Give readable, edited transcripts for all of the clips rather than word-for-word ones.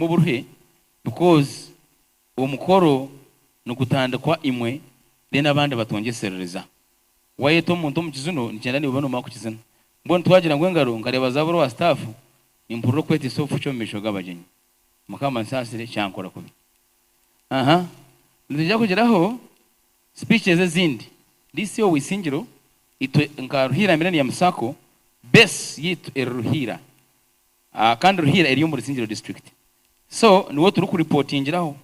Oburuhe because omukoro nigutandikwa imwe then abandi batwongyeserereza. Wayeta omuntu omu kizino nikyenda naiwe obe nomara kukizina. Mbwenu twagira ngu engaro nkareeba zabura owa staff nimpurira okwetiisa obufuki omu maisho g'abagyenyi. Mukama ansaasire kyankora kubi. Aha nitwija kugiraho speeches ezindi. DC Oweisingiro itwe nka Ruhiira Millennium Sacco base yaitu eri Ruhiira. Kandi Ruhiira eri omuri Isingiro district so niwe turi reportingiraho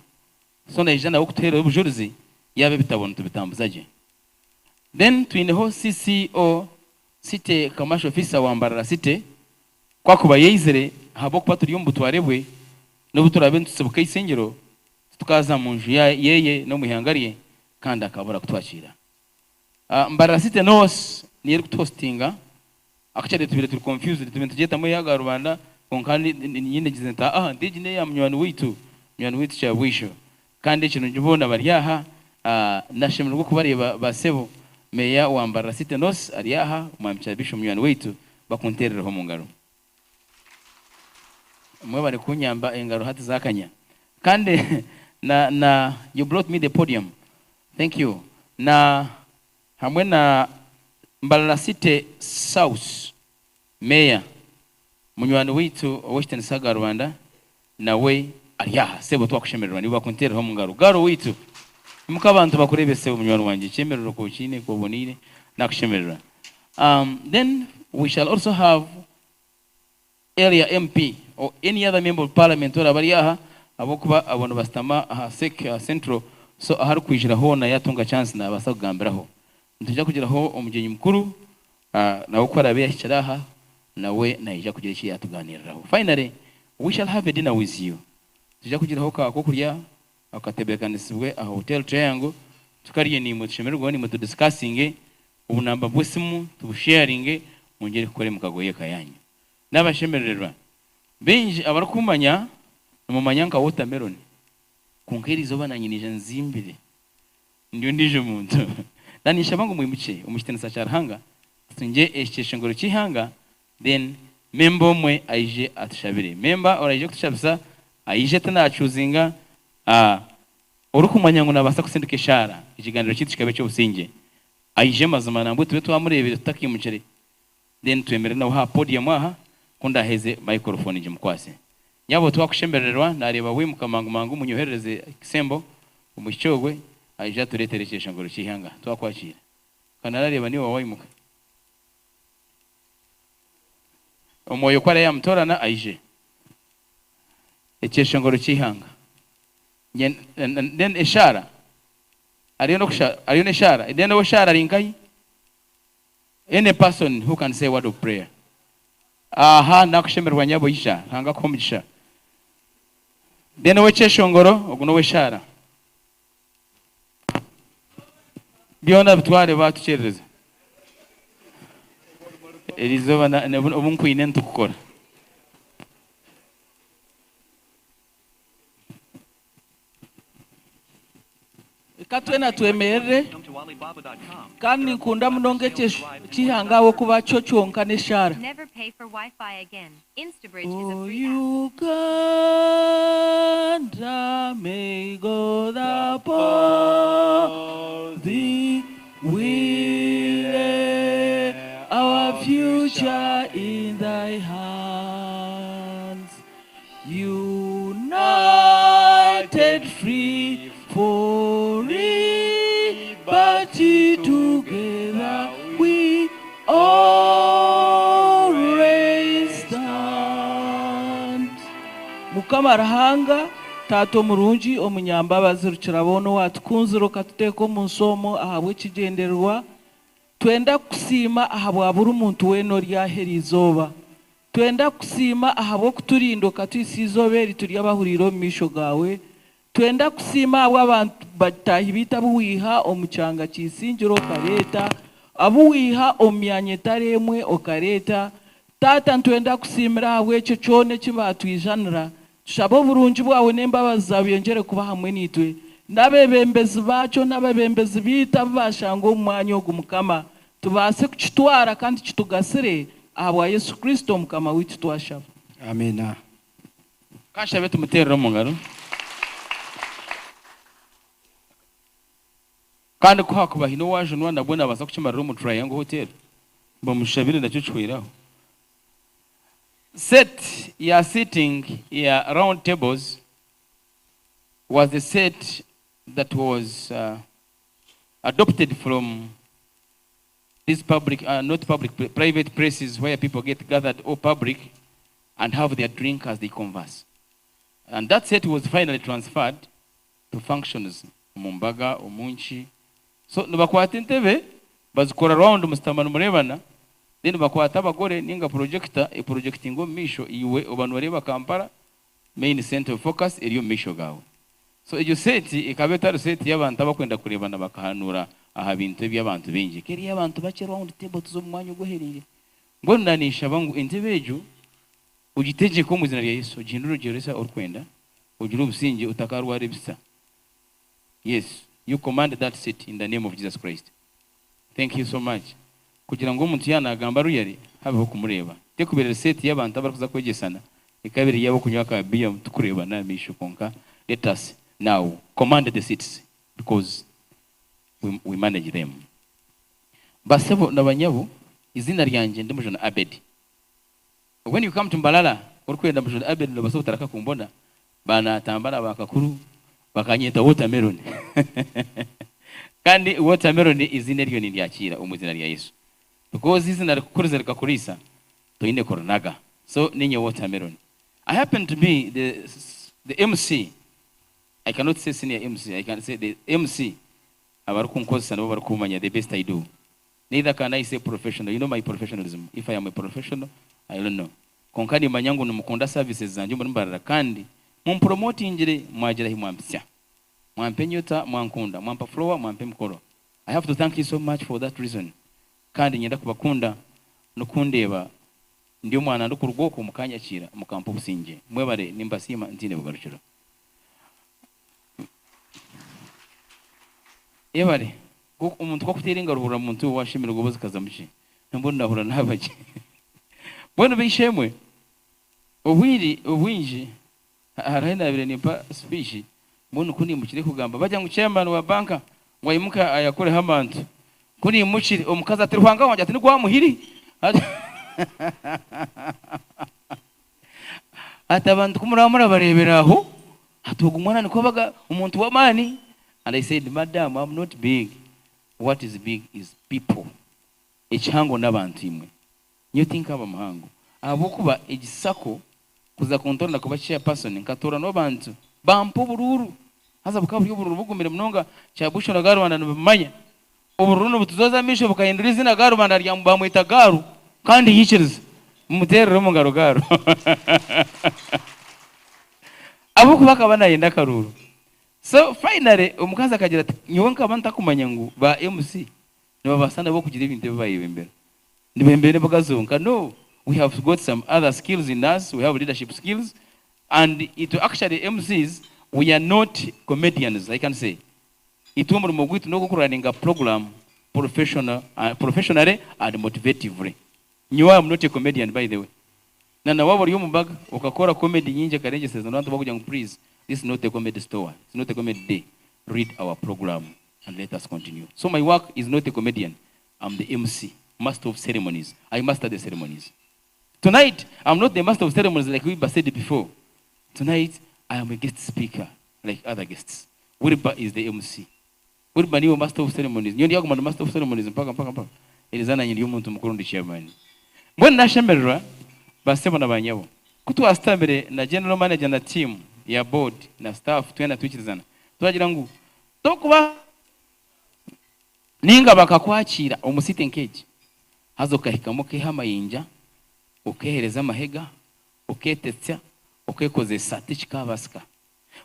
so naija nawe kutuherera obujurizi yaaba ebitabo nitubitambuza gye. Then twineho CCO City Commercial Officer wa Mbarara City ku akuba yaizire ahabw'okuba turi omu butware bwe n'obu turaabe nitutsibuka Isingiro titukaza mu nju yeye n'omu ihanga rye kandi akabura kutwakiira. Mbarara City North niyo erikutuhostinga Actually tubaire turi confused tubaire nitugyetamu eya rubanda kwonka nyine ngize nti aa nti egi neya munywani waitu, munywani waitu Kyabwisho. Kandi ekirungi boona bari aha, nashemererwa okubareeba ba sebo. Meeya wa Mbarara City North ari aha, Omwami Kyabisho munywani waitu, bakunteerereho omu ngaro. Mwebare kunyamba engaro hati zakanya. Kandi na na you brought me the podium. Thank you. Na Hamwe na Mbarara City South Meeya munywani waitu Ow'ekitinisa Garubanda nawe ari aha. Sebo twakushemererwa niiwe bakunteereho omu ngaro. Garo waitu! Imuka abantu bakureebe sebo munywani wangye ekyemerero ku okiine ku oboneire nakushemererwa. Then we shall also have Area MP or any other member of parliament oraba ari aha ahabw'okuba abo nibasitama aha sec aha central so ahu arikwijira hoona yatunga chance nabaasa kugambiraho. Nitwija kugiraho omugyenyi mukuru nawe ku araabe yahikire aha nawe naija kugira eki yatuganiriraho. Finally we shall have a dinner with you. Nitwija kugiraho ka kokurya akatebeekanisibwe aha Hotel Triangle tukarye naimwe tushemererweho naimwe tu discussinge Obunamba bw'esimu tubusheyaringe mwongyere kukora emikago y'eka yaanyu. N'abashemerererwa. Baingi abarikummanya nimumanya nka Watermelon, kwonka eriizooba naanye naija nzimbire ndi ondiijo muntu. Na ninshaba ngu mwimukye omu kitiinisa kya Ruhanga tutungye ekyeshongoro ky'eihanga then memba omwe aije atushabire. Memba oraije kutushabisa aije tinacuuzinga Orikumanya ngu nabaasa kutsindika eshaara, ekiganiro kyaitu kikaba eky'obusingye. Aije mazima nambwe tube twamureebire tutakiimukire then twemerere nawe aha podium aha ku ndaaheze microphone ngimukwase. Nyabo twakushemerererwa naareeba waimuka mangu mangu munyoherereze ekisembo omwishiki ogwe aije atureetere ekyeshongoro ky'eihanga. Twakwakiira. Ka narareeba niiwe waimuka. Omwoyo ku araabe yaamutoorana aije. Ekyeshongoro ky'eihanga. Then eshaara hariyo n'okusha hariyo n'eshaara then ow'eshaara ari nkahi? Any person who can say a word of prayer. Aha nakushemererwa nyabo ija Ruhanga akuhe omugisha. Then ow'ekyeshongoro ogu n'ow'eshaara. Byona bitware batukyerereza. Erizooba obu nkwine nitukukora. Reka twena twemerere kandi ninkunda munonga eky'eihanga ahabw'okuba kyo kyonka n'eshaara. Oh Uganda, may God uphold thee, we lay our future in thy hands. United free for liberty together we always stand. Mukama Ruhanga, Taata omurungi, omunyambabazi Rukiraboona owatukunzire okatuteeka omu nsi omu ahabw'ekigyendererwa, twenda kukusiima ahabwa buri muntu weena ori aha eriizooba. Twenda kukusiima ahabw'okuturinda okatuhitsya eizooba eri turi abahuriire omu maisho gaawe. Twenda kukusiima ahabw'abantu bataahi baitu abu waiha omu kyanga kya Isingiro okareeta, abu waiha omu myanya etari emwe okareeta. Taata nitwenda kukusiimira ahabw'ekyo kyona eki baatwijanira. Tushaba oburungi bwawe n'embabazi zaawe byongyere kuba hamwe naitwe n'abeebembezi baakyo n'abeebembezi baitu abu baashanga omu mwanya ogu Mukama. Tubaase kukitwara kandi kitugasire ahabwa Yesu Kristo Mukama waitu twashaba. Amiina. Kanshabe tumuteerere omu ngaro. Kandi ku haakuba haine owaajunwa nabwo naabaasa kukimarira omu Triangle Hotel bamushabire nakyo kihweire aho. Set ya seating ya round tables was the set that was adopted from these public, not public, private places where people get gathered or public and have their drink as they converse. And that set was finally transferred to functions omu mbaga, omu nki. So nibakwata entebe bazikora round musitama nimureebana then bakwata abagore ninga projector eprojectinga omu maisho iwe oba noreeba Kampala main centre of focus eri omu maisho gaawe. So egyo set ekaba etari set y'abantu abakwenda kureebana bakahanuura aha bintu eby'abantu baingi. Ekaba eri ey'abantu bakye round table tuza omu mwanya ogwehereire. Mbwenu naninshaba ngu entebe egyo Ogitegyeke omu izina rya Yesu, ogihindure ogiherese orikwenda, ogire obusingye otakarwara ebisa. Yes, you command that seat in the name of Jesus Christ. Thank you so much. Kugira ngu omuntu yaaba nagamba ruyari habeho okumureeba. Tekuba eri seat y'abantu abarikuza kwegyesana, ekaba eri ey'abokunywa ka beer tukureebana aha maisho kwonka let us now command the seats because we, we manage them. Basebo na banyabo, izina ryangye ndi Mujuni Abed. When you come to Mbarara orikwenda Mujuni Abed nobasa obutaraka kumbona banatambara ba kakuru bakanyeta watermelon kandi watermelon izina eryo nindyakiira omu izina rya Yesu because izina rikukuriza rikakuriisa toine kurinaga so ninye watermelon I happen to be the the MC I cannot say senior MC I can say the MC abarikunkozesa nibo barikumanya the best I do Neither can I say professional, you know my professionalism, if I am a professional, I don't know. Kwonka nimanya ngu nimukunda services zangye omuri Mbarara kandi mumpromotingire mwagira ahi mwampitsya. Mwampa enyota, mwankunda, mwampa floor, mwampa emikoro. I have to thank you so much for that reason. Kandi niinyenda kubakunda n'okundeeba ndi omwana ndikuruga okwo mukanyakiira mukampa obusingye. Mwebare, nimbasiima ntiine bugarukiro. Yebare. Omuntu ku akuteera engaro ohurira muntu iwe waashemererwa oba zikazamu gye. Mbwenu naahurira naaba gye. Mbwenu b'eishe-emwe, obwire obwingi hariho ahi naabaire nimpa sipiiki, mbwenu ku naimukire kugamba bagira ngu chairman wa banka ngu aimuke ayakureho abantu. Ku naimukire omukazi ati Ruhanga wangye ati nigwa muhiri. Ati abantu ku muraba murabareebera aho, ati ogu mwana nikwo abaga omuntu w'amaani. And I said, Madam, I'm not big. What is big is people. Ekihango n'abantu imwe. Nyowe tinkaba muhango. Ahabw'okuba egi sacco kuza kuntoorana kuba chairperson, nkatooranwa abantu bampa oburuuru. Haza bukaba buri oburuuru bugumire munonga, Kyabusho na Garubanda nibabimanya. Oburuuru nibutuzoza amaisho bukahindura eizina Garubanda rya bamweta Garu kandi yaikiriza. Mumuteerere omu ngaro Garu. Ahabw'okuba akaba nayenda akaruuru. So finally omukazi akagira ati nyowe nkaba ntakumanya ngu ba MC nibabaasa nabo kugira ebintu ebi bayebembera. Nibembera emboga zonka no we have got some other skills in us, we have leadership skills and itwe actually MCs we are not comedians I can say. Itwe omurimo gwaitu n'ogw'okuraninga puroguramu professional professionally and motivatively. Nyowe am not a comedian by the way. Na na waaba ori omu mbaga okakora comedy nyingi ekarengyesereza n'abantu bakugira ngu please this is not a comedy store, it's not a comedy day, read our program and let us continue. So my work is not a comedian, am the MC, master of ceremonies, I master the ceremonies. Tonight am not the master of ceremonies like Wilber said before, tonight I am a guest speaker like other guests. Wilber is the MC. Wilber niiwe master of ceremonies. Nyowe ndyaguma ndi master of ceremonies mpaka mpaka mpaka eriizooba nanye ndi omuntu mukuru ndi chairman. Mbwenu nashemererwa basebo na banyabo ku twasitamire na general manager na team ya board na staff twena twikirizana twagira ngu tokuba Nainga bakakwakiira omu city nk'egi, haza okahikamu okeiha amayinja, okeehereza amahega, okeetetsya, okeekozesa, tikikaabaasika.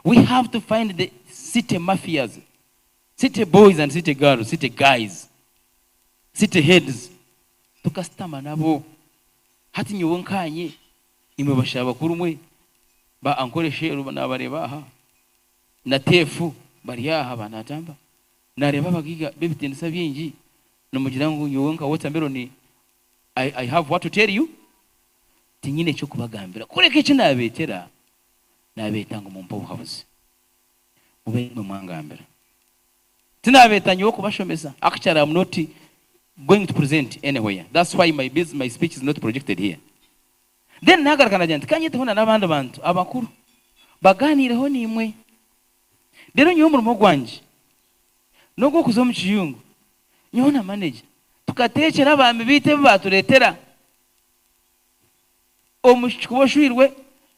We have to find the city mafias, city boys and city girls, city guys, city heads, tukasitama nabo. Hati nyowe nkaanye, imwe bashaija bakuru mwe, ba Ankole Sheru naabareeba aha, na Teefu bari aha ba Natamba. Naareeba abagaiga b'ebitiinisa bingi, nimugira ngu nyowe nka Watermelon I, I have what to tell you? Tinyine ky'okubagambira. Kureka eki naabeetera, Naabeeta ngu mumpe obuhabuzi. Mube nimwe mwangambira. Tinaabeeta nyowe kubashomesa. Actually I'm not going to present anywhere. That's why my bus my speech is not projected here. Then naagaruka naagira nti, Ka nyeteho na n'abandi bantu abakuru bagaaniireho naimwe. Reero nyowe omurimo gwangye n'ogw'okuza omu kiyungu, nyowe na manager tukateekyera abaami baitu ebi baatureetera. Omwishiki kuba oshweirwe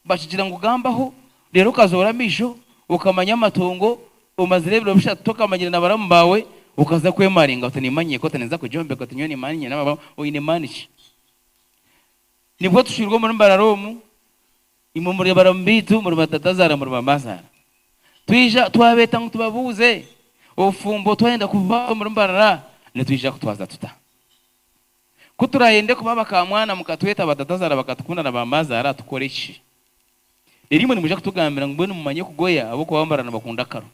bakigira ngu gambaho reero okazoora amaisho okamanya amatongo omazire ebiro bishatu tokamanyire na baramu baawe okaza kwemaringa oti nimanya eka oti ninza kugyombeka oti nyowe nimanya nyine ababa oine maani ki? Nibwo tushweirwe omuri Mbarara omu imwe muri baramu baitu muri batatazaara muri bamazaara twija twabeeta ngu tubabuuze obufumbo twayenda kuba omuri Mbarara nitwija kutwaza tuta? Ku turaayende kuba bakaamwana mukatweta batatazaara bakatukunda na baamaazaara, tukore ki? Reero imwe nimwija kutugambira ngu mbwenu mumanye kugoya ahabw'okuba abambarara nibakunda akaro.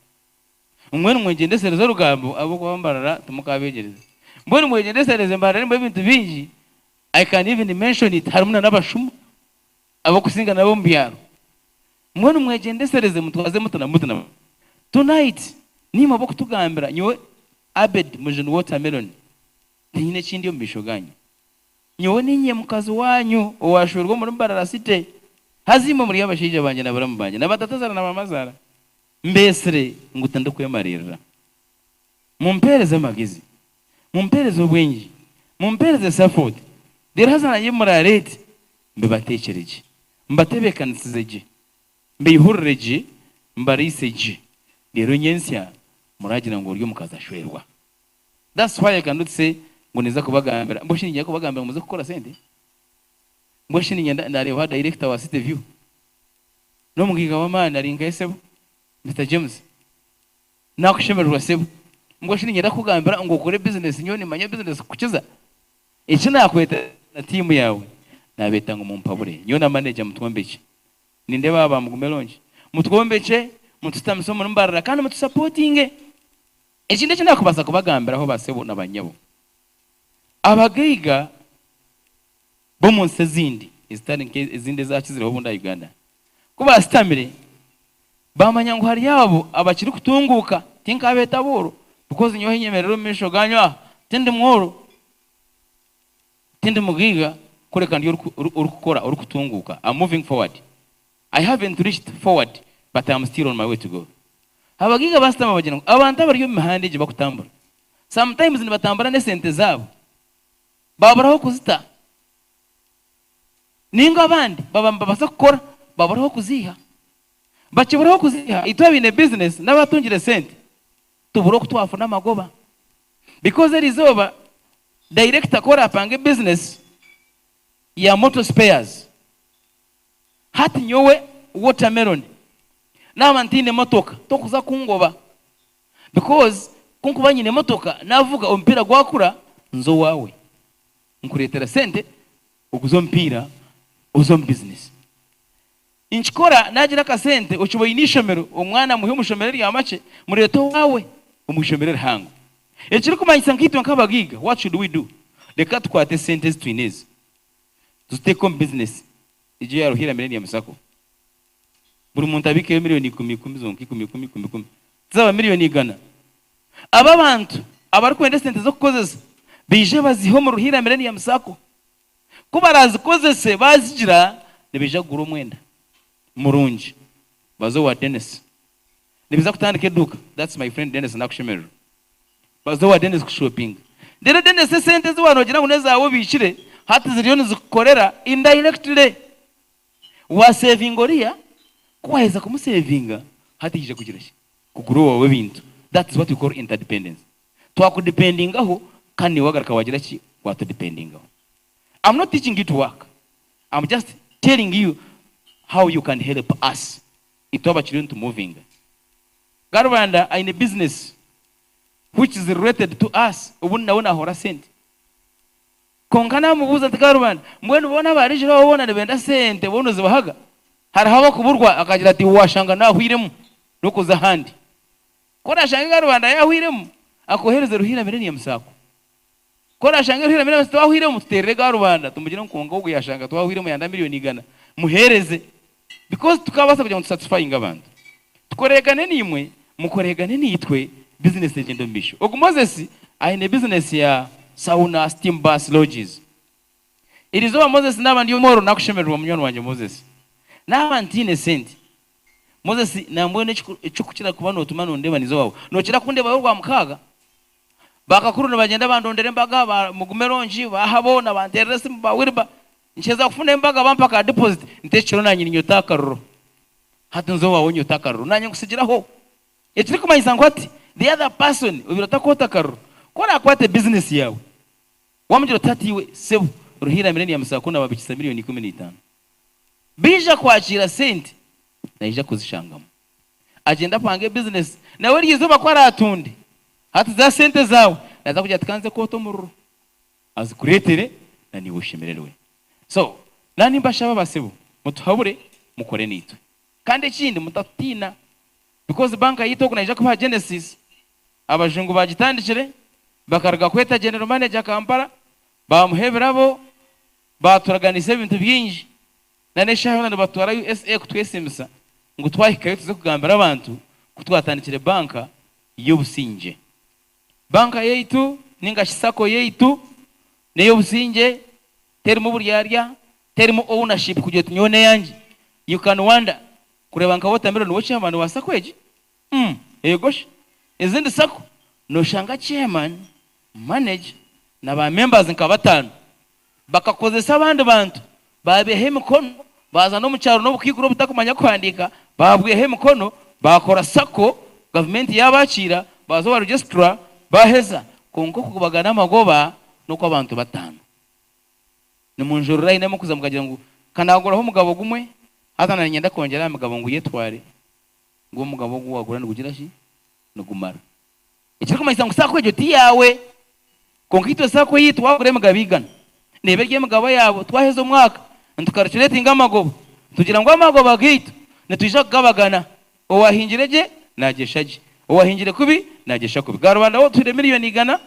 Mbwenu mwegyendesereze orugambo ahabw'okuba abambarara timukabeegyereza. Mbwenu mwegyendesereze Mbarara erimu ebintu bingi, I can even mention it, harimu na n'abashuma ab'okusinga nabo omu byaro. Mbwenu mwegyendesereze mutwaze muti na muti na muti. Tonight, niimwe ab'okutugambira, nyowe Abed Mujuni Watermelon, Tinyine ekindi omu maisho gaanyu. Nyowe niinye mukazi waanyu owaashwerwa omuri Mbarara City. Haza imwe muri abashaija bangye na baramu bangye na batatazaara na baamazaara. Mbeetsire ngu tindikwemariirira. Mumpeereze amagezi, mumpeereze obwengye, mumpeereze sapooti, reero haza naanye ebi muraareete mbibateekyere gye, mbatebeekanisize gye, mbaihurire gye, mbariise gye, reero nyentsya muraagira ngu ori omukazi ashwerwa. That's why I cannot say ngu ninza kubagambira mbwenu shi niinyenda kubagambira ngu muze kukora sente? Mbwenu shi niinyenda naareeba director wa City View n'omugaiga w'amaani ari nkahe sebo Mister James naakushemererwa sebo mbwenu shi niinyenda kukugambira ngu okore business nyowe nimmanya business kukukiza? Eki naakweta na tiimu yaawe naabeeta ngu mumpabure nyowe na manager mutwombekye nindeeba aba ba Mugume Launch mutwombekye mutushutamise omuri Mbarara kandi mutusapotinge. Ekindi eki naakubaasa kubagambiraho basebo na banyabo, abagaiga b'omu nsi ezindi ezitari nk'ezindi ezaakizireho obundi aha Uganda, ku baasitamire baamanya ngu hariyo abo abakirikutunguuka, tinkaabeeta abooro because nyowe ahi nyemereire omu maisho gaanyu aha tindi mworo, tindi mugaiga kureka ndi orikukora, orikutunguuka, I'm moving forward. I haven't reached forward but am still on my way to go. Abagaiga basitama bagira ngu abantu abari omu mihanda egi bakutambura sometimes nibatambura n'esente zaabo babura ah'okuzita ninga abandi baba nibabasa kukora babura ah'okuziiha. Bakibura ah'okuziiha itwe abaine business n'abatungire sente tubura oku twafuna amagoba because erizooba director ku orapange business ya motor spares Hati nyowe watermelon naaba ntaine motoka tokuza kungoba because ku nkuba nyine motoka navuga omupiira gwakura nza owaawe nkureetera sente oguze omupiira oze omu business. Nkikora nagira akasente okiba oine eishomero omwana mwihe omu ishomero erya makye mureete owaawe omu ishomero erihango. Ekirikumanyisa nkaitwe nk'abagaiga what should we do? Reka tukwate esente ezi twine ezi tuziteeke omu bizinesi egyo eya Ruhiira Millennium Sacco. Buri muntu abiikeyo milioni ikumi ikumi zonka, ikumi ikumi ikumi ikumi, tizaaba milioni igana. Abo abantu abarikwenda esente z'okukozesa baije bazihe omu Ruhiira Millennium Sacco. Ku barazikozese baazigira, nibaija kugura omwenda murungi baze owa Denis. Nibaija kutandika eduuka, that's my friend Denis nakushemererwa. Baza owa Denis kushopinga. Reero Denis esente ezi waaba noogira ngu n'ezaawe obiikire, hati ziriyo nizikukorera indirectly. Waaseevinga oriya, ku waaheza kumuseevinga, hati yaija kugira ki? Kugura owaawe ebintu. That is what we call interdependence. Twakudipendingaho kandi naiwe waagaruka waagira ki? Waatudipendingaho. I'm not teaching you to work, I'm just telling you how you can help us itwe abakiriyo nitumuvinga. Karubanda aine business which is related to us obundi nawe nahora sente. Kwonka namubuuza nti Karubanda mbwenu boona abarijire aho boona nibenda sente boona ozibahaga? Hariho abakuburwa akagira ati washanga nahwiremu nokuza ahandi. Ku orashange Karubanda yahwiremu akohereze Ruhiira Millennium Sacco. Ku orashange Ruhiira Millennium Sacco twahwiremu tuterere Karubanda tumugire ngu kwonka ogu yashanga twahwiremu yanda milioni igana muhereze. Because tukabaasa kugira ngu tusatisfyinge abantu. Tukoreegane naimwe, mukoreegane naitwe, bizinesi egyende omu maisho. Ogu Moses aine bizinesi ya sauna, steam baths, lodges. Erizooba Moses naaba ndi omworo nakushemererwa munywani wangye Moses. Naaba ntaine sente, Moses nambwenu ekikukira kuba notuma nondeeba niize owaawe. Nokira kundeebayo orwamukaaga? Bakakuru nibagyenda bandondera embaga, ba Mugume Rongi, ba Habona banteerera esimu, ba Wilber. Nkyeza kufuna embaga bampa ka deposit, nti ekiro naanye ninyota akaruru. Hati nza owaawe nyota akaruru naanye nkusigiraho. Ekirikumanyisa ngu hati the other person obaire otakwota akaruru, ku oraakwate business yaawe, Wamugira oti, Hati iwe sebo, Ruhiira Millennium Sacco nababikisa milioni 15. Baija kwakiira sente, naija kuzishangamu. Agyende apange bizinesi, nawe eryo izooba ku araatunde, hati za sente zaawe, naaza kugira ati, Ka nze kwota omuriro, azikureetere, na naiwe oshemererwe. So, na nimbashaba basebo, mutuhabure, mukore naitwe. Kandi ekindi, mutatutiina, because banka yaitu ogu naija kubaha Genesis, Abajungu baagitandikire, bakaruga kweta General Manager Kampala, baamuha ebirabo, baaturaganisa ebintu bingi, na n'eshaaha yoona nibatutwara USA kutwesiimisa ngu twahikayo tuze kugambira abantu ku twatandikire banka y'obusingye. Banka yaitu ninga shi sacco yaitu n'ey'obusingye, terimu buryarya, terimu ownership kugira oti nyowe n'eyangye. You can wonder kureeba nka Watermelon niwe chairman wa sacco egi? Umm eego shi. Ezindi sacco noshanga chairman, manager na ba members nka batano bakakozesa abandi bantu babeha emikono baza nomu kyaro nobukaikuru obutakumanya kuhandiika babweha emikono bakora sacco gavumenti yabakiira baza owa registrar baheza kwonka okubagana amagoba nokwabantu batano. Nimunjurira haine amukuza mukagira ngu kanaguraho omugabo gumwe haza nanyenda kwongyera aha migabo ngu yetware. Ngu omugabo ogu waagura nigugira ki? Nigumara. Ekirikumanyisa ngu saako egyo ti yaawe. Kwonka itwe saako eyaitu waagura emigabo igana, neeba eri emigabo yaabo, twaheza omwaka nitukarucureetinga amagoba, tugira ngu amagoba gaitu nitwija kugabagana, owaahingire gye naagyesha gye, owaahingire kubi naagyesha kubi. Gaarubanda waaba otuhaire miriyoni igana,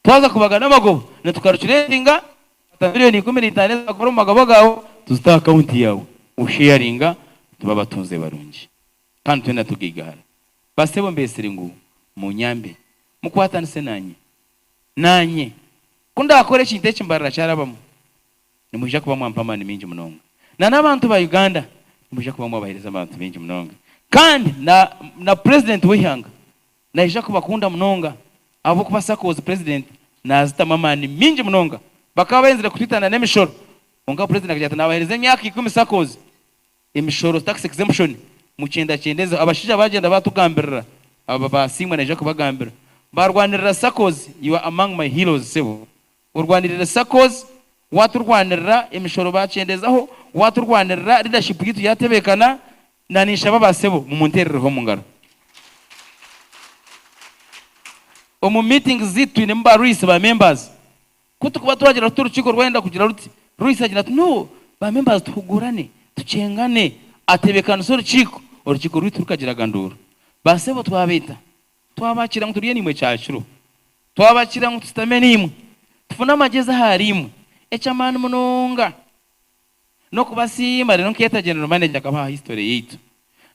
Twaza kubagana amagoba, nitukarucuretinga twata miriyoni 15 ezakora omu magoba gaawe tuzite aha akawunti yaawe osheyaringa tube abatunzi barungi kandi twena tugaigahara. Basebo mbesire ngu munyambe mukwatanise nanye nanye ku ndakore ekintu eki mbarira kyarabamu nimwija kuba mwampa amaani maingi munonga na n'abantu ba Uganda nimwija kuba mwabahereza abantu baingi munonga kandi na na president w'eihanga Naija kubakunda munonga ahabw'okuba SACCOs President nazitamu amaani mingi munonga. Bakaba bayenzire kutwitana n'emishoro kwonka President akagira ati nabahereza emyaka ikumi SACCOs emishoro tax exemption mukyendakyendezeho. Abashaija bagyenda batugambirira aba ba Asiimwe naija kubagambira barwanirira SACCOs you are among my heroes sebo. Orwanirire SACCOs waturwanirira emishoro bakyendezaho waturwanirira leadership yitu yatebekana Na ninshaba ba sebo mumunteerereho omu ngaro. Omu meetings zaitu twinemu ba Ruisi ba members. Ku tukuba twagira tuti orukiiko rwayenda kugira ruti, Ruisi agira ati no, ba members tuhugurane, tukyengane, atebeekanisa orukiiko, orukiiko rwaitu rukagira ganduura. Ba sebo twabeeta, twabakiira ngu turye naimwe kyakiro, twabakiira ngu tusitame naimwe, tufune amagyezi ahariimwe, eky'amaani munonga. N'okubasiima reero nkeeta General Manager akabaha history yaitu.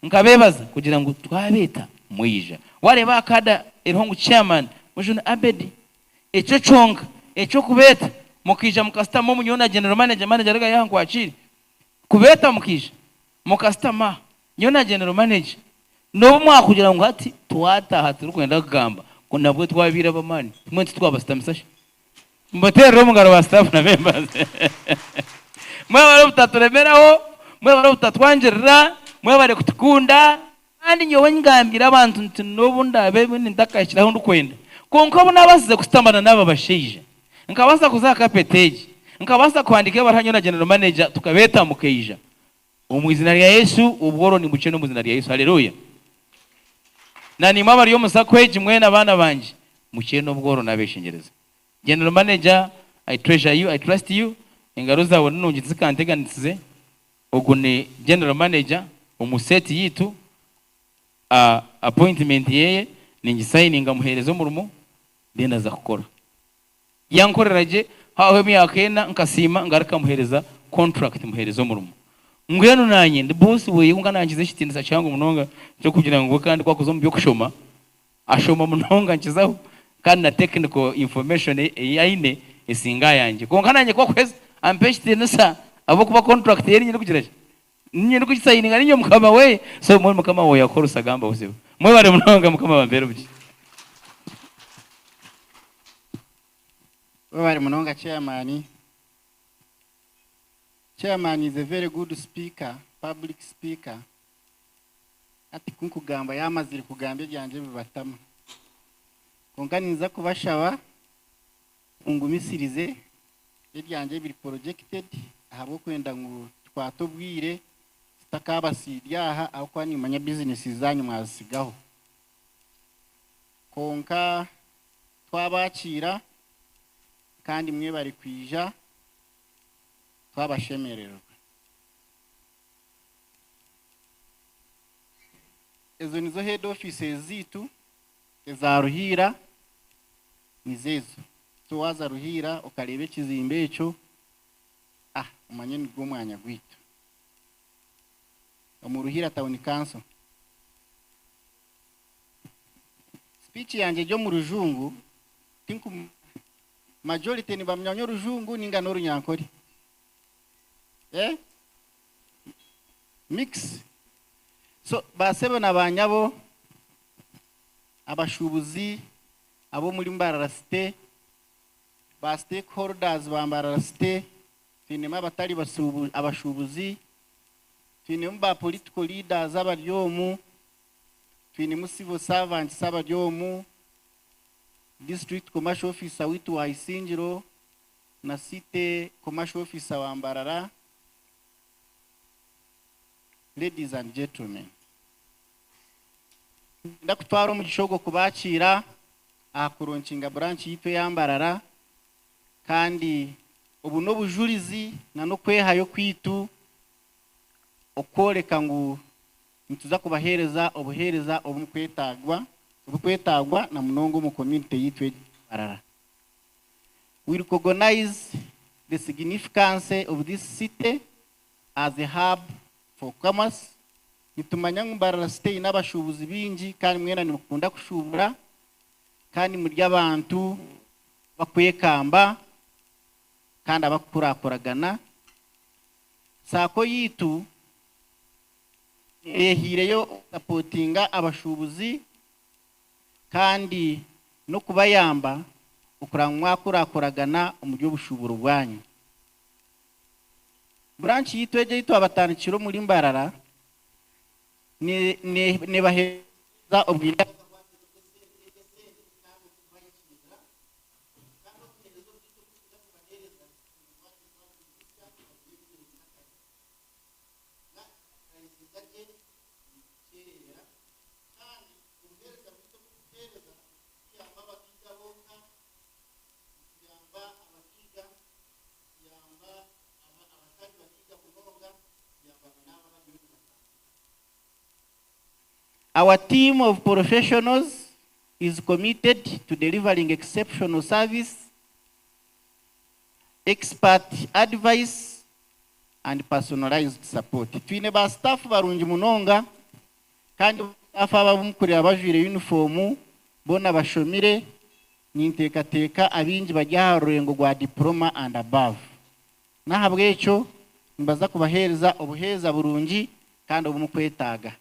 Nkabeebaza kugira ngu twabeeta mwaija. Wareeba aha card eriho ngu Chairman Mujuni Abed. Ekyo kyonka eky'okubeeta mukaija mukasitama omu nyowe na General Manager, Manager arega yaaha nkwakiire. Kubeeta mukaija mukasitama aha nyowe na General Manager n'obu mwakugira ngu hati twataaha titurikwenda kugamba ku nabwo twabaire ab'amaani mbwenu titwabasitamisa shi? Mubateerere omu ngaro ba staff na members. Mwebare obutaturemeraho, mwebare obutatwangirira, mwebare kutukunda. Kandi nyowe ngambire abantu nti n'obu ndaabe mbwenu ntakahikire ahu ndikwenda, kwonka obu nabaasize kusitamana n'aba bashaija, nkabaasa kuza aha carpet egi, nkabaasa kuhandiika ebaruha nyowe na general manager tukabeeta mukaija. Omu izina rya Yesu, obworo nibukyena omu izina rya Yesu. Haleluya! Na naimwe abari omu sacco egi mwena baana bangye, mukyene obworo nabeshengyereza. General manager, I treasure you, I trust you, engaro zaawe ni nungi tizikanteganisize. Ogu ni general manager omu set yitu, a appointment yeye ningisayininga muhereze omurimo then aza kukora. Yankorera gye, hahwaho emyaka ena nkasiima ngaruka muheereza contract muheereza omurimo. Mbwenu naanye ndi boss weye kwonka nankiza ekitiinisa kihango munonga ky'okugira ngu we kandi ku akuza omu by'okushoma ashoma munonga ankizaho kandi na technical information ei aine esinga ayangye. Kwonka naanye ku akuheza ampa ekitiinisa ahabw'okuba contract ye niinye ndikugira ki? Niinye ndikugisayininga niinye mukama weye. So mbwenu mukama waawe yakuha orusagamba buzima. Mwebare munonga Mukama abampeere omugisha. Webare munonga chairman. Chairman is a very good speaker, public speaker. Hati kunkugamba yamazire kugamba ebyangye bibatama. Kwonka ninza kubashaba mungumisirize ebyangye biri projected ahabw'okwenda ngu tukwate obwire tutakabasiibya aha ahabw'okuba nimanya business zanyu mwazisigaho. Kwonka twabakiira kandi mwebare kwija twabashemererwa. Ezo nizo head offices zaitu eza Ruhiira nizo ezo. So waaza Ruhiira okareeba ekizimbe ekyo, ah omanye nigwo mwanya gwaitu. Omu Ruhiira Town Council. Speech yangye eri omu rujungu, tinku majority nibamanya orujungu ninga n'orunyankore. Eh? Mix. So ba sebo na ba nyabo, abashuubuzi ab'omuri Mbarara City, ba stakeholders ba Mbarara City, twinemu abatari abashuubuzi, twinemu ba political leaders abari omu, twinemu civil servants abari omu, district commercial officer waitu wa Isingiro na city commercial officer wa Mbarara, ladies and gentlemen. Niinyenda kutwara omugisha ogwo kubakiira aha kuronkinga branch yaitu eya Mbarara kandi obu n'obujurizi na n'okwehayo kwaitu okworeka ngu nituza kubaheereza obuheereza obukwetagwa na munonga omu community yaitu egi eya Mbarara. We recognize the significance of this city as a hub for commerce. Nitumanya ngu Mbarara City eine abashuubuzi baingi kandi mwena nimukunda kushuubura kandi muri abantu abakwekamba kandi abakukurakuragana. Saako yaitu eyehaireyo okusapotinga abashuubuzi kandi n'okubayamba okureba ngu mwakurakuragana omuri obushuuburo bwanyu. Branch yaitu egi ei twabatandikire omuri Mbarara nebaheereza obwire. Our team of professionals is committed to delivering exceptional service, expert advice and personalized support. Twine ba staff barungi munonga kandi staff aba abu mukureeba bajwaire uniform boona bashomire, ninteekateeka abaingi bari aha rurengo rwa diploma and above. N'ahabw'ekyo nibaza kubaheereza obuheereza burungi kandi obu mukwetaaga.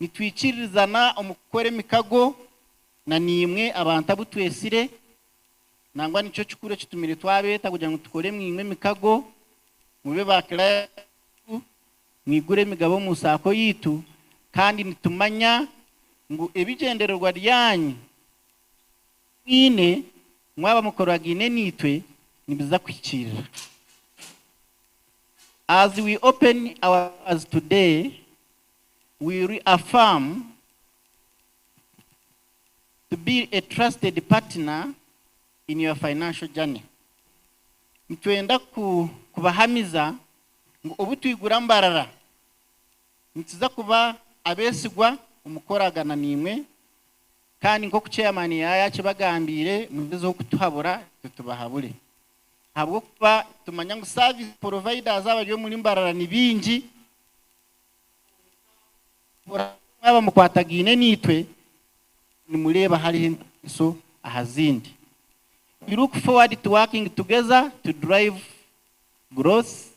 Nitwikiririzana omu kukora emikago na naimwe abantu abu twetsire, nangwa nikyo kikuru ekitumire twabeeta kugira ngu tukore naimwe emikago, mube ba client baitu, mwigure emigabo omu saako yaitu, kandi nitumanya ngu ebigyendererwa byanyu mwine mwaba mukoragaine naitwe nibiza kuhikiirira. As we open our doors today, we reaffirm to be a trusted partner in your financial journey. Nitwenda kubahamiza ngu obu twigura Mbarara nituza kuba abeesigwa omu kukoragana naimwe. Kandi nk'oku chairman yakibagambiire, mugyezeho kutuhabura tutubahabure, ahabw'okuba tumanya ngu service providers abari omuri Mbarara ni bingi. Mwaba mukwatagaine niitwe, nimureeba hariho entaaniso aha zindi. We look forward to working together to drive growth,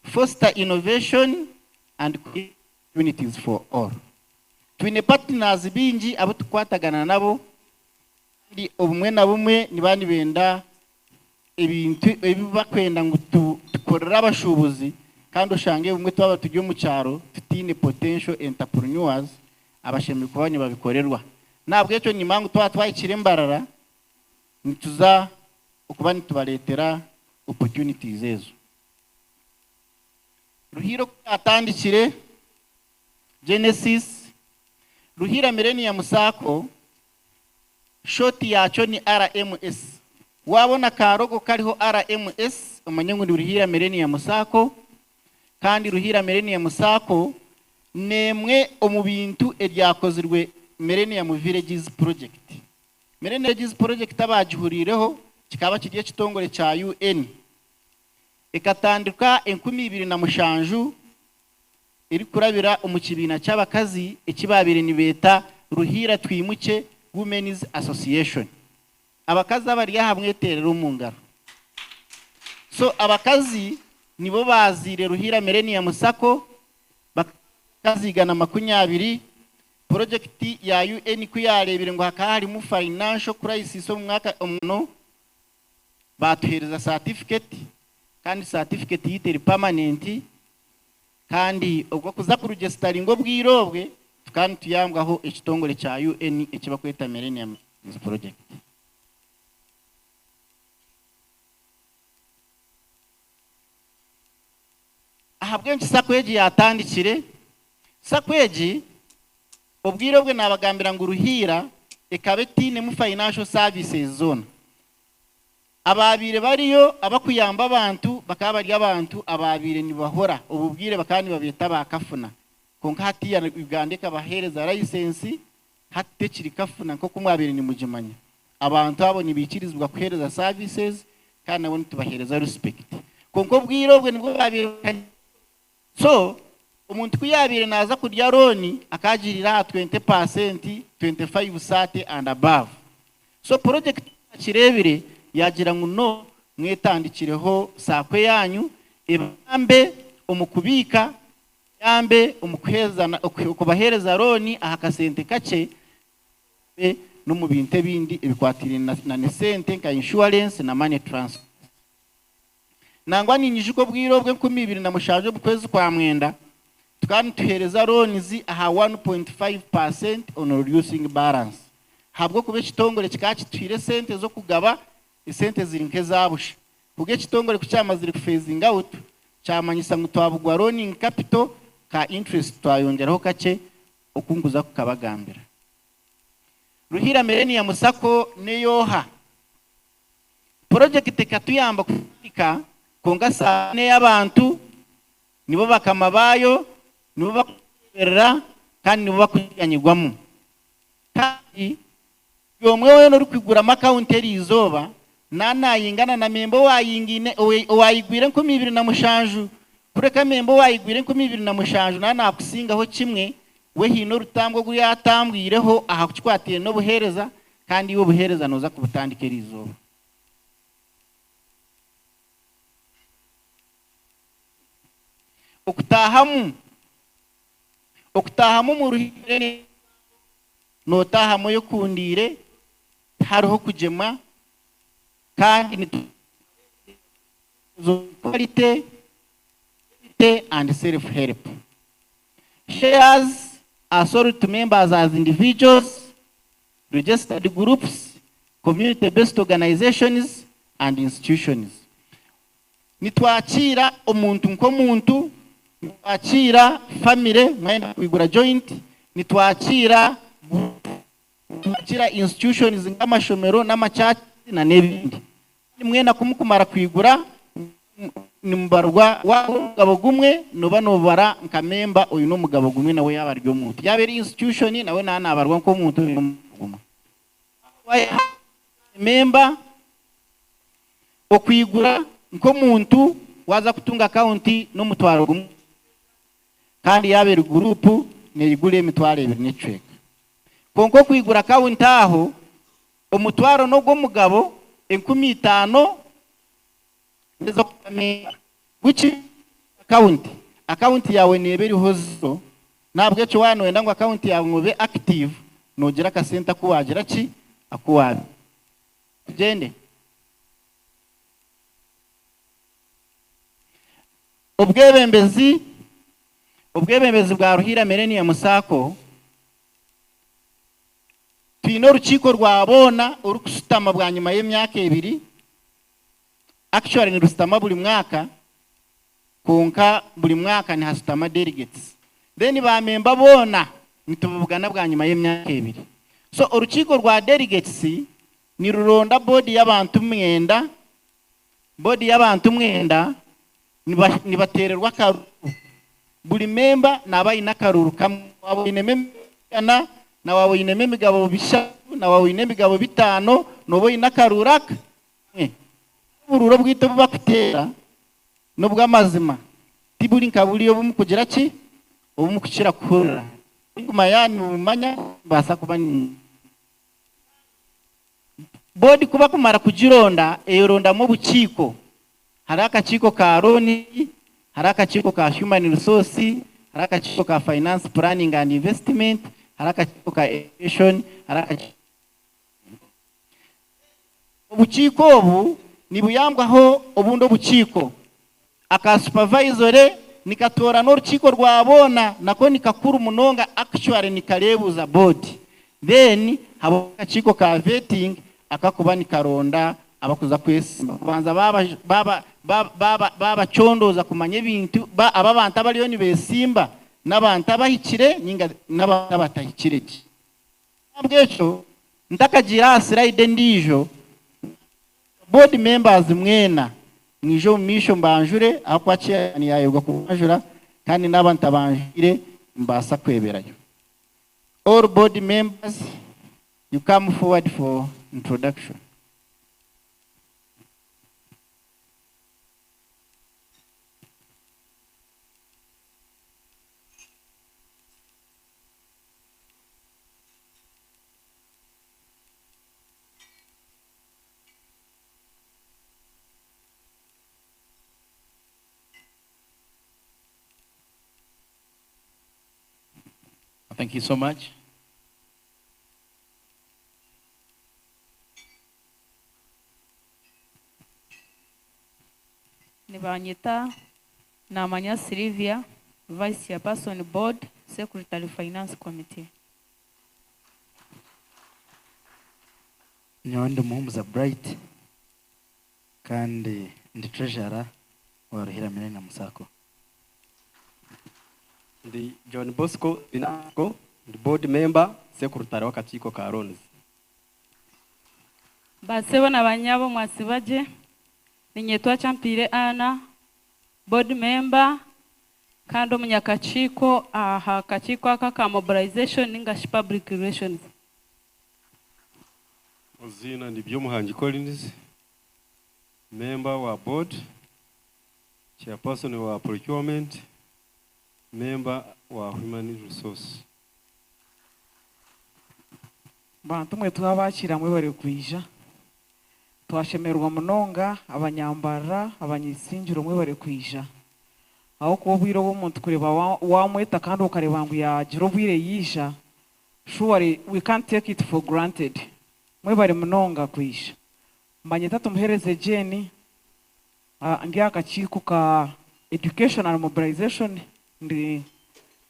foster innovation and create opportunities for all. Twine partners bingi abu tukwatagana nabo, kandi obumwe na bumwe niba nibenda ebintu ebi bakwenda ngu tukorere abashuubuzi, kandi oshange obumwe twaba turi omu kyaro tutaine potential entrepreneurs abashemereire kuba nibabikorerwa. Nahabwekyo nimanya ngu twaba twahikire Mbarara, nituza okuba nitubareetera opportunities ezo. Ruhiira oku yatandikire, genesis. Ruhiira Millennium Sacco, short yakyo ni RMS. Wabona ka logo kariho RMS, omanye ngu ni Ruhiira Millennium Sacco. Kandi Ruhiira Millennium Sacco nemwe omu bintu ebyakozirwe Millennium Villages Project. Millennium Villages Project, abagihuriireho, kikaba kiri ekitongore kya UN, ekatandika 2007 erikurabira omu kibiina ky'abakazi eki babaire nibeeta Ruhiira Twimukye Women's Association. Abakazi abari aha, mweterera omu ngaro. So abakazi nibo baziire Ruhiira Millennium Sacco, bakazi 120. Project ya UN ku yareebire ngu hakaba harimu financial crisis omu mwaka omuno, batuheereza certificate, kandi certificate yitu eri permanent. Kandi obwo kuza kuregisteringa obwire obwe, tukaba nituyambwaho ekitongore kya UN ekibakweta Millennium Project. Ahabw'enki SACCO egi yatandikire? SACCO egi, obwire obwe nabagambira ngu Ruhiira ekaba etiinemu financial services zoona. Ababiire bariyo abakuyamba abantu bakaba bari abantu ababiire nibahora obu bwire, bakaba nibabeeta bakafuna. Konka hatiya Uganda ekabaheereza license, hati tekiri kafuna nk'oku mwabiire nimugimanya. Abantu abo nibikirizibwa kuheereza services, kandi nabo nitubaheereza respect. Konka obwire obwe nibwo babiire. So omuntu ku yabiire naza kurya loan, akagirira aha 20%, 25, 30 and above. So project kirebire yagira ngu no mwetandikireho SACCO yanyu ebambe omu kubiika, yambe omu kubaheereza loan aha kasente kakye, no mu bintu ebindi ebikwatiriine na nesente nka insurance na money transfer. Nangwa ninyijuka obwire obwe, 2007 omu kwezi kwa 9, tukaba nituheereza loans aha 1.5% on reducing balance, habwokuba ekitongore kikaba kituhire esente z'okugaba, esente ziri nk'ezabusha. Kubwo ekitongore kukyamazire kuphasinga out, kyamanyisa ngu twabugwa loaning capital, ka interest twayongeraho kakye okunguza kukabagambira. Ruhiira Millennium Sacco neyoha? Project ekatuyamba kutandika, konka SACCO n'ey'abantu, nibo bakama baayo, nibo bakureberera kandi nibo bakuganyirwamu. Kandi buri omwe weena orikwiguramu account eri izooba nanayingana na member owayingine owayigwire 2007. Kureka member owayigwire 2007 nanakusingaho kimwe, we hiine orutambwe ogu yatambwireho aha kukikwatire n'obuheereza, kandi iwe obuheereza noza kubutandika eri izooba. Okutahamu mu Ruhiire, notahamu oyekundiire, hariho kugyemwa, kandi quality and self help. Shares are sold to members as individuals, registered groups, community based organizations and institutions. Nitwakiira omuntu nk'omuntu, nitwakiira family mwenda kwigura joint, nitwakiira group, nitwakiira institutions nk'amashomero n'amachachi na n'ebindi. Mwena kumukumara kwigura, nimubarwa waba omugabo gumwe, noba nobara nka member oyu n'omugabo gumwe, nawe yaba ari omuntu. Yaba eri institution, nawe nanabarwa nk'omuntu oine omugabo gumwe. Member okwigura nk'omuntu waza kutunga akawunti n'omutwaro gumwe kandi yaaba eri guruupu neeyigura emitwaro ebiri n'ekicweka. Kwonka okwigura akawunti aho omutwaro n'ogw'omugabo 5,000 n'ez'okuba memba. Guki akawunti? Akawunti yaawe neeba eriho ziro n'ahabw'ekyo waaba nooyenda ngu akawunti yaawe ngu ebe active noogira akasente aku waagira ki? Aku waabiika. Tugyende. Obwebembezi Obwebembezi bwa Ruhiira Millennium Sacco, Twine orukiiko rwa boona orikushutama bwanyima y'emyaka ebiri, actually nirushutama buri mwaka kwonka buri mwaka nihashutama delegates then ba memba boona nitubabugana bwanyima y'emyaka ebiri. So orukiiko rwa delegates niruronda boodi y'abantu mwenda, boodi y'abantu mwenda nibateererwa akaruru. Buri memba naaba aine akaruru kamwe. Waaba oinemu emigabo igana, na waaba oinemu emigabo bishatu, na waaba oine emigabo bitaano, nooba oine akaruru akamwe. Obururu obwaitu obu bakuteera n'obw'amazima, tiburi nka buriya obu mukugira ki? Obu mukukira kuhurira. Tinkumanya nimumanya, nimbaasa kuba ni. Boodi ku bakumara kugironda, eyerondamu obukiiko. Hariho akakiiko ka looni, hariho akakiiko ka human resource, hariho akakiiko ka finance planning and investment, hariho akakiiko ka education, hariho akakiiko Obukiiko obu nibuyambwaho obundi obukiiko. Aka supervisory nikatoorana orukiiko rwa boona nako nikakuru munonga actually nikareebuuza board then habaho akakiiko ka vetting akakuba nikaronda abakuza kwesimba kubanza baabacondooza kumanya ebintu aba abantu abariyo nibesimba n'abantu abahikire ninga n'abantu abatahikire gye. N'ahabw'ekyo ntakagiire aha sirayidi endiijo, board members mwena mwije omu maisho mbanjure ahakuba chairman yaayebwa kubanjura kandi naaba ntabanjwire nimbaasa kweberayo. All board members you come forward for introduction. Thank you so much. Nibanyeta Namanya Sylvia, Vice Chairperson Board, Secretary Finance Committee. Nyowe ndi Muhumuza Bright kandi ndi Treasurer wa Ruhiira Millennium Sacco. Ndi John Bosco Binago, ndi board member, Secretary w'akakiiko ka loans. Basebo na banyabo mwasiba gye, ninyetwa Kyampiire Anna, board member kandi omunyakakiiko aha kakiiko aka aka mobilization ninga shi public relations. Oziina ndi Byomuhangi Collins, member wa board, chairperson wa procurement, member wa human resource. Bantu mwe twabakiira mwebare kwija. Twashemererwa munonga abanyambarara, abanyaisingiro mwebare kwija. Ahabw'okuba obwire obu omuntu kureeba wamweta kandi okareeba ngu yaagira obwire yaija, surely we can't take it for granted. Mwebare munonga kwija. Mbanyeta Tumuheereze Jane, ndi aha kakiiko ka Education and Mobilization, ndi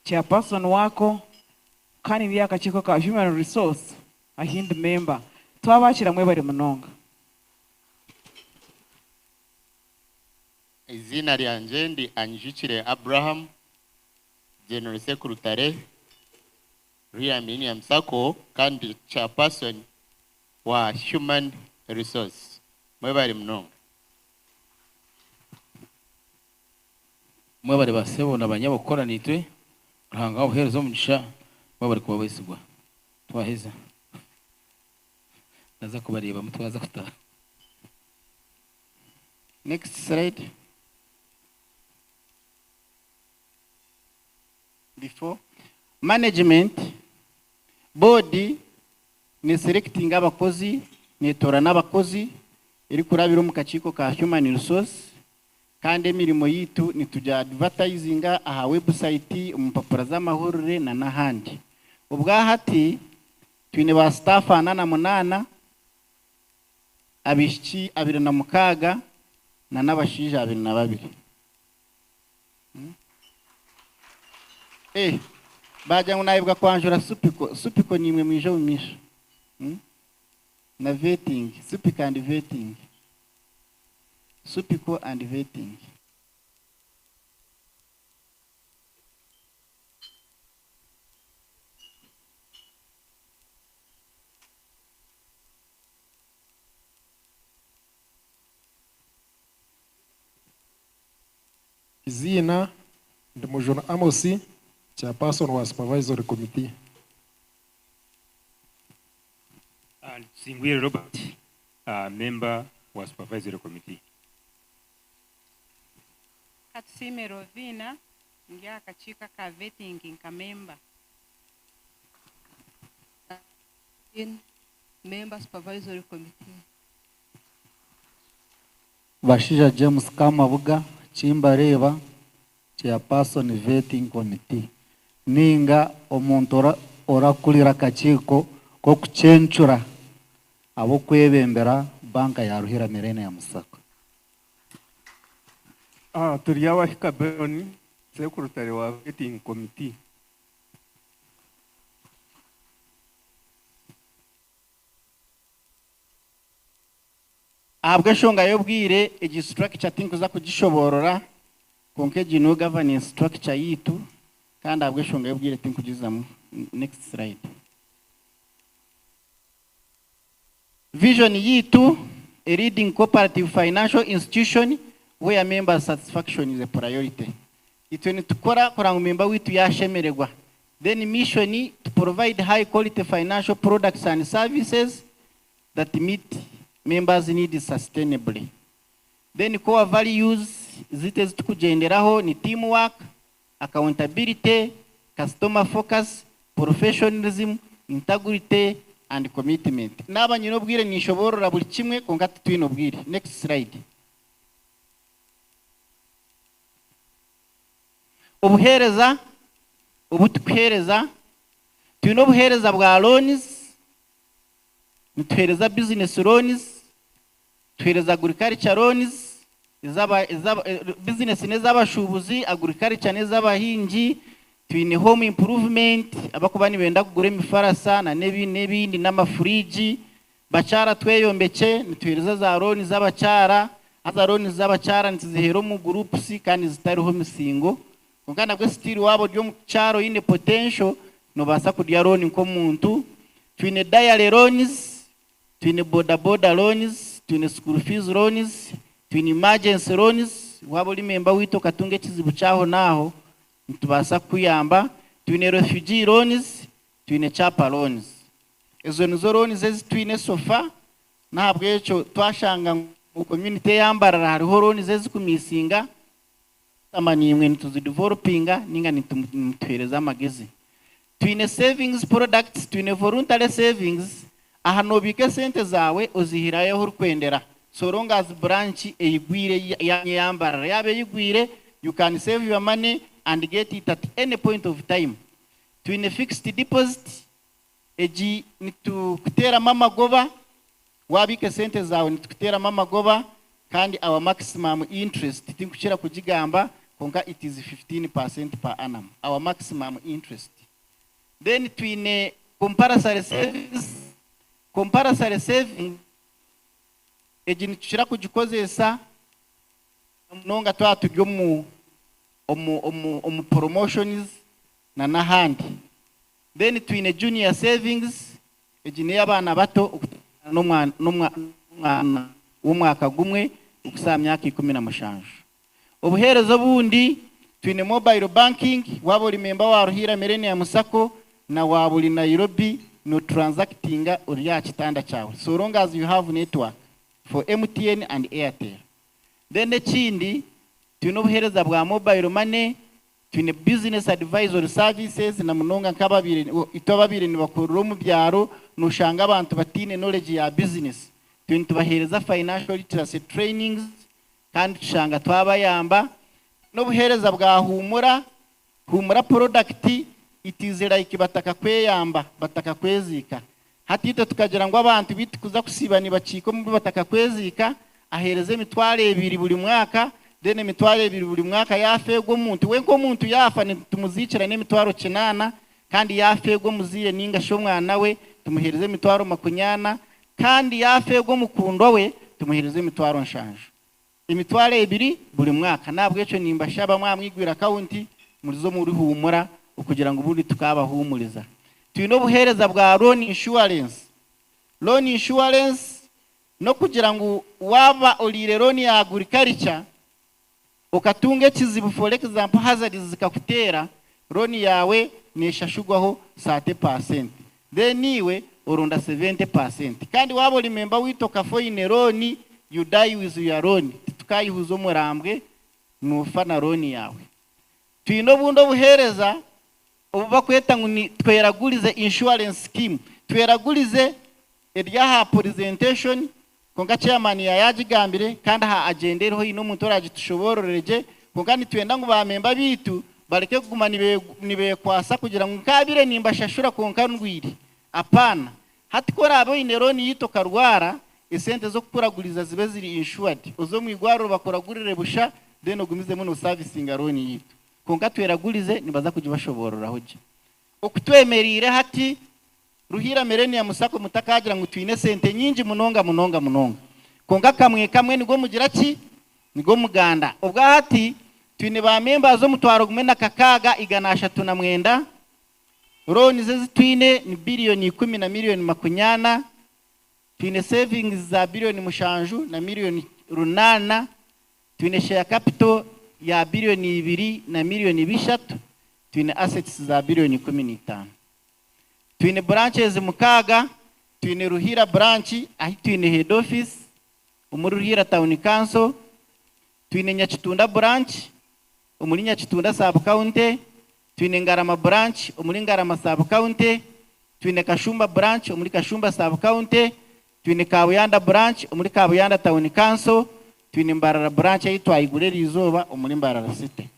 chairperson waako kandi ndi aha kakiiko ka Human Resource ahi ndi member. Twabaakira mwebare munonga. Eiziina ryangye ndi Anyijukire Abraham, General Secretary, Ruhiira Millennium Sacco kandi Chairperson wa Human Resource. Mwebare munonga. Mwebare ba sebo na banyabo kukora naitwe, Ruhanga abuhereze omugisha, mwebare kuba abesigwa. Twaheza. Ndaza kubareebamu twaza kutaaha. Next slide. Before. Management board ne selecting abakozi netora n'abakozi erikurabira omu kakiiko ka human resource kandi emirimo yitu nituja advertisinga aha website omu mpapura z'amahurire na n'ahandi. Obwahati twine ba staff 48, abaishiki 26 na n'abashaija 22. Bagira ngu nayebwa kwanjura Supiko. Supiko nimwe mwije omu maisho. Na vetting, Supiko and vetting. Supiko and vetting. Iziina ndi Mujuni Amos, chairperson wa supervisory committee. Singwire Robert, member wa supervisory committee. Katusiime Rovina, ndi akakiiko ka vetting nka member. In member supervisory committee. Bashija James Kamabuga, Kimbareeba, chairperson vetting committee. Ninga omuntu orakurira akakiiko k'okucencura ab'okwebembera banka ya Ruhira Millennium Sacco. Turi abahika Beron, secretary wa vetting committee. Ahabw'enshonga y'obwire egi structure tinkuza kugishoborora, konka egi niyo governance structure yitu, kandi ahabw'enshonga y'obwire tinkugizamu. Next slide. Vision yitu, a leading cooperative financial institution where member satisfaction is a priority. Itwe nitukora kugira ngu member witu yashemererwa. Then mission to provide high quality financial products and services that meet members' needs sustainably. Then core values zite zitukugenderaho ni teamwork, accountability, customer focus, professionalism, integrity and commitment. Naba nyine obwire nishoborora buri kimwe konka tutwine obwire. Next slide. Obuhereza obutukuhereza twine obuhereza bwa loans, nituhereza business loans, tuhereza agriculture loans, izaba business n'ez'abashubuzi, agriculture n'ez'abahingi, twine home improvement abakuba nibenda kugura emifarasa na n'ebindi n'amafuriji. Bakyara tweyombeke, nituhereza za loan z'abakyara, za loan z'abakyara nituzihera omu groups kandi zitariho misingo. Konka nabwo still wabo ryo mu kyaro ine potential nobasa kurya loan nk'omuntu. Twine dairy loans, twine boda boda loans, twine school fees loans, twine emergency loans. Waba ori member witu okatunga ekizibu kyaho naho nitubasa kuyamba. Twine refugee loans, twine chapa loans. Ezo nizo loans ezi twine sofa. Nahabwekyo twashanga mu community yambarara hariho loans ezikumisinga amanimwe nituzidevelopinga ninga nituhereza amagezi. Twine savings products, twine voluntary savings. Aha nobika sente zawe ozihirayo aho orikwendera. So long as branch eyigwire yambarara yabe eyigwire, you can save your money and get it at any point of time. Twine fixed deposit, egi nitukuteramo amagoba, wabika sente zawe nitukuteramo amagoba, kandi our maximum interest tinkukira kugigamba konka it is 15% per annum, our maximum interest. Then twine compulsory savings. Compulsory saving egi nitukira kugikozesa nonga twaba turi omu promotions na n'ahandi. Then twine junior savings, egi ni ey'abaana bato n'omwana w'omwaka gumwe okusa myaka 17. Obuheereza obundi twine mobile banking, waba ori member wa Ruhira Millennium Sacco na waba ori Nairobi No transactinga ori aha kitanda kyawe so long as you have network for MTN and Airtel. Then ekindi twine obuheereza bwa mobile money, twine business advisory services na munonga nk'ababaire itwe ababaire nibakorera omu byaro noshanga abantu bataine knowledge ya business. Twine nitubaheereza financial literacy trainings kandi tushanga twabayamba. N'obuheereza bwa Huumura, Huumura product it is like batakakweyamba, batakakweziika. Hati itwe tukagira ngu abantu beitu kuza kusiiba nibakiika omuri batakakweziika, aheereze emitwaro ebiri buri mwaka, then emitwaro ebiri buri mwaka yaafeerwa omuntu, we nk'omuntu yaafa nitumuziikira n'emitwaro kinaana, kandi yaafeerwa omuzaire nainga shi omwana we tumuheereza emitwaro makunyana, kandi yaafeerwa omukundwa we tumuheereza emitwaro nshanju. Emitwaro ebiri buri mwaka. N'ahabw'ekyo nimbashaba mwamwigwire akawunti murize omuri Huumura okugira ngu obundi tukaabahuumuriza. Twine obuheereza bwa loan insurance. Loan insurance n'okugira ngu waaba oriire loan ya agriculture okatunga ekizibu for example hazards zikakuteera, loan yaawe neeshashurwaho 30% then iwe oronda 70%. Kandi waaba ori memba waitu okafa oine loan, you die with your loan, titukaayihuza omurambwe, noofa na loan yaawe. Twine obundi obuheereza obu bakweta ngu ni Tweragurize Insurance Scheme. Tweragurize eri aha presentation kwonka chairman yaayagigambire kandi aha agenda eriho haine omuntu oraagitushoboororere gye kwonka nitwenda ngu ba memba baitu bareke kuguma nibeekwasa kugira ngu nkaabaire nimbashashura kwonka ndwire. Apaana. Hati ku oraabe oine loan yaitu okarwara, esente z'okukuraguriza zibe ziri insured, oze omu irwariro bakuragurire busha then ogumizemu noosavisinga loan yaitu. Kwonka tweragurize nibaza kugibashoboororaho gye. Oku twemereire hati, Ruhiira Millennium Sacco mutakaagira ngu twine esente nyingi munonga munonga munonga. Kwonka kamwe kamwe nigwo mugira ki? Nigwo muganda. Obwa hati twine ba members omutwaro gumwe na kakaaga 139. Loans ezi twine ni biliyoni ikumi na miliyoni makunyana. Twine savings za biliyoni mushanju na miliyoni runaana. Twine share capital ya biliyoni ibiri na miliyoni bishatu. Twine assets za biliyoni 15. Twine branches mukaaga. Twine Ruhiira branch ahi twine head office omuri Ruhiira Town Council. Twine Nyakitunda branch omuri Nyakitunda Sub County. Twine Ngarama branch omuri Ngarama Sub County. Twine Kashumba branch omuri Kashumba Sub County. Twine Kabuyanda branch omuri Kabuyanda Town Council. Twine Mbarara branch ei twayigura eriizooba omuri Mbarara City.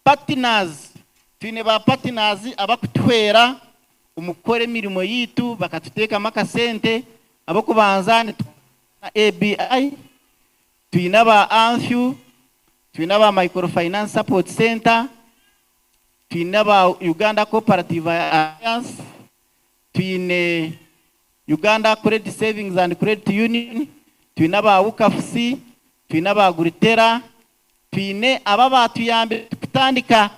Partners, Twine ba partners abakutuhwera omu kukora emirimo yaitu bakatuteekamu akasente. Ab'okubanza nitukoresa na ABI, twine aba ANFU, twine aba Microfinance Support Centre, twine aba Uganda Cooperative Alliance, twine Uganda Credit Savings and Credit Union, twine aba UCAFC, twine aba Agritera, twine aba abaatuyambire tukutandika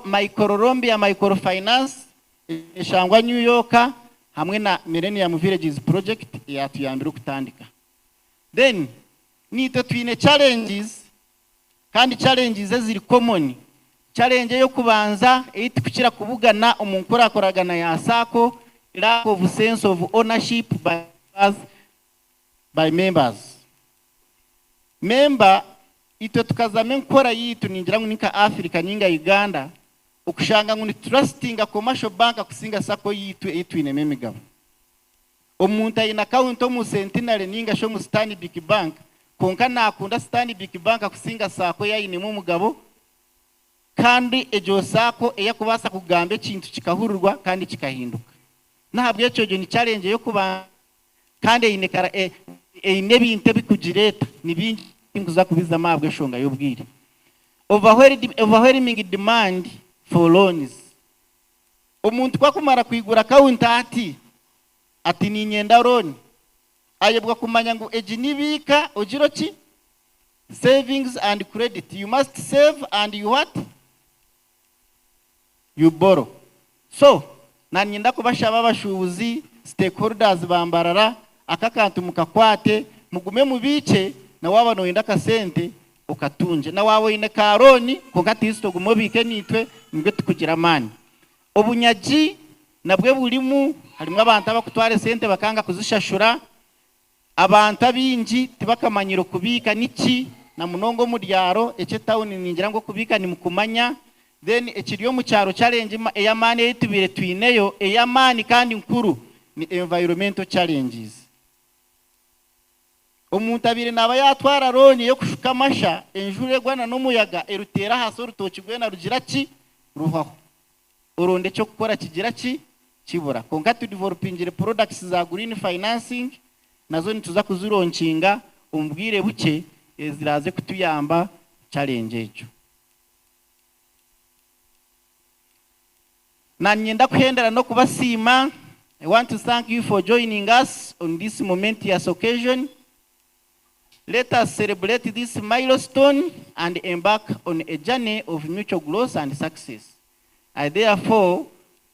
Microlombia Microfinance eshangwa New York hamwe na Millennium Villages Project eyatuyambire okutandika. Then naitwe twine challenges kandi challenges eziri common. Challenge ey'okubanza ei tukukira kubugana omu nkurakuragana ya SACCO, lack of sense of ownership by members, by members. Member, itwe tukazamu enkora yaitu ningira ngu ninka Africa ninga Uganda okushanga ngu nitutrustinga commercial bank kusinga SACCO yaitu ei twinemu emigabo. Omuntu aine akawunti omu Centenary ninga shi omu Stanbic Bank kwonka naakunda Stanbic Bank kusinga SACCO ei ainemu omugabo kandi egyo SACCO ei akubaasa kugamba ekintu kikahurirwa kandi kikahinduka. N'ahabw'ekyo egyo ni challenge ey'okubanza kandi eine eine ebintu ebikugireeta ni bingi tinkuza kubizamu ahabw'enshonga y'obwire. Overwhelming demand for loans. Omuntu ku akumara kwigura akawunti ati, ati niinyenda loan, ayebwa kumanya ngu egi ni biika ogire ki? Savings and credit. You must save and you what? You borrow. So, nanyenda kubashaba abashuubuzi, stakeholders ba Mbarara, aka akantu mukakwate, mugume mubiikye, na waaba nooyenda akasente, Okatungye. Na waaba oine ka loan kwonka at least ogume obiike naitwe nibwo tukugira amaani. Obunyagi nabwo burimu, harimu abantu abakutwara esente bakanga kuzishashura. Abantu abaingi tibakamanyire okubiika niki na munonga omu byaro, eky'etawuni ningira ngu okubiika nimukumanya. Then ekiri omu kyaro challenge ey'amaani ei tubaire twineyo ey'amaani kandi nkuru ni environmental challenges. Omuntu abaire naaba yaatwara looni ey'okushuka amasha, enjura egwa na n'omuyaga eruteera ahaasi orutooki rwena rugira ki? Ruhwaho. Oronda eky'okukora kigira ki? Kibura. Kwonka tudivolopingire products za green financing, nazo nituza kuzironkinga omu bwire bukye eziraaze kutuyamba challenge egyo. Nanyenda kuhendera n'okubasiima, I want to thank you for joining us on this momentous occasion. Let us celebrate this milestone and embark on a journey of mutual growth and success. I therefore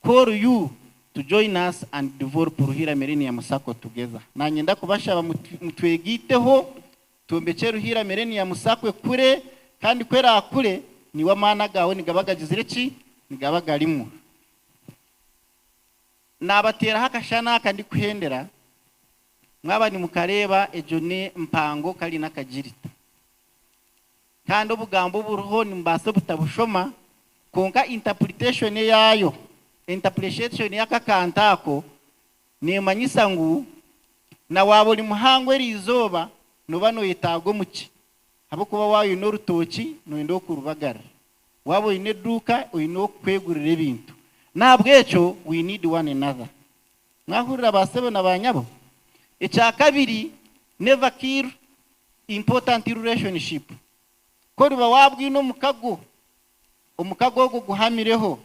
call you to join us and develop Ruhira Millennium Sacco together. Nanyenda kubashaba mutwegaiteho twombekye Ruhira Millennium Sacco ekure kandi ku eraakure niiwe amaani agaawe nigaba gagizire ki? Nigaba garimu. Naabateeraho akashana aka ndikuhendera, mwaba nimukareeba egyo n'empango kari n'akagirita. Kandi obugambo oburiho nimubaasa obutabushoma kwonka interpretation eyaayo, interpretation y'akakantu ako neemanyisa ngu na waaba ori muhango eriizooba nooba nooyetaaga omuki ahabw'okuba waaba oine orutookye nooyenda ow'okurubagarira, waaba oine eduuka oine ow'okukwegurira ebintu. N'ahabw'ekyo we need one another. Mwahurira ba sebo na ba nyabo? Ekya kabiri, never kill important relationship. Ku oriba waabwine omukago, omukago ogwo guhamireho.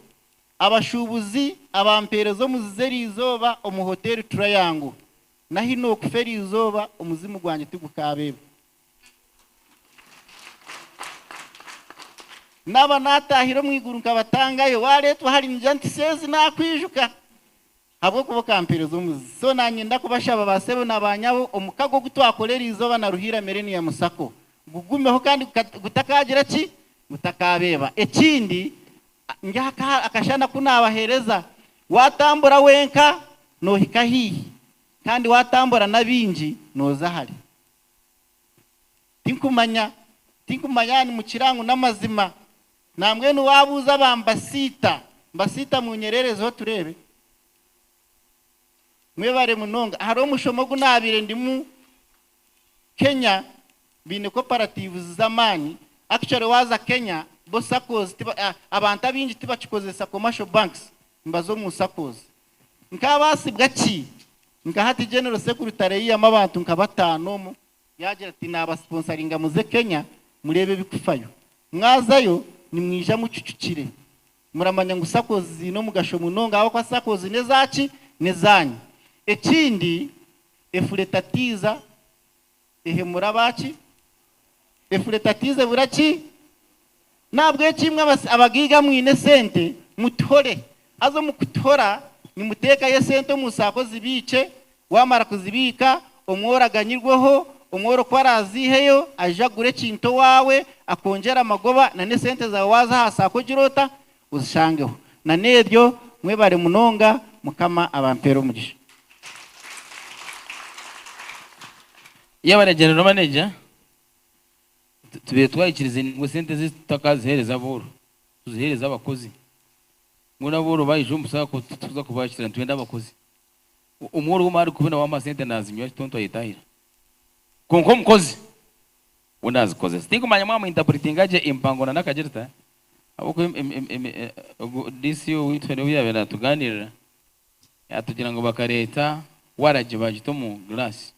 Abashuubuzi abampeereza omuzizi eriizooba omu Hotel Triangle, n'ahi nookufa eriizooba omuzimu gwangye tigukaabeeba. Naaba naataahire omu iguru nkabatangayo, waareetwa ahari nigira nti, Seezi naakwijuka, ahabw'okuba okampeereza omuzizi. So naanye ndakubashaba ba sebo na ba nyabo, omukago ogu twakora eriizooba na Ruhiira Millennium Sacco gugumeho kandi gutakaagira ki? Gutakaabeeba. Ekindi, ndi akashana ku naabaheereza, waatambura wenka noohika haihi, kandi waatambura n'abaingi nooza hare. Tinkumanya, tinkumanya yaaba nimukira ngu n'amazima. Nambwenu waabuuza aba Mbasiita, Mbasiita munyererezeho tureebe. Mwebare munonga. Hariho omushomo ogu naabaire ndimu Kenya, baine cooperatives z'amaani. Actually waaza Kenya, bo SACCOs tiba, abantu abaingi tibakikozesa commercial banks, nibaza omu SACCOs. Nkaabaasibwa ki? Nka hati General Secretary yaihamu abantu nka bataano omu, yaagira ati naabasiponsaringa muze Kenya mureebe ebikufayo. Mwazayo nimwija mucucukire. Muramanya ngu SACCOs ziine omugasho munonga ahabw'okuba SACCOs n'ezaaki? N'ezaanyu. Ekindi, efura etatiiza ehemura abaaki? Efura etatiiza ebura ki? N'ahabw'ekyo imwe abagaiga mwine esente, mutuhore. Haza omu kutuhora, nimuteekayo esente omu saako zibiikye, waamara kuzibiika, omworo aganyirweho, omworo ku araaziiheyo, aije agure ekintu owaawe, akwongyere amagoba, na n'esente zaawe waaza aha saako ogire ota? Ozishangeho. Na n'ebyo, mwebare munonga, Mukama abampeere omugisha. Yebare General Manager. Tubaire twahikirize ngu esente ezi tutakaziheereza abooro, tuziheereze abakozi. Mbwenu abooro baija omu saako tituza kubaakira nitwenda abakozi. Omworo we arikuba nawe sente nazinywa tonto ayetahira. Kwonka omukozi we nazikozesa. Tinkumanya mwaba muinterpretinga gye empango na nakagirita ahabw'okuba ogu DC owaitu hariho obu yaabaire natuganirira yatugira ngu bakareeta waragi bagita omu glass.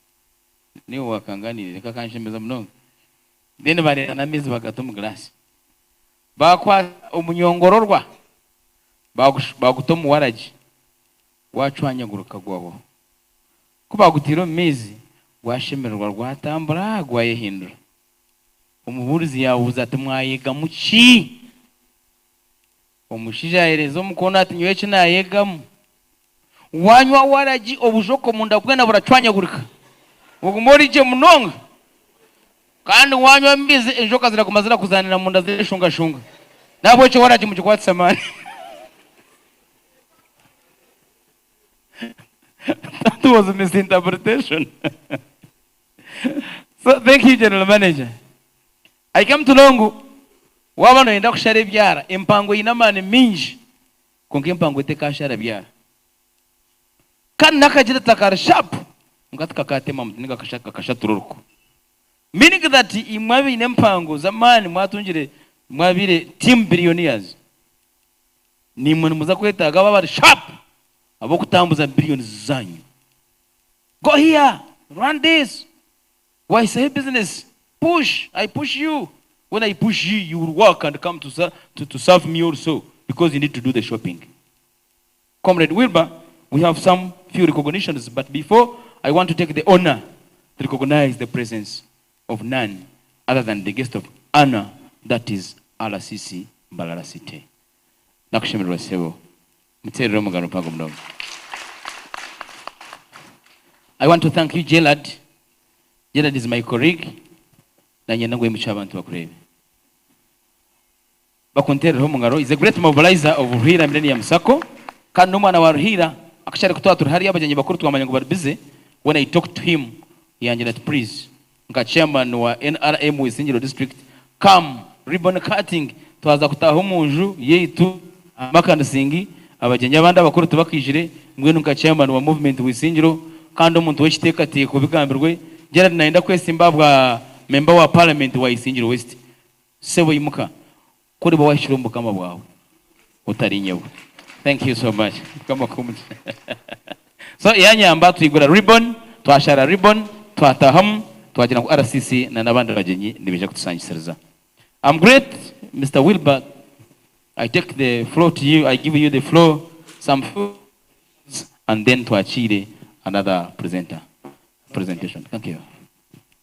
Niiwe waakanganiire kakanshemeza munonga. Then bareeta n'amaizi bagata omu glass. Baakwata omunyongororwa baaguta omu waragi gwacwanyaguruka gwahwaho. Ku baagutaire omu maizi gwashemererwa gwatambura gwayehindura. Omubuurizi yaabuuza ati, Mwayegamu ki? Omushaija yaayereeza omukono ati, Nyowe eki naayegamu, waanywa waragi obujoka omunda bwena buracwanyagurika, ogume ori gye munonga. Kandi wanywa amaizi enjoka ziraguma zirakuzaanira munda zireshungashunga. N'ahabw'ekyo waragi mugikwatise amaani. That was misinterpretation. So thank you General Manager. I came to know ngu waaba noyenda kushara ebyara, empango eine amaani maingi kwonka empango tekaashara byara. Kandi nakagira ati akari sharp kwonka tikakaatema muti ninga kakashatura oruko. Meaning that imwe abaine empango z'amaani mwatungire mwabaire team billionaires naimwe nimuza kwetaaga abo abari sharp ab'okutambuza billions zaanyu. Go here, run this, wahisaho business, push, I push you, when I push you, you will work and come to, to, to serve me also because you need to do the shopping. Comrade Wilbur, we have some few recognitions, but before, I want to take the honor to recognize the presence of none other than the guest of honor, that is RCC Mbarara City. Nakushemererwa sebo. Muterere omugaro mpango munonga. I want to thank you, Gerard. Gerard is my colleague. Nanyenda ngu oimukye abantu bakureebe. Bakunteerereho omu ngaro. Is a great mobilizer of Ruhiira Millennium Sacco kandi n'omwana wa Ruhiira. Actually ku twaba turi hariya abagyenyi bakuru twamanya ngu bari busy, when I talked to him yangira ati please nka chairman wa NRM Isingiro district come ribbon cutting twaza kutaaha omu nju yaitu aha Makandisingi abagyenyi abandi abakuru tibakaijire mbwenu nka chairman wa movement Isingiro kandi omuntu w'ekiteekateeko bigambirwe Gerald nayenda kwesimba ahabwa member wa parliament wa Isingiro West. Sebo imuka, ku oriba wahikire omu bukama bwawe, otari nyowe. Thank you so much. Mukama akuhe omugisha. So yanyamba twigura ribbon, twashara ribbon, twatahamu, twagira ngu RCC na n'abandi bagyenyi nibaija kutusangisiriza. I'm great, Mister Wilbur. I take the floor to you, I give you the floor, some few words, and then twakiire another presenter. Presentation. Thank you.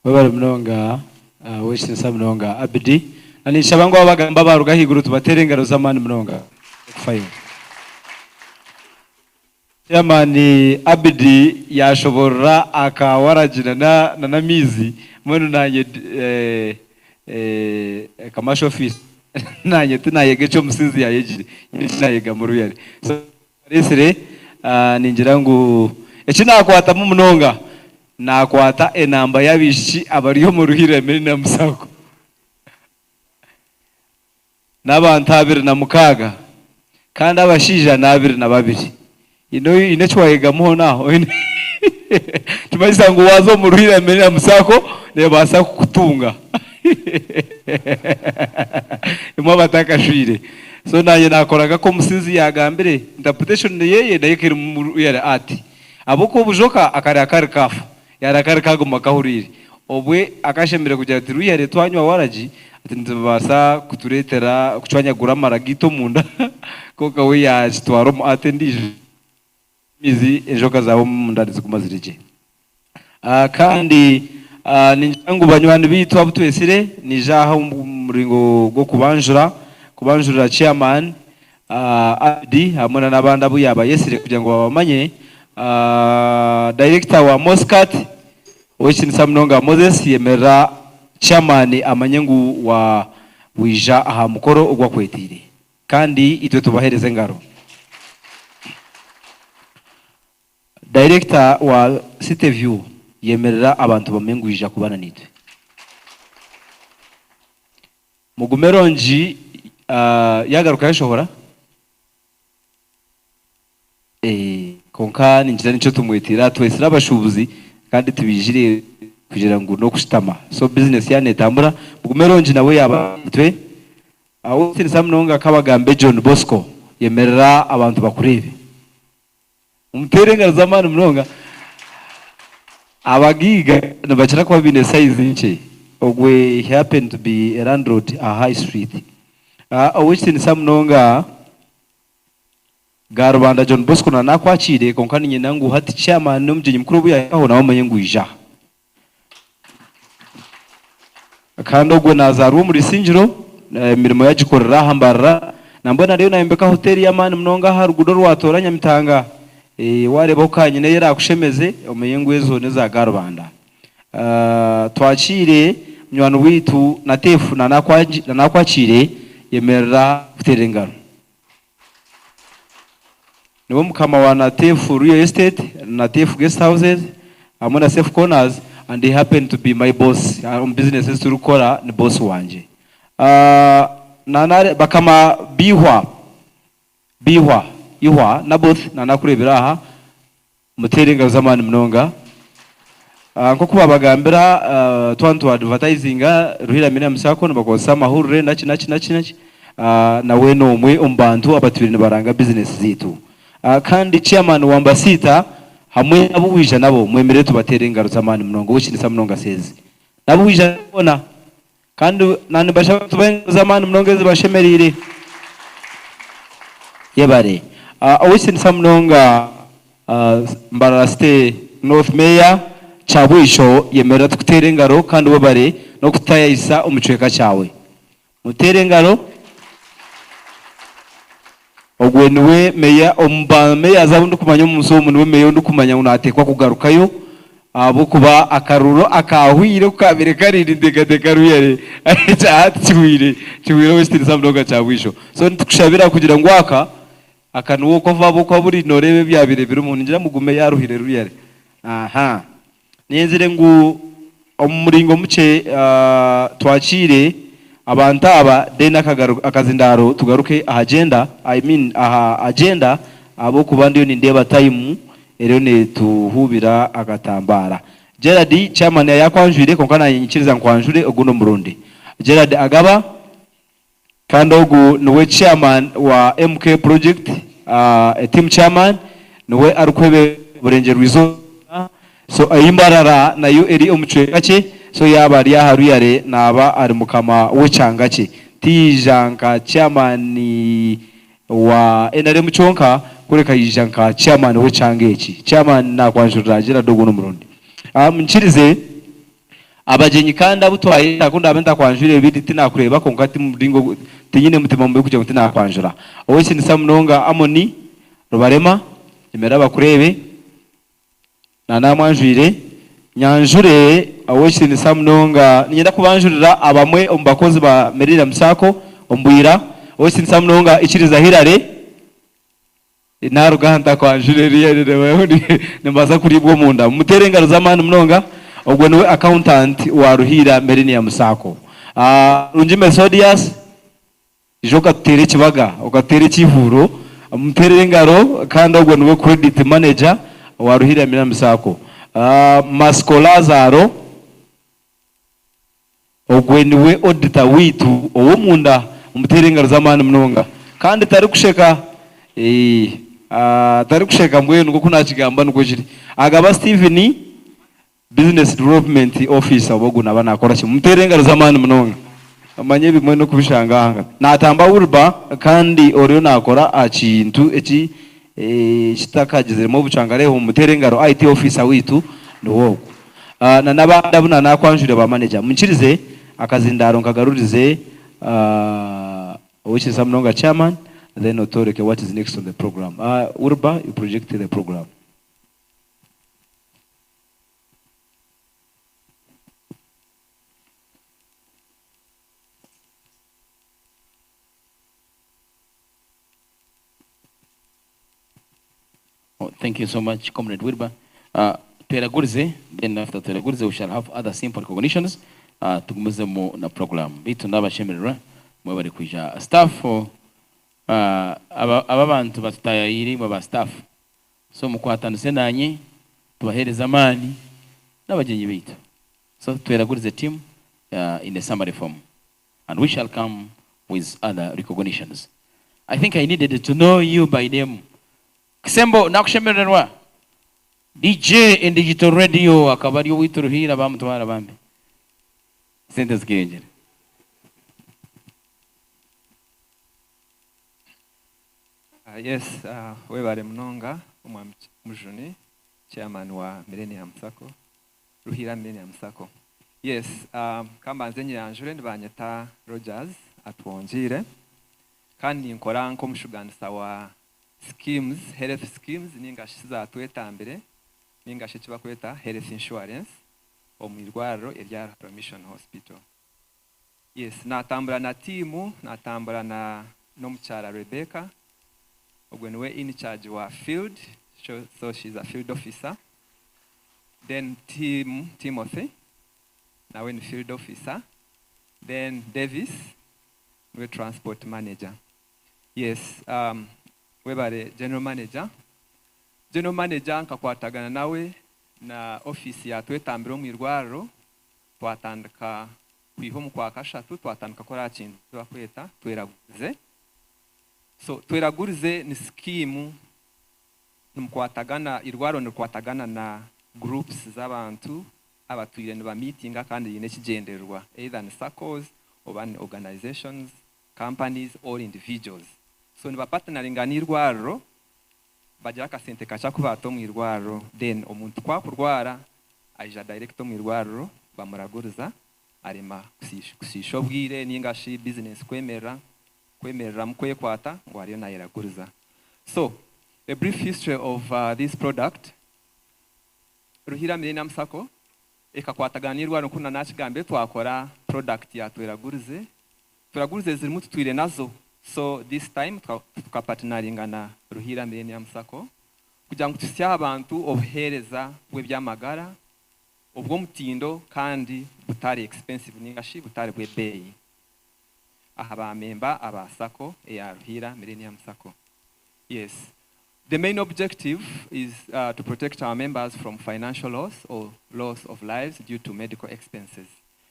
Webare munonga Ow'ekitinisa munonga Abidi. Na ninshaba ngu abagamba abaaruga ahaiguru tubateere engaro z'amaani munonga kufayo. Chairman Abidi yaashoborora aka waragi na n'amaizi mbwenu naanye commercial office naanye tinayega eki omusinzi yaayegire nyine eki naayega muruyare. So areetsire ningira ngu eki naakwatamu munonga Naakwata enamba y'abaishiki abari omu Ruhire Millennium Sacco. N'abantu 26 kandi abashaija n' 22. Haine haine eki waayegamu hoona aho? Nikimanyisa ngu waaza omu Ruhire Millennium Sacco neebaasa kukutunga. Imwe abatakashwire. So naanye naakora nk'oku omusinzi yaagambire, interpretation yeeye nayo ekaba erimu Ruhire ati. Ahabw'okuba obujoka akarya kari kaafa, yaarya kari kaaguma kahuriire. Obwe akashemereire kugira ati, Rwihare twanywa waragi, ati nizibaasa kutureetera kucwanyagura amara gaitu omunda, kwonka we yaakitwara omu art endiijo, amaizi enjoka zaaba omunda niziguma ziri gye. Kandi ningira ngu banywani baitu abu twetsire, naija aha omu muringo gw'okubanjura, kubanjurira chairman, Abdi hamwe na n'abandi abu yaabayetsire kugira ngu babamanye. Director wa Moscat, Ow'ekitinisa munonga Moses yemerera chairman amanye ngu wa waija aha mukoro ogu akwetiire. Kandi itwe tubahereze engaro. Director wa City View yemerera abantu bamanye ngu waija kuba na naitwe. Mugume rongi yagaruka yashohora kwonka ningira nikyo tumwetiire aha twetsire abashubuzi kandi tibaijire kugira ngu nokushutama so business yaaba netambura Mugume rongi nawe yaba itwe Owekitiinisa munonga Kabagambe John Bosco yemerera abantu bakureebe. Omuteere engaro z'amaani munonga. Abagaiga nibakira kuba baine size nkye. Ogwe he happened to be a landlord aha High Street. Ow'ekitiinisa munonga Garubanda John Bosco na nakwakiire kwonka niinyenda ngu hati chairman n'omugyenyi mukuru obu yahikaho nawe omanye ngu ija. Kandi ogwo naazaarwa omuri Isingiro, emirimo ye agikorera aha Mbarara. Nambwenu ariyo naayombeka hoteeri y'amaani munonga aha ruguudo orwatoora Nyamitanga. Waareebaho kanyina ei eraakushemeze, omanye ngu ezo n'eza Karubanda. Twakiire Munywani waitu Natefu nanakwakiire, yemerera kuteera engaro. Niwe mukama wa Natefu Real Estate, Natefu Guest Houses hamwe na Safe Corners and he happened to be my boss omu business ezi turikukora ni boss wangye. Bakama b'eihwa, b'eihwa, ihwa, Naboth nanakureebera aha, Muteere engaro z'amaani munonga. Nk'oku baabagambira, twaba nitwa advertisinga Ruhiira Millennium Sacco nibakozesa amahurire naki naki naki naki, nawe n'omwe omu bantu abatwire nibaranga bizinesi zaitu. Kandi chairman wa Mbasiita hamwe n'abu waija nabo mwemerere tubateere engaro z'amaani munonga. Ow'ekitinisa munonga Seezi n'abu waija nabo boona. Kandi na nibashaba tubahe engaro z'amaani munonga ezibashemereire. Yebare. Ow'ekitinisa munonga Mbarara City North Mayor Kyabwisho yemerera tukuteere engaro kandi webare n'okututayayisa omu kicweka kyawe. Muteere engaro. Ogwe niwe meya omu ba mayors abu ndikumanya omu nsi omu niwe meya ou ndikumanya ngu naateekwa kugarukayo ahabw'okuba akaruru akaahwire ku kaabaire kari ninteekateeka really ekya hati kihwire kihwire ow'ekitiinisa munonga Kyabwisho. So nitukushabira kugira ngu aka aka niwe oku ahabw'okuba buri nooreeba ebyabaire birimu ningira mugume yaaruhire really. Aha. Nenzire ngu omu muringo mukye twakiire abantu aba then akazindaaro tugaruke aha agenda, I mean aha agenda ahabw'okuba ndiyo nindeeba time eriyo netuhuubira akatambaara. Gerald, chairman yaakwanjwire kwonka naanye nyikiriza nkwanjure ogundi omurundi. Gerald Agaba Kandi ogu niwe chairman wa MK project, team chairman, niwe arikwebembera Burengyerwa izooba, so ei Mbarara nayo eri omu kicweka kye, so yaaba ari aha Ruyare naaba ari mukama w'ekyanga kye. Tiyaija nka chairman wa nrm kyonka kureka yaija nka chairman w'ekyanga eki. Chairman nakwanjurira Gerald ogu n'omurundi. Munyikirize. Abagyenyi kandi abu twayeta, ku ndaabe ntakwanjwire ebindi tinakureeba, kwonka ti muringo, tinyine mutima mubi kugira ngu tinakwanjura. Ow'ekitinisa munonga Amoni Rubarema, emerera bakureebe, na naamwanjwire. Nyanjure ow'ekitinisa munonga, niinyenda kubanjurira abamwe omu bakozi ba Millennium Sacco omu Bwira. Ow'ekitinisa munonga Ikiriza Hillary. Naaruga aha ntakwanjura eriya nimbaasa kuriibwa omunda. Mumuteere engaro z'amaani munonga. Ogwo niwe accountant wa Ruhiira Millennium Sacco. Rungi Methodius, ija okatuteera ekibaga, okatuteera ekiihuuro. Mumuteerere engaro kandi ogwo niwe credit manager wa Ruhiira Millennium Sacco. Masiko Lazaro. Ogwe niwe auditor waitu ow'omunda, mumuteere engaro z'amaani munonga. Kandi tarikusheka, eeh, tarikusheka mbwenu nk'oku naakigamba nikwo kiri. Agaba Steven, Business Development Officer oba ogu naaba naakora ki? Mumuteere engaro z'amaani munonga. Manya ebimwe n'okubishanga aha. Naatamba Wilber kandi oriyo naakora aha kintu eki kitakagiziremu obucwangareho, mumuteere engaro, IT Officer waitu niwe ogwo. Na n'abandi abu naanakwanjwire ba manager. Munyikirize akazindaaro nkagarurize Ow'ekitinisa munonga Chairman then otworeke what is next on the program. Wilber, you project the program. Oh, thank you so much, Comrade Wilber. Tweragurize, then after tweragurize, we shall have other simple recognitions. Tugumizemu na program. Beitu nabashemererwa mwebare kwija. Staff, aba abantu batutayayiire imwe ba staff. So mukwatanise nanye tubahereze amaani n'abagyenyi beitu. So tweragurize team in a summary form. And we shall come with other recognitions. I think I needed to know you by name. Kisembo nakushemererwa. DJ in digital radio akaba ari owaitu Ruhiira bamutwara bambi. Sente zikeyongyera. Yes, webare munonga Omwami Mujuni, Chairman wa Millennium Sacco. Ruhiira Millennium Sacco. Yes, kambanze nyeyanjure nibanyeta Rogers Atwongiire kandi ninkora nk'omushuganisa wa schemes, health schemes ninga shi za Twetambire ninga shi eki bakweta health insurance. omu irwariro erya Ruharo Mission Hospital. Yes, natambura na tiimu, natambura na n'omukyara Rebecca, ogwe niwe in charge wa field, so she's a field officer. Then team Timothy, nawe ni field officer. Then Davis, niwe transport manager. Yes, webare general manager. General manager nkakwatagana nawe na office ya Twetambire omu irwariro, twatandika kwiha omu Kwakashatu, twatandika kukora aha kintu eki barikweta Tweraguze. So Tweraguze ni scheme nimukwatagana, irwariro nirikwatagana na groups z'abantu abatwire nibamiitinga kandi biine ekigyendererwa, either ni SACCOs oba ni organizations, companies or individuals. So nibapartneringa n'irwariro, bagira akasente kakye aku baata omu irwariro, then omuntu ku akurwara aija direct omu irwariro bamuraguriza, arema kushiisha obwire ninga shi business kwemerera, kwemereramu kwekwata ngu ariyo nayeraguriza. So a brief history of this product, Ruhiira Millennium Sacco ekakwatagana n'irwariro nk'oku nakigambire twakora product ya Tweragurize. Tweragurize zirimu tutwire nazo, so this time tukapartneringa na Ruhiira Millennium Sacco kugira ngu tuhitsye aha bantu obuheereza bw'eby'amagara obw'omutindo kandi butari expensive ninga shi butari bw'ebeeyi aha ba memba aba Sacco eya Ruhiira Millennium Sacco. Yes. The main objective is to protect our members from financial loss or loss of lives due to medical expenses.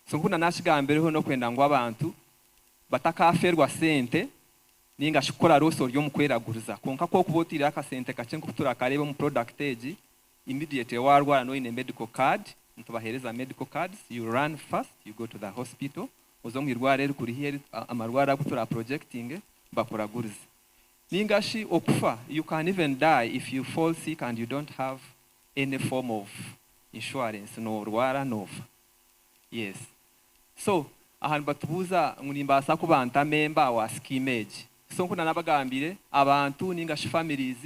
So nk'oku nakigambireho n'okwenda ngu abantu batakafeerwa sente ninga shi kukora loss ori omu kweraguriza. Kwonka ku okuba otiireho akasente kakye nk'oku turakareeba omu product egi, immediately warwara n'oine medical card, nitubaheereza medical cards, you run fast, you go to the hospital, oze omu irwariro erikuri haihi, amarwariro agu turaprojectinge, bakuragurize. Ninga shi okufa, you can even die if you fall sick and you don't have any form of insurance, norwara nofa. Yes. So aha nibatubuuza ngu nimbaasa kuba nta member wa scheme egi? So nku nanabagambiire, abantu ninga shi families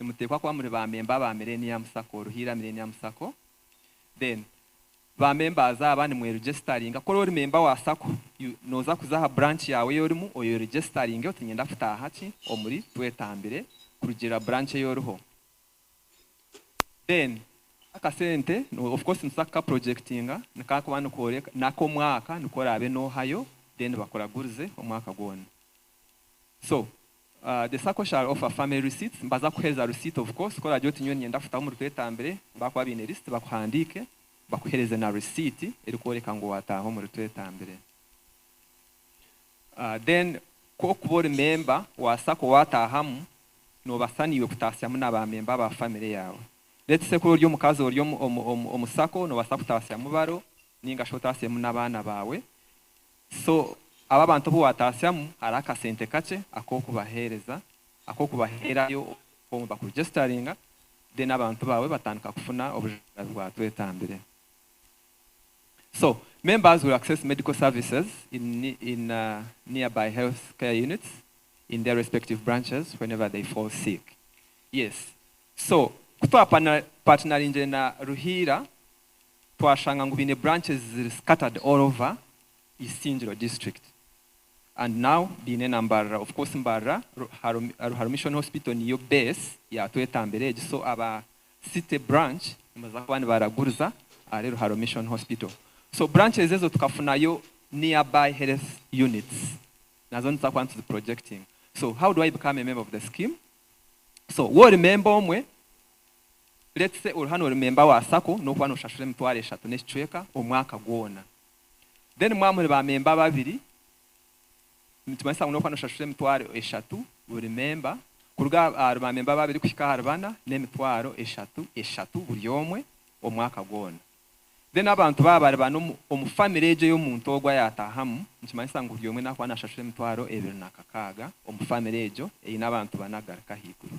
nimuteekwa kuba muri ba member ba Millennium Sacco, Ruhiira Millennium Sacco. Then ba members aba nimweregisteringa, ku ori member wa Sacco, noza kuza aha branch yaawe ei orimu oyeregisteringe oti niinyenda kutaaha ki omuri Twetambire kurugiirira branch ei oriho. Then akasente of course nituza kukaprojectinga nikakuba nikooreka n'ak'omwaka nikwo oraabe noohayo then bakuragurize omwaka gwona. So the Sacco shall offer family receipts, nibaza kukuheereza receipt of course ku oraagire oti nyowe niinyenda kutaha omuri Twetambire, baakuba baine list bakuhandiike bakuheereze na receipt erikworeka ngu waataaha omuri Twetambire. Then ku okuba ori member wa Sacco waataahamu, noobasa naiwe kutaasyamu na ba member ba family yaawe. Let's say ku ori omukazi ori omu Sacco, noobasa kutaasyamu baro ninga shi otaasyemu n'abaana baawe. So abo abantu obu waataasyamu, hariho akasente kakye ak'okubaheereza, ak'okubaheerayo omu bakuregisteringa, then abantu baawe batandika kufuna obujanjabi bwa Twetambire. So members will access medical services in nearby health care units in their respective branches whenever they fall sick. Yes. So ku twapartneringire na Ruhiira, twashanga ngu baine branches ziri scattered all over Isingiro district. And now baine na Mbarara, of course Mbarara, Ruharo Mission Hospital niyo base ya Twetambire egi, so aba city branch nibaza kuba nibaraguriza ahari Ruharo Mission Hospital. So branches ezo tukafunayo nearby health units, nazo nituza kuba nituziprojecting. So how do I become a member of the scheme? So waaba ori member omwe, let's say ori hanu ori member wa Sacco, n'okuba noshashura 35,000 omwaka gwona. Then mwaba muri ba member babiri, nikimanyisa ngu n'okuba noshashura 30,000 buri member, kuruga ahari ba member babiri kuhika ahari bana n'emitwaro 3 eshatu buri omwe omwaka gwona. Then abantu baaba bari bana omu family egyo ey'omuntu ogwo ayatahamu, nikimanyisa ngu buri omwe nakuba nashashura 26,000 omu family egyo eine abantu bana kugaruka ahaiguru.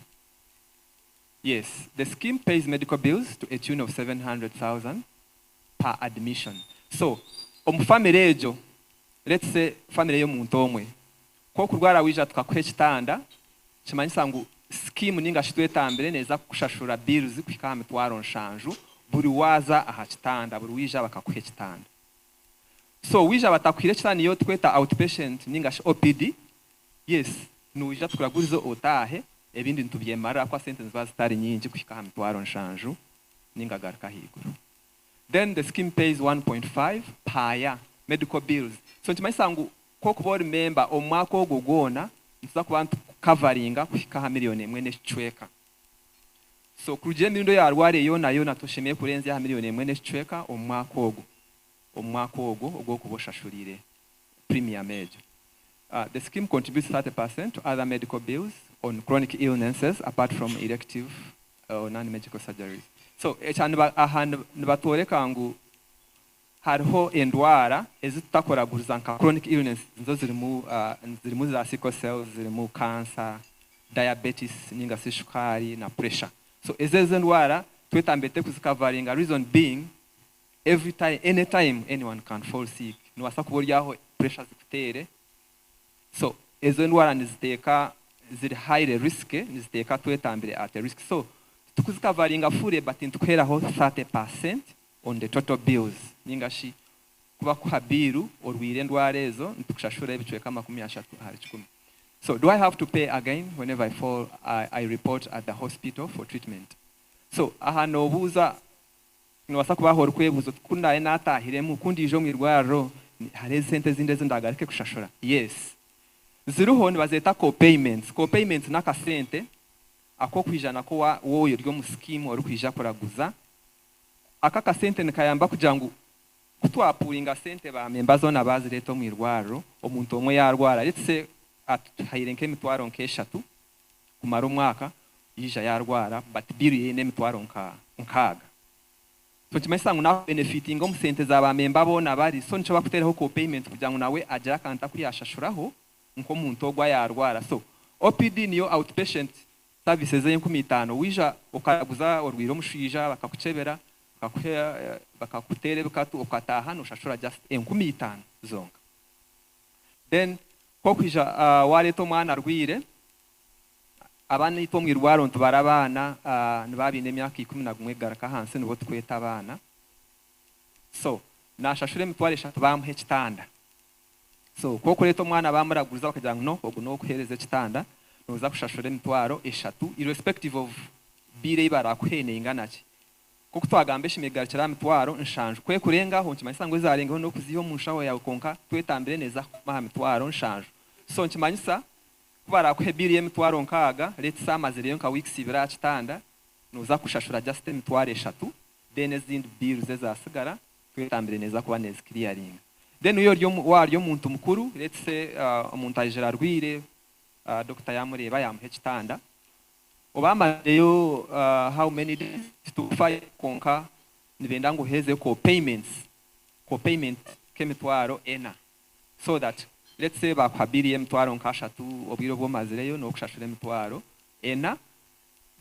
Yes, the scheme pays medical bills to a tune of 700,000 per admission. So omu family egyo, let's say family y'omuntu omwe, ku okurwara wija tukakuha ekitanda, kimanyisa ngu scheme ninga shi Twetambire neeza kukushashura bills kuhika aha 700,000. Buri waaza aha kitanda, buri waija bakakuha ekitanda. So waija batakuhaire ekitanda niyo tukweta outpatient ninga shi OPD, yes, noija tukuragurize otaahe, ebindi nitubyemarira ahakuba sente niziba zitari nyingi kuhika aha mitwaro nshanju ninga garuka ahaiguru. Then the scheme pays 1.5 per year medical bills. So nikimanyisa ngu ku orikuba ori member omu mwaka ogwo gwona nituza kuba nitukukavaringa kuhika aha million emwe n'ekicweka. So kurugiirira emirundi ei waarwara yoona yoona toshemereire kurenzya aha million emwe n'ekicweka omu mwaka ogwo omu mwaka ogwo ogu orikuba oshashuriire premium egyo. The scheme contributes 30% to other medical bills on chronic illnesses apart from elective or non-medical surgeries. So ekya aha nibatworeka ngu hariho endwara ezi tutakuraguriza nka chronic illness nizo zirimu zirimu za sickle cells, zirimu cancer, diabetes ninga shi shukaari na pressure. So ezo ezo endwara twetambire kuzikavaringa reason being every time, any time anyone can fall sick. Nobaasa kuba ori aho pressure zikuteere. So ezo endwara niziteeka ziri highly risky, niziteeka twetambire at a risk. So titukuzikavaringa fully but nitukuheeraho 30% on the total bills ninga shi ku bakuha biiru orwaire endwara ezo nitukushashura ebicweka 30%. So do I have to pay again whenever I fall, I report at the hospital for treatment? So aha noobuuza, nobaasa kuba aha orikwebuuza oti ku ndaabe naataahiremu, ku ndiija omu irwariro, hariho esente ezindi ezi ndaagaruke kushashura? Yes. Ziriho nibazeeta co-payments. Co-payments n'akasente ak'okwija nako waaba ori omu scheme orikwija kuraguza. Aka akasente nikayamba kugira ngu ku twapuuringa sente ba memba zoona baazireeta omu irwariro, omuntu omwe yaarwara, let's say atuhaire nk'emitwaro nk'eshatu kumara omwaka, yaija yaarwara but bill ye n'emitwaro nka nkaaga. So nikimanyisa ngu naakubenefitinga omu sente za ba memba boona bari, so nikyo bakuteeraho co-payment kugira ngu nawe agire akantu aku yaashashuraho nk'omuntu ogwo ayaarwara. So OPD niyo outpatient services ey'enkumi itaano, waija okaraguza orwaire omushaija bakakukyebera, bakakuha bakakuteera ebikatu okataaha nooshashura just 5,000 zonka. Then ku orikwija waareeta omwana arwaire, abaana itwe omu irwariro nitubara abaana nibaba baine emyaka 11 kugaruka ahansi nibo tukweta abaana. So naashashura 30,000 baamuha ekitanda. So ku orikureeta omwana baamuraguriza bakagira ngu no ogu n'ow'okuheereza ekitanda, nooza kushashura 30,000 irrespective of bill ei baraakuhe neingana ki. Nk'oku twagamba eshima egarukira aha 700,000 ku ekurengaho nikimanyisa ngu ezaarengaho n'okuziiha omu nshaho yaawe kwonka twetambire neeza kukoma aha 700,000. So nikimanyisa ku baraakuhe bill y'emitwaro nkaaga, let's say amazireyo nka weeks ibiri aha kitanda, nooza kushashura just 30,000 then ezindi bills ezaatsigara twetambire neeza kuba neeziclearinga. Then iwe ori waaba ori omuntu mukuru, let's say omuntu aijire arwaire, doctor yaamureeba yaamuha ekitanda, oba amazireyo how many days titukufayo kwonka nibenda ngu oheezeyo co-payments, co-payment k'emitwaro 4 so that let's say baakuha bill y'emitwaro nk'ashatu, obwire obu omazireyo n'okushashura 4,000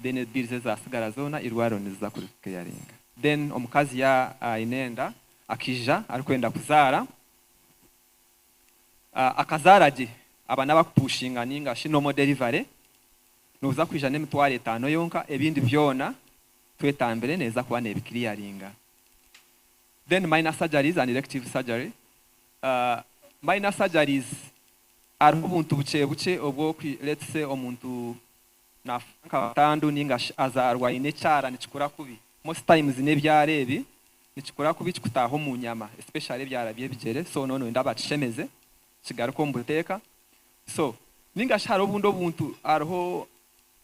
then bills ezaasigara zoona irwariro niziza kuriclearinga. Then omukazi ya aine enda akaija arikwenda kuzaara, akazaara gye, aba n'abakupushinga ninga shi normal delivery, nooza kwija n'emitwaro 5 yonka, ebindi byona twetambire neeza kuba neebiclearinga. Then minor surgeries and elective surgery. Minor surgeries hariho obuntu bukye bukye obwo let's say omuntu naafa nka butandu ninga shi azaarwa aine ekyara nikikura kubi. Most times n'ebyara ebi nikikura kubi kikutaaha omu nyama especially ebyara by'ebigyere so nooba nooyenda bakishemeze kigaruke omu buteeka. So ninga shi hariho obundi obuntu hariho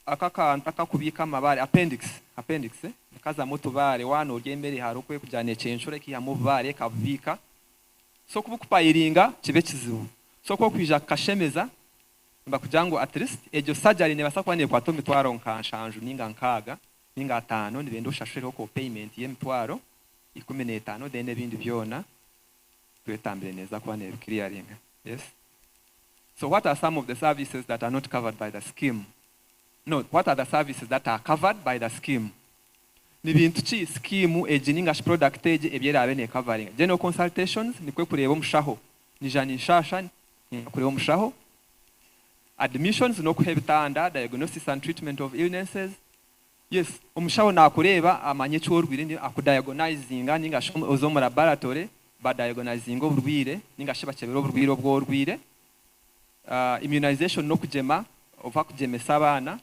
aka akantu akakubiika amabaare appendix, appendix nikazamu otubaare waaba noorya emere hariho oku erikugira neecencura ekaihamu obubaare ekabubiika. So kubukupayiringa kiba ekizibu. So ku orikwija kukashemeza nibakugira ngu at least egyo surgery neebaasa kuba neekwata omu mitwaro nka nshanju ninga nkaaga ninga ataano nibenda oshashureho co-payment y'emitwaro 15 then ebindi byona twetambire neeza kuba neebiclearinga. Yes. So what are some of the services that are not covered by the scheme? No, what are the services that are covered by the scheme? Ni bintu ki scheme egi ninga shi product egi ebi eraabe neecoveringa? General consultations nikwe kureeba omushaho. Nyija ninshasha kureeba omushaho. Admissions n'okuha ebitanda, diagnosis and treatment of illnesses. Yes, omushaho nakureeba amanye eki orwire akudiagonizinga ninga shi oze omu laboratory badiagonizinge oburwire ninga shi bakyebere oburwire obu orwire. Immunization n'okugyema oba kugyemesa abaana.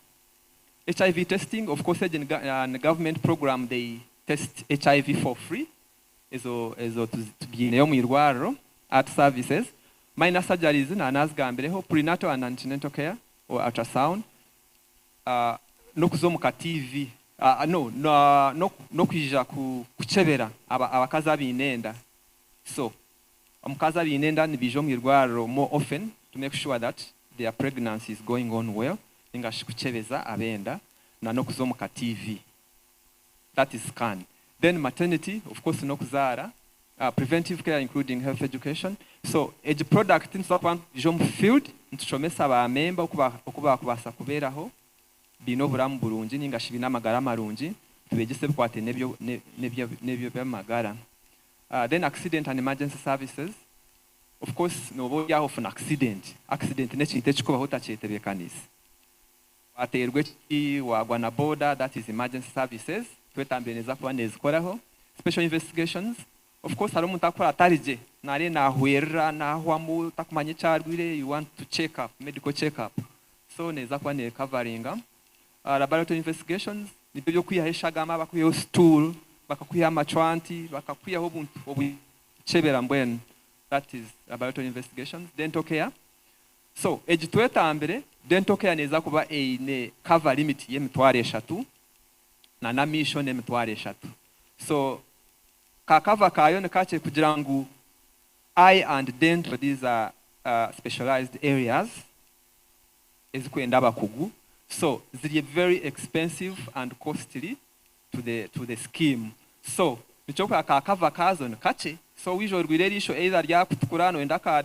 HIV testing, of course egi ni government program they test HIV for free ezo ezo tubyineyo omu irwariro. Art services, minor surgeries nanazigambireho, prenatal and antenatal care or ultrasound. N'okuza omu ka TV, no, n'okwija kukyebera abakazi abaine enda. So, omukazi abaine enda nibaija omu irwariro more often to make sure that their pregnancy is going on well, ninga shi kukyebeza ab'enda, na n'okuza omu ka TV. That is scan. Then maternity, of course n'okuzaara, preventive care including health education. So, egi product nituza kuba nitwija omu field nitushomesa ba member oku baakubaasa kubeeraho baine oburamu burungi ninga shi baine amagara marungi, tubeegyese ebikwatiraine n'ebyo by'amagara. Then accident and emergency services, of course nooba ori aho ofuna accident, accident n'ekintu ekikubaho otakyetebeekaniise. Wateerwa ekiti, waagwa na boda, that is emergency services, twetambire neeza kuba neezikoraho. Special investigations, of course hariho omuntu arikukora atari gye, nareeba naahwerera, naahwamu, otakumanya eki arwaire, you want to check up, medical check up, so neeza kuba neekavaringa. Laboratory investigations, nibyo by'okwihaho eshagama, bakwihaho stool, bakakwihaho amacwanti, bakakwihaho obuntu obukyebera mbwenu, that is laboratory investigations. Dental care, so egi twetambire, dental care neeza kuba eine cover limit y'emitwaro eshatu, na n'amaisho n'emitwaro eshatu. So ka cover kaayo ni kakye kugira ngu eye and dental these are specialized areas ezikwenda abakugu, so ziri very expensive and costly to the scheme. So nikyo ka cover kaazo ni kakye. So waija orwire eriisho either ryakutukura noyenda ka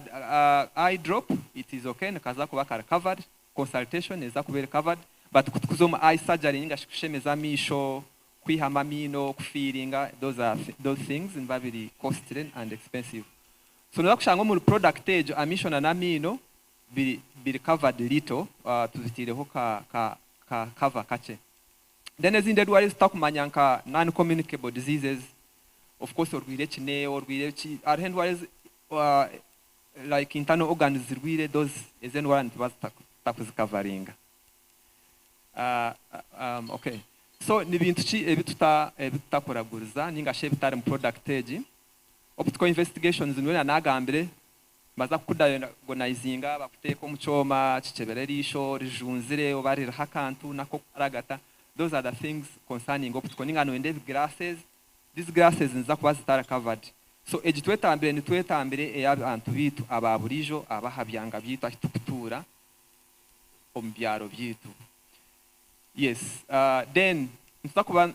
eye drop, it is okay, nikaza kuba kari covered, consultation neeza kuba eri covered, but kutukuza omu eye surgery ninga shi kushemeza amaisho, kwihamu amaino, kufiiringa, those are those things nibiba biri costly and expensive. So nooza kushanga omuri product egyo amaisho na n'amaino biri biri covered little, tuzitiireho ka ka ka cover kakye. Then ezindi endwara ezi tutakumanya nka non communicable diseases, of course orwire ekine, orwire ki, hariho endwara ezi like internal organs zirwire, those ezo endwara nituba tutakuzikavaringa. Okay. So ni bintu ki ebi tuta ebi tutakuraguriza ninga shi ebitari mu product egi? Optical investigations niwe nagambire, baza kukudiagonizinga bakuteeka omu kyoma kikyebera eriisho rijunzire oba ririho akantu nako kukaragata. Those are the things concerning optical. Ninga noyenda ebi glasses, these glasses niziza kuba zitari covered. So egi twetambire nitwetambire ey'abantu baitu aba buriijo abaha byanga byaitu ahu tukutuura omu byaro byaitu. Yes, then nituza kuba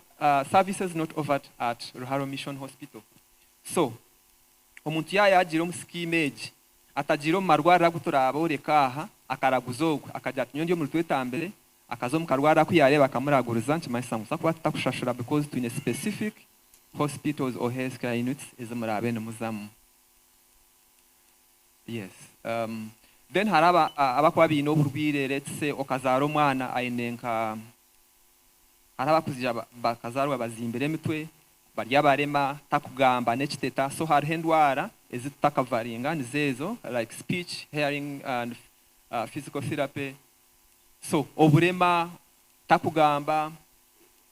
services not offered at Ruharo Mission Hospital. So omuntu yaayagiire omu scheme egi atagiire omu marwariro agu turaaboreka aha akaraguza ogwe akagira ati nyowe ndi omuri twetambire akaza omu karwariro aku yaareeba akamuraguriza nikimanyisa ngu nituza kuba tutakushashura because twine specific hospitals or health care units ezi muraabe nimuzamu. Yes. Then hariho aba abakuba baine oburwaire let's say okazaara omwana aine nka hariho abakuza bakazaarwa bazimbire emitwe bari abarema takugamba n'ekiteta so hariho endwara ezi tutakavaringa nizo ezo like speech, hearing and physical therapy so oburema takugamba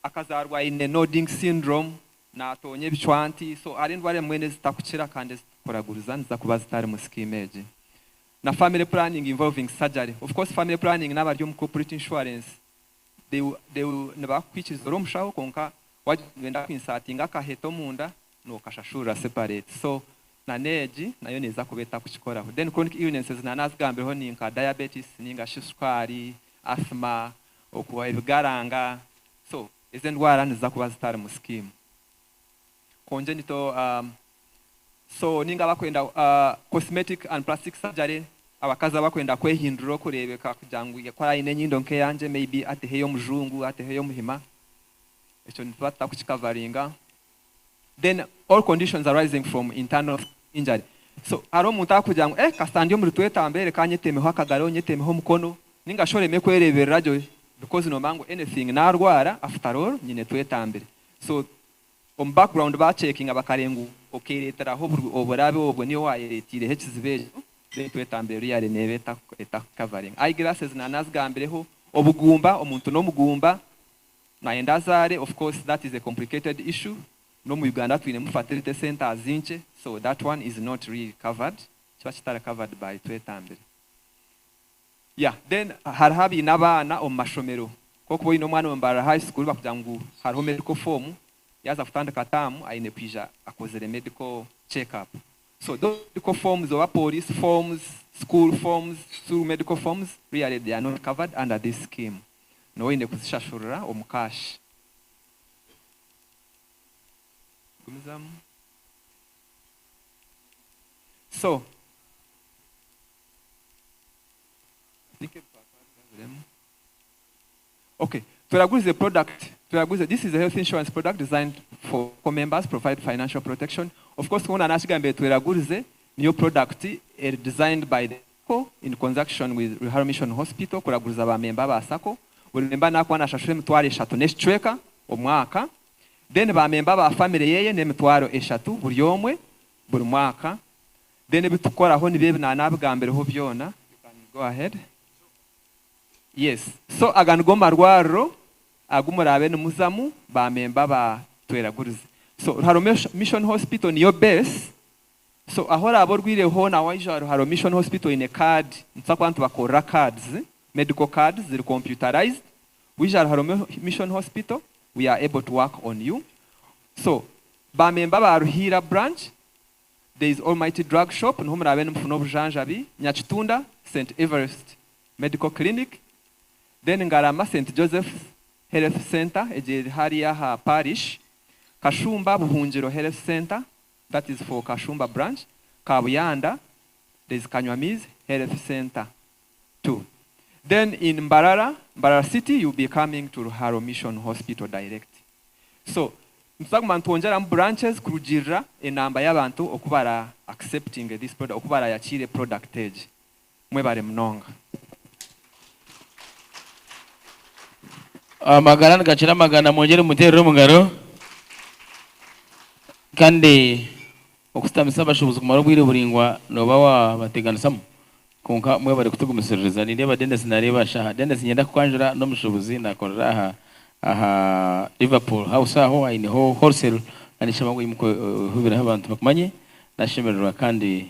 akazaarwa aine nodding syndrome naatoonya ebicwanti so hariho endwara emwe ezitakukira kandi ezitukuraguriza niziza kuba zitari mu scheme egi. Na family planning involving surgery, of course family planning n'abari omu corporate insurance they will, they will, nibakukwikiriza ori omushaho kwonka wagenda kwinsatinga akaheta omunda nookashashurira separate so na n'egi nayo neeza kuba etakukikoraho. Then chronic illnesses na naazigambireho ni nka diabetes ninga shi sukaari, asthma, okuba ebigaranga so ezo endwara niziza kuba zitari mu scheme. Congenital so ninga abakwenda cosmetic and plastic surgery abakazi abakwenda kwehindura okureebeka kugira ngu ku aine enyindo nk'eyangye maybe ateho ey'omujungu ateho ey'omuhima ekyo nituba tutakukikavaringa. Then all conditions arising from internal injury so hariho omuntu arikugira ngu eh kasita ndi omuri twetambere reka nyetemeho akagaro nyetemeho omukono ninga shi oreme kwereeberera gye. Because nomanya ngu anything narwara after all nyine Twetambire. So omu background bacekinga bakareba ngu okereteraho oburabe obwo niiwe wayeretireho ekizibu ekyo then Twetambire really neeba etakucoveringa. Eye glasses nanazigambireho, obugumba, omuntu nomugumba nayenda azaare of course that is a complicated issue nomu Uganda twinemu fertility centers nkye so that one is not really covered kiba kitari covered by Twetambire. Yeah then hariho abaine abaana omu mashomero nk'okuba oine omwana omu Mbarara high school bakugira ngu hariho medical form yaaza kutandika term aine kwija akozire medical check up so those medical forms oba police forms, school forms, through medical forms really they are not covered under this scheme nooba oine kuzishashurira omu cash. Gumizamu. So. Okay, Tweragulize product. Tweragulize, this is a health insurance product designed for members, provide financial protection. Of course, nk'oku naakigambire Tweragulize niyo product eri designed by the SACCO in conjunction with Ruharo Mission Hospital kuraguriza ba memba ba SACCO. Buri memba naakuba naashashura emitwaro eshatu n'ekicweka omwaka. Then ba memba ba family yeye n'emitwaro eshatu buri omwe buri mwaka. Then ebi tukukoraho nibyo ebi naanabigambireho byona. You can go ahead. Yes. So aga nigo marwariro agu muraabe nimuzamu ba memba ba Tweragurize. So Ruharo Mission Hospital niyo base. So ahu oraabe orwire hoona waija aha Ruharo Mission Hospital oine card, nituza kuba nitubakorera cards, medical cards ziri computerized. Waija aha Ruharo Mission Hospital, we are able to work on you. So ba memba ba Ruhiira branch, There is Almighty Drug Shop niho muraabe nimufuna obujanjabi, Nyakitunda, Saint Evarist Medical Clinic, then Ngarama Saint Joseph's Health Centre egyo eri hariya aha Parish, Kashumba Buhungiro Health Centre that is for Kashumba branch, Kabuyanda there is Kanywamizi Health Centre too. Then in Mbarara, Mbarara City you will be coming to Ruharo Mission Hospital direct. So nituza kuguma nitwongyeramu branches kurugiirira enamba y'abantu oku bara acceptinge this product, oku barayakiire product egi. Mwebare munonga. Amagara nigakira amagana mwongyere mumuteerere omu ngaro. Kandi okusitamisa abashuubuzi kumara obwire buraingwa nooba waabateganisamu. Kwonka mwebare kutugumisiririza. Nindeeba Denis nareeba shaaha. Denis niinyenda kukwanjura n'omushuubuzi naakorera aha aha Liverpool House aho aineho wholesale kandi nshaba ngu oimuke ohubireho abantu bakumanye. Nashemererwa kandi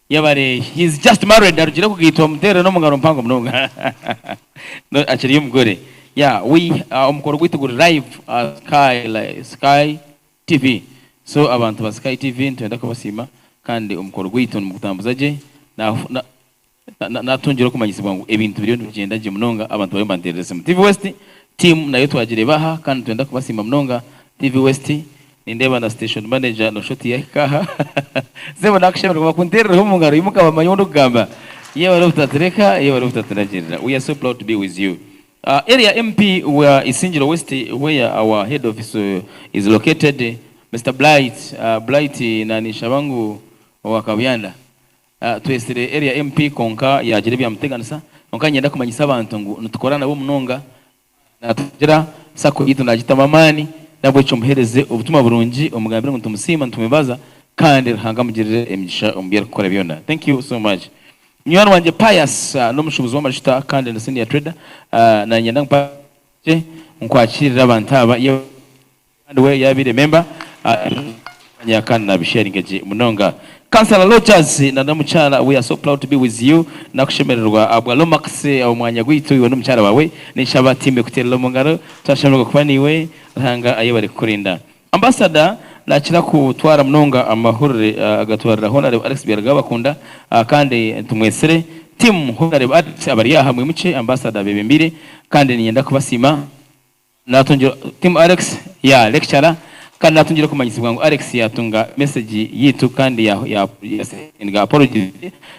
yebare he is just married arugire kugaitwa muteerere n'omungaro mpango munonga no akiri omugore. Yeah we omukoro gwaitu guri live aha Sky Sky TV. So abantu ba Sky TV nitwenda kubasiima kandi omukoro gwaitu nimugutambuza gye. Natungire okumanyisibwa ngu ebintu biriyo nibigyenda gye munonga abantu bariyo nibanteerera esimu. TV West team nayo twagireeba aha kandi nitwenda kubasiima munonga. TV West nindeeba na station manager noshusha oti yahika aha. Sebo nakushemererwa bakunteerereho omu ngaro imuka bamanye ou ndikugamba. Yebare obutatureka, yebare obutaturagirira. We are so proud to be with you. Area MP wa Isingiro West where our head office is located Mister Blight, Blight na ninshaba ngu owa Kabuyanda twesire area MP kwonka yagira ebyamuteganisa kwonka niinyenda kumanyisa abantu ngu nitukora nabo munonga natugira sacco yaitu nagitamu amaani nahabwekyo muhereze obutumwa burungi omugambire ngu nitumusiima nitumwebaza kandi Ruhanga amugirire emigisha omu bi arikukora byona. Thank you so much. Munywani wangye Pius n'omushuubuzi w'amajuta kandi ni senior trader, nanyenda ngu Pius nkwakiirire abantu aba kandi we yaabaire member kandi nabisharinga gye munonga. Councillor Rogers na n'omukyara we are so proud to be with you, nakushemererwa ahabwa Lomax omu mwanya gwaitu iwe n'omukyara waawe, ninshaba team ekuteerere omu ngaro, twashemererwa kuba naiwe, Ruhanga ayebare kukurinda. Ambassador nakira kutwara munonga amahurire agatwarira Honarebo Alex Byarugaba kandi tumwetsire. Team Honarebo Alex abari aha mwimukye Ambassador abebembeire kandi ninyenda kubasiima. Natungira Team Alex ya lecturer kandi natungira okumanyisibwa ngu Alex yatunga message yitu kandi ya ya sendinga apologies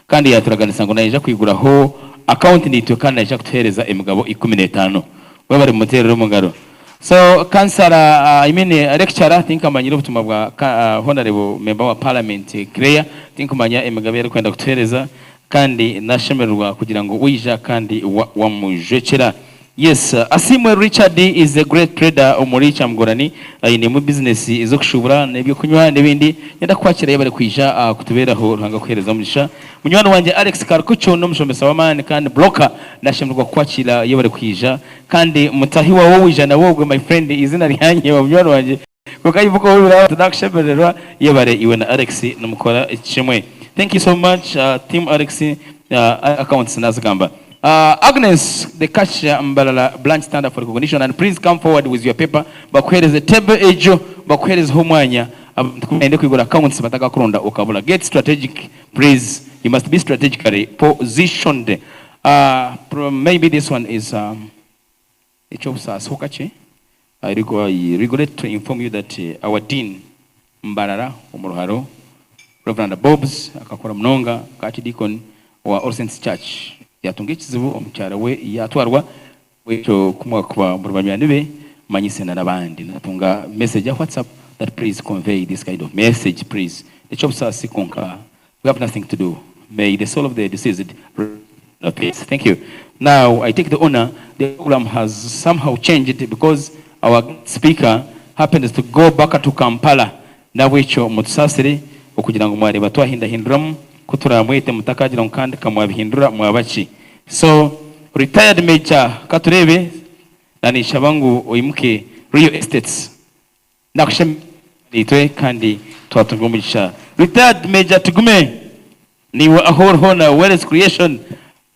kandi yaturaganisa ngu naija kwiguraho account nitwe kandi naija kutuhereza emigabo 15. Webare mumuterere omungaro. So kansara I mean lecturer tinkamanyire obutumwa bwa honarebo member wa parliament Claire tinkumanya emigabo eyarikwenda kutuhereza kandi nashemererwa kugira ngu waija kandi wamujwekyera. Yes, Asiimwe Richard is a great trader omuri Kyamugorani, ainemu business ez'okushuubura n'ebyokunywa n'ebindi. Nyenda kukwakira yebare kwija kutubeeraho, Ruhanga akuheereze omugisha. Munywani wangye Alex Karukucu n'omushomesa w'amaani kandi broker, nashemererwa kukwakira yebare kwija. Kandi mutahi wawe owaija nawe ogwe my friend eizina ryangye wa munywani wangye kwonka ibuka ou biraba nakushemererwa yebare iwe na Alex nimukora kimwe. Thank you so much team Alex accounts nazigamba. Agnes the cashier Mbarara branch stand up for recognition and please come forward with your paper bakuhereze table egyo bakuherezeho omwanya abantu kubayenda kwigura accounts batakakuronda okabura get strategic please you must be strategically positioned maybe this one is ekyobusaasi ho kakye I regret to inform you that our dean Mbarara omu ruharo Rev. Bobs akakora munonga nka Archdeacon owa All Saints Church yatunga ekizibu omukyara we yatwarwa bwekyo ku mwakuba muri banywani be manyise na nabandi natunga message ya WhatsApp that please convey this kind of message please nekyobusaasi kwonka we have nothing to do may the soul of the deceased rest in peace thank you now I take the honor the program has somehow changed because our speaker happens to go back to Kampala Nahabwekyo mutusaasire okugira ngu mwareeba twahindahinduramu, ku turaamwete mutakaagira ngu kandi ka mwabihindura mwaba ki. So retired Major Katureebe na ninshaba ngu oimuke Real Estates nakushemererwa naitwe kandi twatunga omugisha. Retired Major Tugume naiwe ahu ori hoona Wealth Creation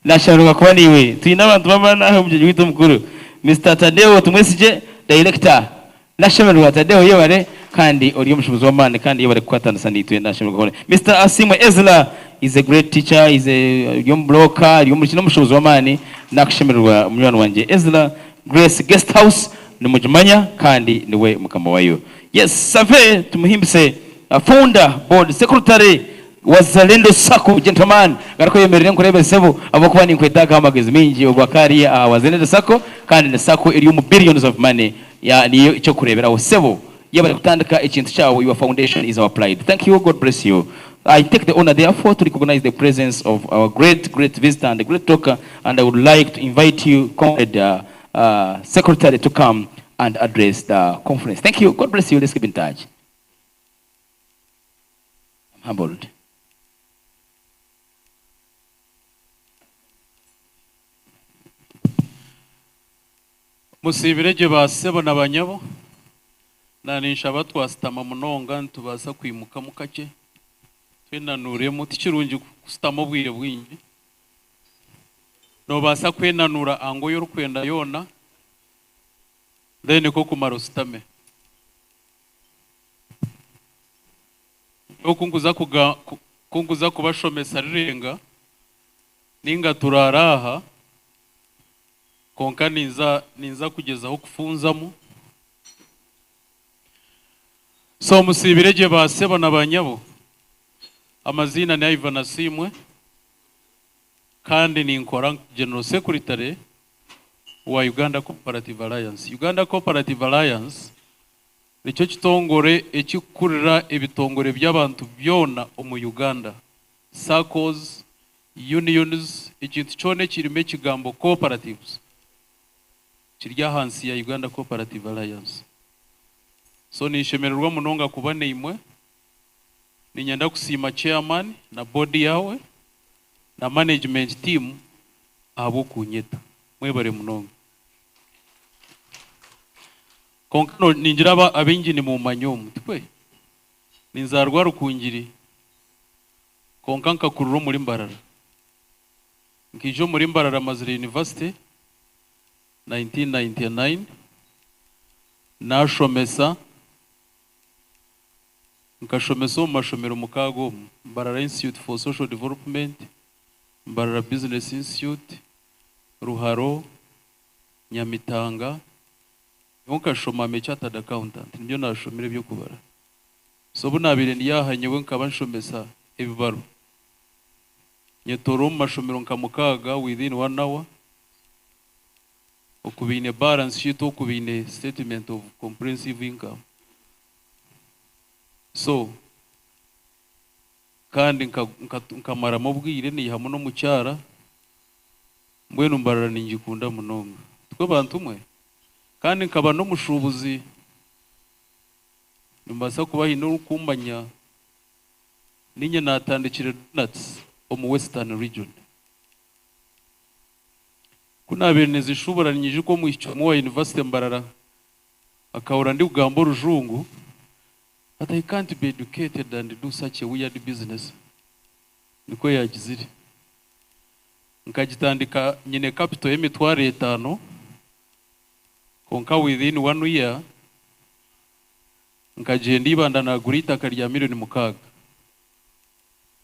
Nashemererwa kuba naiwe. Twine abantu b'amaani aha omugyenyi waitu omukuru Mister Tadeo Tumwesigye, Director. Nashemererwa Tadeo yebare kandi ori omushubuzi w'amaani kandi yebare kukwatanisa naitwe. Nashemererwa kuba Mister Asiimwe Ezra is a great teacher, is a ari omu broker, ari omu ki n'omushubuzi w'amaani. Nakushemererwa munywani wangye Ezra. Grace Guest House nimugimanya kandi niwe mukama wayo. Yes, Save Tumuhimbise, Founder, Board Secretary Wazalendo Sacco gentleman garuka oyemerere nkurebe sebo ahabwokuba ninkwetagaho amagezi maingi ogwo akaba ari aha Wazalendo Sacco kandi ni Sacco eri omu billions of money ya niyo ekyokureberaho sebo yebare kutandika ekintu kyawe your foundation is our pride thank you God bless you I take the honor therefore to recognize the presence of our great great visitor and great talker and I would like to invite you comrade uh, uh, secretary to come and address the conference thank you God bless you let's keep in touch I'm humbled. Musiibire gye ba sebo na banyabo. Na ninshaba twasitama munonga nitubaasa kwimukamu kakye twenanuuremu. Tikirungi kusitama obwire bwingi. Noobaasa kwenanuura ango ei orikwenda yoona then nikwo kumara ositame. Nyowe ku nkuza kuga ku nkuza kubashomesa rirenga ninga turaara aha kwonka ninza ninza kugyezaho kufunzamu. So musiibire gye ba sebo na ba nyabo. Amaziina ni Ivan Asiimwe kandi ninkora nka General Secretary wa Uganda Cooperative Alliance. Uganda Cooperative Alliance Nikyo kitongore ekikukurira ebitongore by'abantu byona omu Uganda, SACCOs, Unions, ekintu kyona ekirimu ekigambo cooperatives kiri ahansi ya Uganda Cooperative Alliance. So ninshemererwa munonga kuba naimwe, niinyenda kusiima chairman na board yaawe na management team ahabw'okunyeta. Mwebare munonga. Kwonka ningira abaingi nimummanya omu, tikwe? Ninzaarwa Rukungiri, kwonka nkakurira omuri Mbarara. Nkaija omuri Mbarara mazire yunivasite 1999, naashomesa, nkashomesa omu mashomero mukaaga omu, Mbarara Institute for Social Development, Mbarara Business Institute, Ruharo, Nyamitanga, Nyowe nkashoma am a chartered accountant nibyo nashomire eby'okubara. So obu nabaire ndi aha nyowe nkaba nshomesa ebibaro. Nyetoorora omu mashomero nka mukaaga within one hour, oku baine balance sheet oku baine statement of comprehensive income. So kandi nkamaramu obwire naihamu n'omukyara, mbwenu Mbarara ningikunda munonga. Tikwo bantu mwe? Kandi nkaba n'omushuubuzi, nimbaasa kuba haine orikummanya, niinye naatandikire donuts omu Western Region. Ku naabaire nizishuubura ninyijuka omwishiki omwe owa yunivasite Mbarara akahurira ndikugamba orujungu, But I can't be educated and do such a weird business, nikwo yaagizire. Nkagitandika nyine capital y'emitwaro etaano kwonka within one year nkagyenda Ibanda naagura eitaka rya million mukaaga.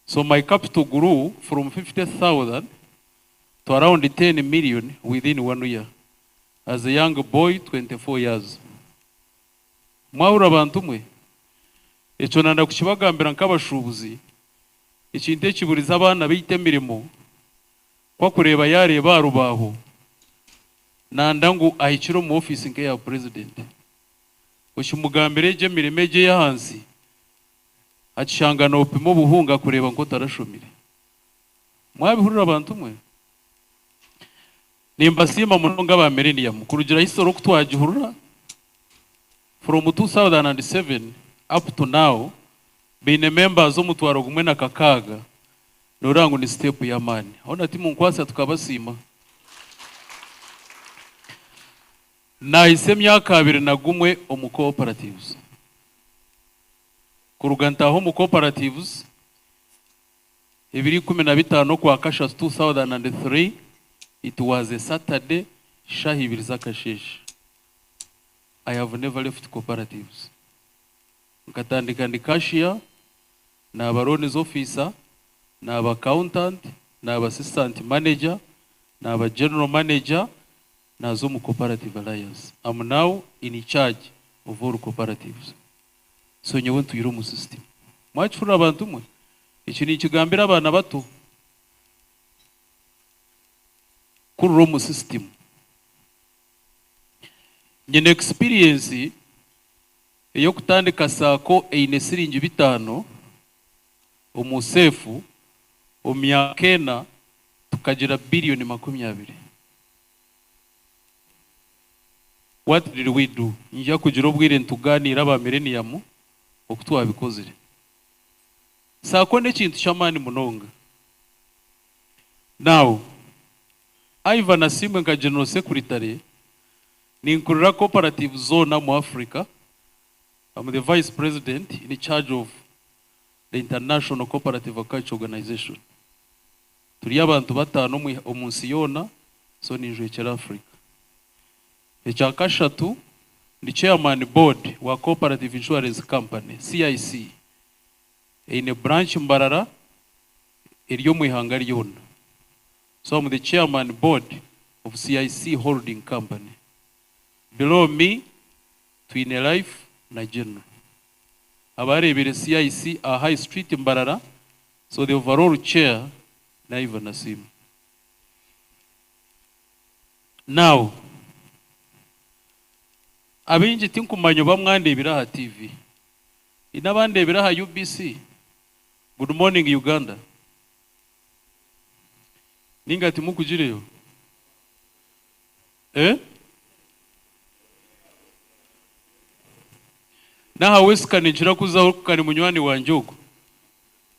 So my capital grew from 50,000 to around 10 million within one year as a young boy 24 years. Mwahurira bantu mwe? Ekyo nanda kukibagambira nk'abashuubuzi, ekintu ekiburize abaana baitu emirimo, ku akureeba yaareeba aha rubaaho, nanda ngu ahikire omu ofiisi nk'eya purezidenti. Okimugambira egyo emirimo egyo ey'ahansi, akishanga noopima obuhunga akureeba nk'otarashomire. Mwabihurira bantu mwe? Nimbasiima munonga aba Millennium kurugira history oku twagihurira from 2007 up to now baine members omutwaro gumwe na kakaaga noreeba ngu ni step y'amaani. Hoona timunkwatsa tukabasiima? Nahitsya emyaka abiri na gumwe omu cooperatives. Kuruga ntaaha omu cooperatives Ebiro 15 Okwakashatu 2003, it was a Saturday, shaaha ibiri z'akasheeshe. I have never left cooperatives. Nkatandika ndi cashier, naaba loans officer, naaba accountant, naaba assistant manager, naaba general manager, naaza omu Cooperative Alliance. I'm now in charge of all cooperatives. So nyowe ntwire omu system. Mwakihurira bantu mwe? Eki ninkigambira abaana bato. Kurira omu system. Nyine experience ey'okutandika sacco eine siringi bitaano omu seefu, omu myaka ena tukagira billion 20. What did we do? Nyija kugira obwire nitugaaniira aba Millennium oku twabikozire. Sacco n'ekintu ky'amaani munonga. Now, Ivan Asiimwe nka General Secretary, ninkurira cooperative zoona omu Africa, I'm the Vice President in charge of the International Cooperative Agriculture Organization. Turi abantu bataano omu nsi yoona, so ninjwekyera Africa. Ekya kashatu, ndi Chairman Board wa Cooperative Insurance Company, CIC, eine branch Mbarara eri omu ihanga ryona. So I'm the Chairman Board of CIC Holding Company. Below me twine Life na General. Abareebire CIC aha High Street Mbarara, so the overall chair ni Ivan Asiimwe. Now, abaingi tinkumanya oba mwandeebire aha TV. Haine abandeebire aha UBC? Good morning Uganda. Ninga timukugireyo? Eh? N'aha Wesika ninkira kuzaho kare munywani wangye ogwo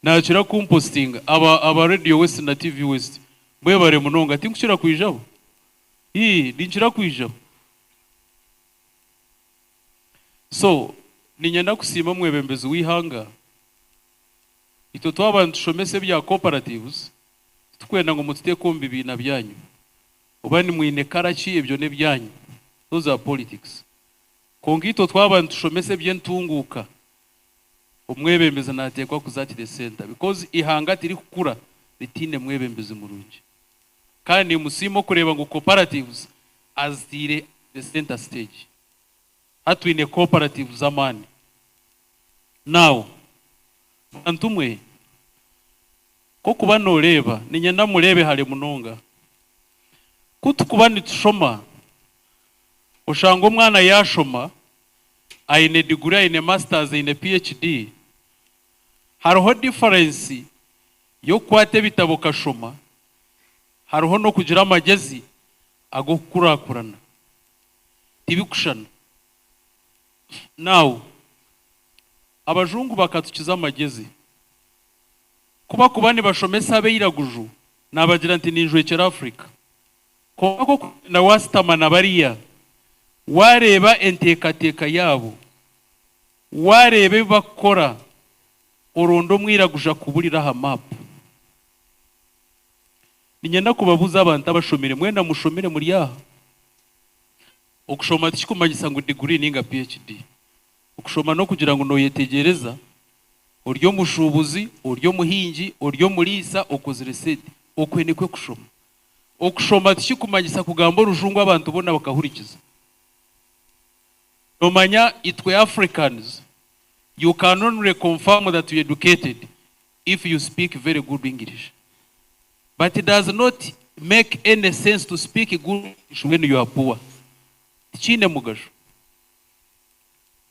nakira kumpositinga aba aba Radio West na TV West mwebare munonga tinkukira kwijaho? Ii ninkira kwijaho. So niinyenda kusiima omwebembezi w'eihanga itwe twaba nitushomesa ebya cooperatives titukwenda ngu mututeeke omu bibiina byanyu oba nimwine kara ki ebyo n'ebyanyu those are politics. Kwonka itwe twaba nitushomesa eby'entunguuka, omwebembezi nateekwa kuza at the centre because eihanga tirikukura ritaine mwebembezi murungi. Kandi nimusiima okureeba ngu cooperatives azitaire at the centre stage. Hati twine cooperatives z'amaani. Now, bantu mwe, nk'okuba nooreeba, niinyenda mureebe hare munonga. Ku tukuba nitushoma, oshanga omwana yaashoma, aine diguri, aine masters, aine PHD, hariho difference y'okukwata ebitabo okashoma, hariho n'okugira amagyezi ag'okukurakurana. Tibikushushana. Now, abajungu bakatukiza amagyezi. Ku bakuba nibashomesa abairaguju, naabagira nti ninjwekyera Africa. Kwonka ku okugyenda waasitama na bariya, waareeba enteekateeka yaabo, waareeba ebi bakukora, oronda omwiraguju akuburira aha maapu. Niinyenda kubabuuza abantu abashomire, mwena mushomire muri aha? Okushoma tikikumanyisa ngu diguri ninga PHD. Okushoma n'okugira ngu noyetegyereza, ori omushuubuzi, ori omuhingi, ori omuriisa, okozire sente. Okwe nikwo kushoma. Okushoma tikikumanyisa kugamba orujungu abantu boona bakahurikiza. Nomanya itwe Africans, you can only confirm that you educated if you speak very good English. But it does not make any sense to speak good English when you are poor. Tikiine mugasho.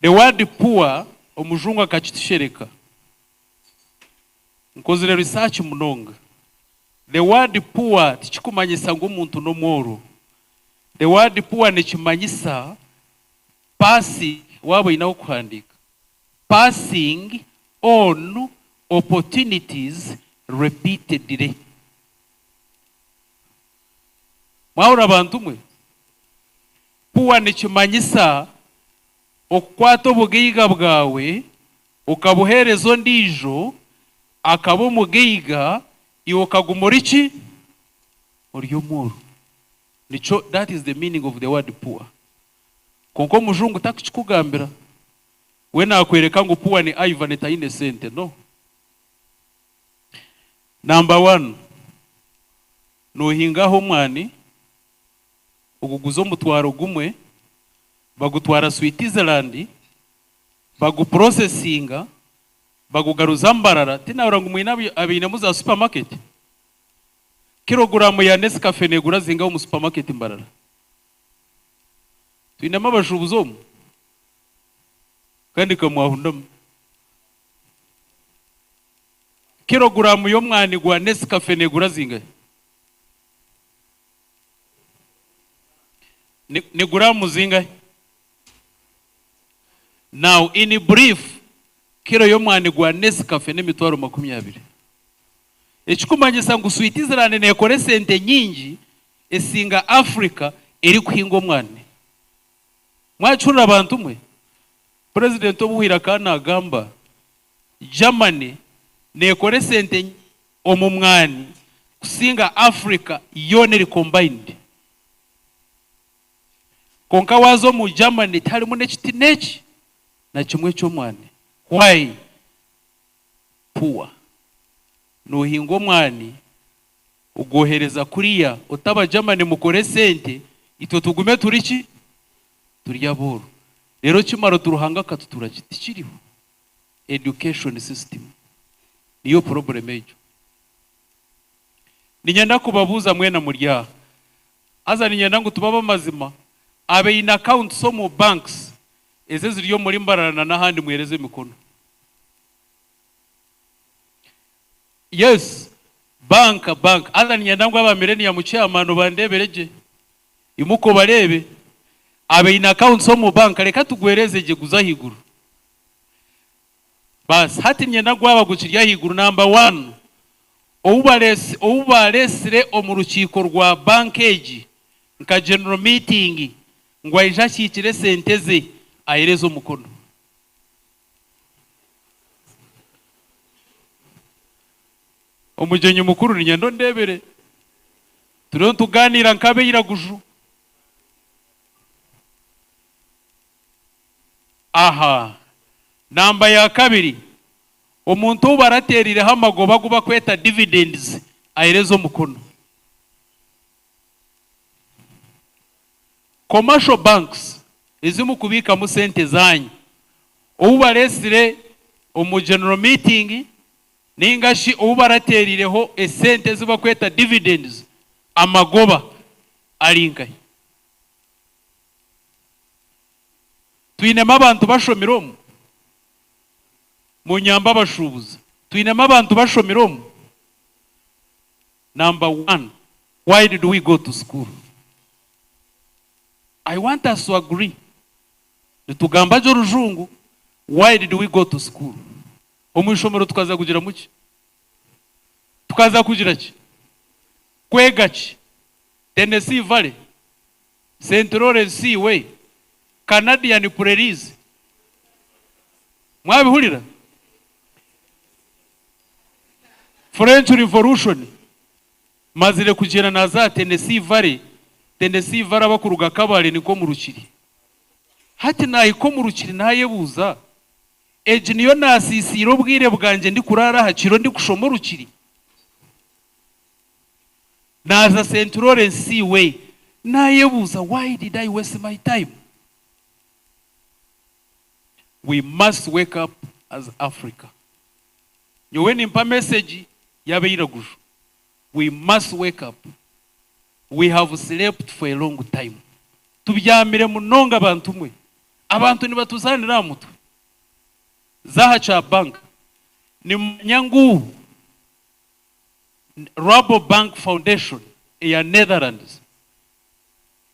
The word poor omujungu akakitushereka. Nkozire research munonga. The word poor tikikumanyisa ngu omuntu n'omworo. The word poor nikimanyisa passing, waaba oine ah'okuhandiika, passing on opportunities repeatedly. Mwahurira bantu mwe? Poor nikimanyisa okukwata obugaiga bwawe okabuheereza ondiijo akaba omugaiga iwe okaguma ori ki? Ori omworo. Nikyo that is the meaning of the word poor. Kwonka omujungu takukikugambira. We nakwereka ngu poor ni Ivan taine sente. No. Number one, nohinga aha omwani, oguguza omutwaro gumwe, bagutwara Switzerland, baguprocessinga, bagugaruza Mbarara, tinahurira ngu mwine abainemu za supermarket? Kiloguramu ya Nescafe negura zingahi omu supermarket Mbarara? Twinemu abashuubuzi omu? Kandi kamwahundamu. Kiloguramu y'omwani gwa Nescafe negura zingahi? Ni, ni guramu zingahi? Now in brief, kilo y'omwani gwa Nescafe n'emitwaro 20. Ekikumanyisa ngu Switzerland nekora esente nyingi esinga Africa erikuhinga omwani. Mwakihurira bantu mwe? President obuhwire akaba nagamba Germany nekora esente nyingi omu mwani kusinga Africa yoona eri combined. Kwonka waaza omu Germany tiharimu n'ekiti n'eki na kimwe ky'omwani. Why? Poor. Noohinga omwani ogwohereza kuriya oti aba Germany mukore esente itwe tugume turi ki? Turi abooro. Reero kimara oti Ruhanga akatutura ki? Tikiriho. Education system niyo problem egyo. Niinyenda kubabuuza mwena muri aha. Haza niinyenda ngu tube ab'amazima, abaine accounts omu banks ezi eziri omuri Mbarara na n'ahandi mwereze emikono. Yes, bank, bank. Haza niinyenda ngu aba Millennium chairman bandeebere gye. Imuka obareebe. Abaine accounts omu bank reka tugwereze gye guze ahaiguru. Baasi hati niinyenda gwaba gukiri ahaiguru number one ou bareesi ou baareesire omu rukiiko rwa bank egi nka general meeting ngu aije akiikire esente ze ahereze omukono. Omugyenyi mukuru niinyenda ondeebere turiyo nitugaaniira nk'abairaguju. Aha namba ya kabiri, omuntu ou barateerireho amagoba agu bakweta dividends ahereze omukono. Commercial banks ezi mukubiikamu sente zaanyu, ou bareetsire omu general meeting ninga shi ou barateerireho esente ezi bakweta dividends, amagoba, ari nkahi? Twinemu abantu bashomire omu? Munyambe abashuubuzi. Twinemu abantu bashomire omu? Number one, why did we go to school? I want us to agree. Nitugamba gye orujungu, why did we go to school? Omu ishomero tukaza kugiramu ki? Tukaza kugira ki? Kwega ki? Tennessee Valley, St. Lawrence Seaway, Canadian Prairies. Mwabihurira? French Revolution. Mazire kugyenda naza aha Tennessee Valley, Tennessee Valley abakuruga Kabale nikwo omu Rukiri. Hati naahika omu Rukiri naayebuuza, egi niyo naasiisiire obwire bwangye ndikuraara aha kiro ndikushoma Orukiri? Naaza St. Lawrence Seaway, naayebuuza, why did I waste my time? We must wake up as Africa. Nyowe nimpa message y'abairaguju. We must wake up. We have slept for a long time. Tubyamire munonga bantu mwe. Abantu nibatuzaanira aha mutwe. Za aha kya bank. Nimumanya ngu Rabobank Foundation eya Netherlands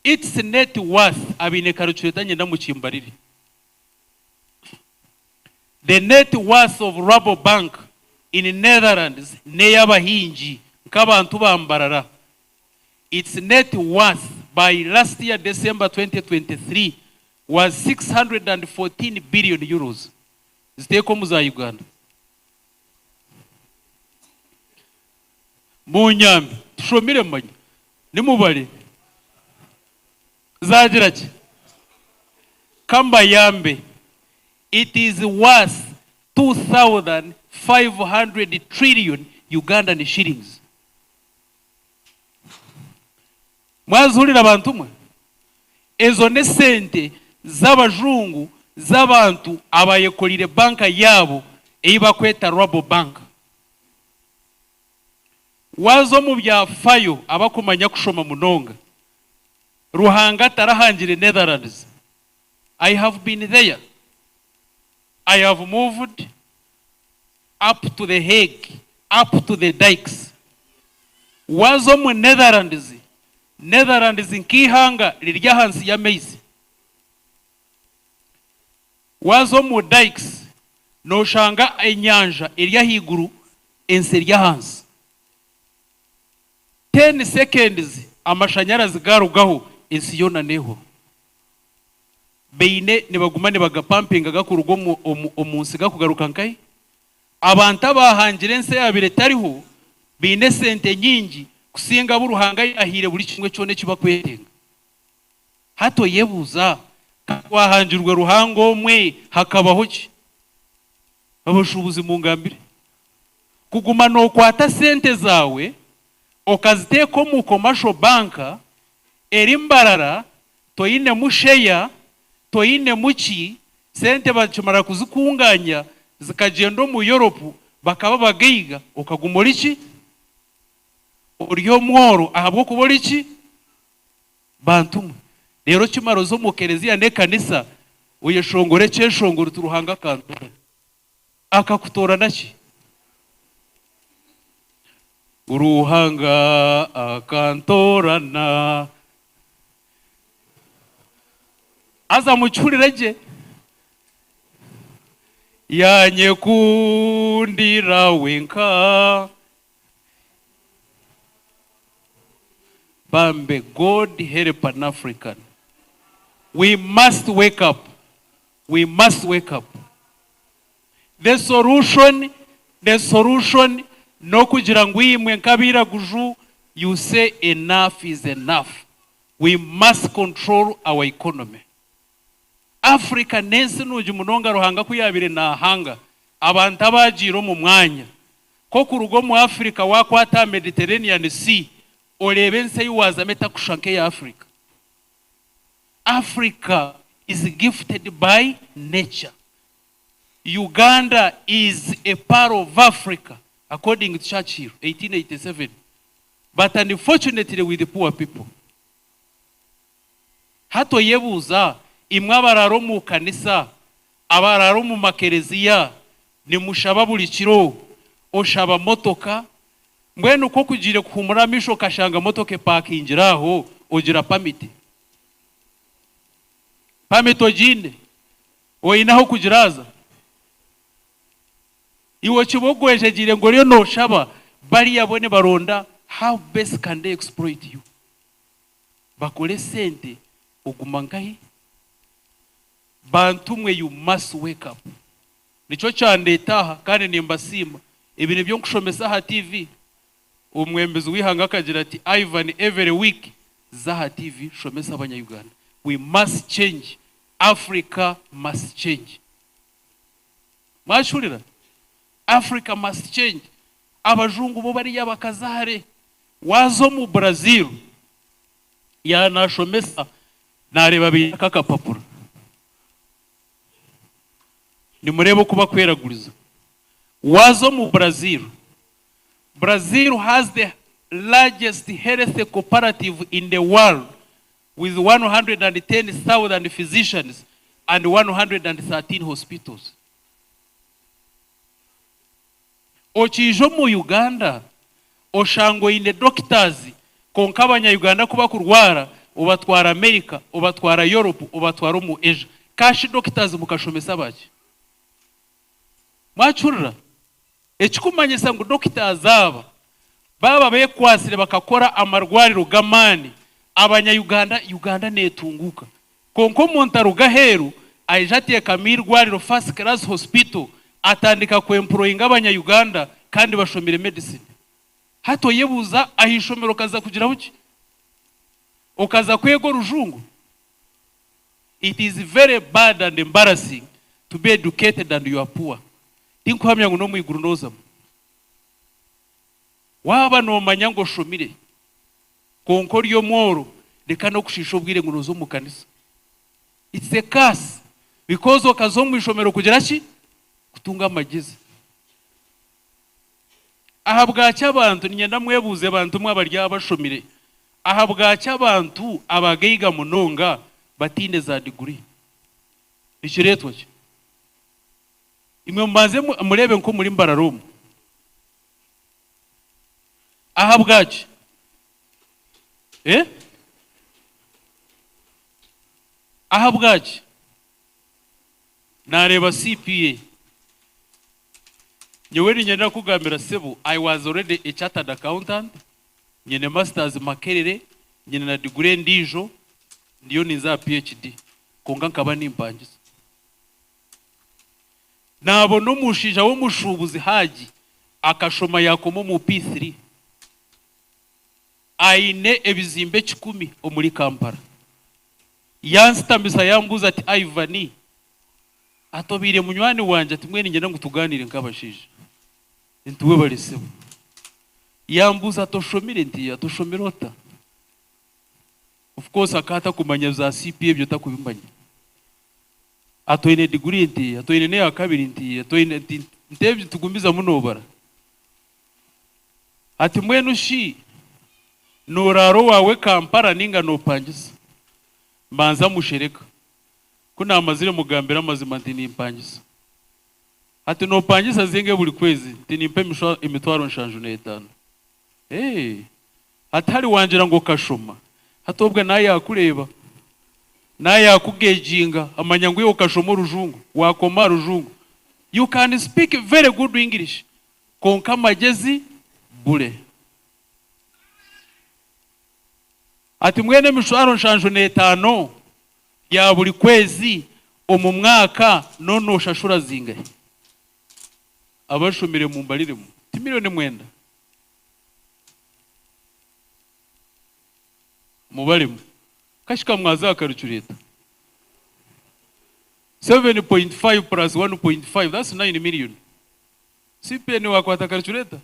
its net worth abaine calculator nyenda mukimbarire. The net worth of Rabobank in Netherlands n'ey'abahingi nk'abantu ba Mbarara. Its net worth by last year December 2023 was 614 billion euros. Ziteeka omu za Uganda. Munyambe tushomire manya nimubare. Zagira ki? Ka mbayambe, it is worth 2500 trillion Ugandan shillings. Mwazihurira bantu mwe? Ezo n'esente z'abajungu z'abantu abayekorire banka yaabo ei bakweta Rabobank. Waaza omu byafayo abakumanya kushoma munonga, Ruhanga tarahangire Netherlands. I have been there. I have moved up to the Hague, up to the dykes. Waaza omu Netherlands, Netherlands nk'eihanga riri ahansi y'amaizi. Waaza omu dykes, nooshanga enyanja eri ahaiguru, ensi eri ahansi. Ten seconds amashanyarazi gaarugaho, ensi yoona neehwaho. Baine nibaguma nibagapampinga gakuruga omu, omu, omu nsi gakugaruka nkahi? Abantu abaahangire ensi eyaabaire etariho baine esente nyingi kusinga abu Ruhanga yaahaire buri kimwe kyona eki bakwetenga. Hati oyebuuza, ka twahangirwe Ruhanga omwe hakabaho ki? Abashuubuzi mungambire. Kuguma nookwata sente zaawe okaziteeka omu commercial bank eri Mbarara toinemu sheya, toinemu ki, sente bakimara kuzikunganya zikagyenda omu Europe bakaba abagaiga okaguma ori ki? Ori omworo ahabw'okuba ori ki? Bantu mwe. Reero okimara oze omu kereziya n'ekanisa oyeshongore ekyeshongoro oti Ruhanga akantoorana. Akakutoorana ki? Ruhanga akantoorana. Haza mukihurire gye. Yanyekundira wenka. Bambe God help an African. We must wake up. We must wake up. The solution, the solution n'okugira ngu imwe nk'abairaguju you say enough is enough. We must control our economy. Africa n'ensi nungi munonga Ruhanga ku yaabaire naahanga abantu abaagiire omu mwanya. Nk'okuruga omu Africa waakwata aha Mediterranean Sea oreebe ensi ei waazamu etakushusha nk'eya Africa. Africa is gifted by nature. Uganda is a part of Africa according to Churchill 1887 but unfortunately with poor people. Hati oyebuuza, imwe abaraara omu kanisa, abaraara omu makereziya, nimushaba buri kiro, oshaba motoka, mbwenu ku okugiire kuhuumura amaisho okashanga motoka epakingire aho, ogira pamiti? Permit ogiine? Oine ah'okugiraaza? Iwe okiba ogwejegyeire ngu oriyo nooshaba, bariya bo nibaronda how best can they exploit you. Bakore esente oguma nkahi? Bantu mwe you must wake up. Nikyo kyandeeta aha kandi nimbasiima. Ebi nibyo nkushomesa aha TV. Omwebembezi w'eihanga akagira ati Ivan every week za aha TV shomesa abanya Uganda. We must change, Africa must change. Mwakihurira? Africa must change. Abajungu bo bariya bakaza hare. Waaza omu Brazil, yaaba naashomesa naareeba baine ak'akapapura. Nimureeba oku bakweraguriza. Waaza omu Brazil, Brazil has the largest health cooperative in the world with 110,000 physicians and 113 hospitals. Okiija omu Uganda oshanga oine doctors kwonka abanya Uganda kubakurwara obatwara America, obatwara Europe, obatwara omu Asia. Kashi doctors mukashomesa baki? Mwakihurira? Ekikumanyisa ngu doctors aba baaba bekwatsire bakakora amarwariro g'amaani abanya Uganda, Uganda netunguuka. Kwonka omuntu aruga aheeru aija ateekama eirwariro first class hospital atandika ku employinga abanya Uganda kandi bashomire medicine. Hati oyebuuza aha ishomero okaza kugiraho ki? Okaza kwega orujungu? It is very bad and embarrassing to be educated and you are poor. Tinkuhamya ngu n'omu iguru noozamu. Waaba noomanya ngu oshomire kwonka ori omworo, reka n'okushiisha obwire ngu nooza omu kanisa. It's a curse because okaza omu ishomero kugira ki? Kutunga amagyezi. Ahabwaki abantu, niinyenda mwebuuze bantu mwe abari aha abashomire, ahabwaki abantu abagaiga munonga bataine za diguri? Nikireetwa ki? Imwe mubanze mureebe nk'omuri Mbarara omu. Ahabwaki? Eh? Ahabwaki? Nareeba CPA. Nyowe niinyenda kukugambira sebo, I was already a chartered accountant, nyine masters Makerere, nyine na degree endiijo, ndiyo ninza aha PHD, kwonka nkaba nimpangisa. Naabona omushaija w'omushuubuzi Haji akashoma yaakoma omu P3 aine ebizimbe ekikumi omuri Kampala. Yansitamisa yambuuza ati, Ivan, ati obaire munywani wangye ati mbwenu niinyenda ngu tugaaniire nk'abashaija. Nti webare sebo. Yambuuza ati oshomire? Nti ati oshomire ota? Of course akaba atakumanya za CPA ebyo takubimanya. Ati oine diguri? Nti ati oine n'eya kabiri? Nti ati oine nti nti ebyo nitugumizamu noobara. Ati mbwenu shi nooraara owaawe Kampala nainga noopangisa? Mbanza mushereka. Ku naamazire mugambira amazima nti nimpangisa. Ati noopangisa zingahe buri kwezi? Nti nimpa emitwaro nshanju n'etaano. Ee, hati hari wangira ngu okashoma, hati obwe naayakureeba, naayakugeginga amanya ngu iwe okashoma orujungu, waakoma aha rujungu. You can speak very good English kwonka amagyezi bure. Ati mbwenu emishwaro nshanju n'etaano ya buri kwezi omu mwaka no nooshashura zingahi? Abashomire mumbariremu, ti milioni mwenda? Mubaremu. Kashika mwaza aha calculator. 7.5 plus 1.5 that's 9 million. CPN wakwata calculator?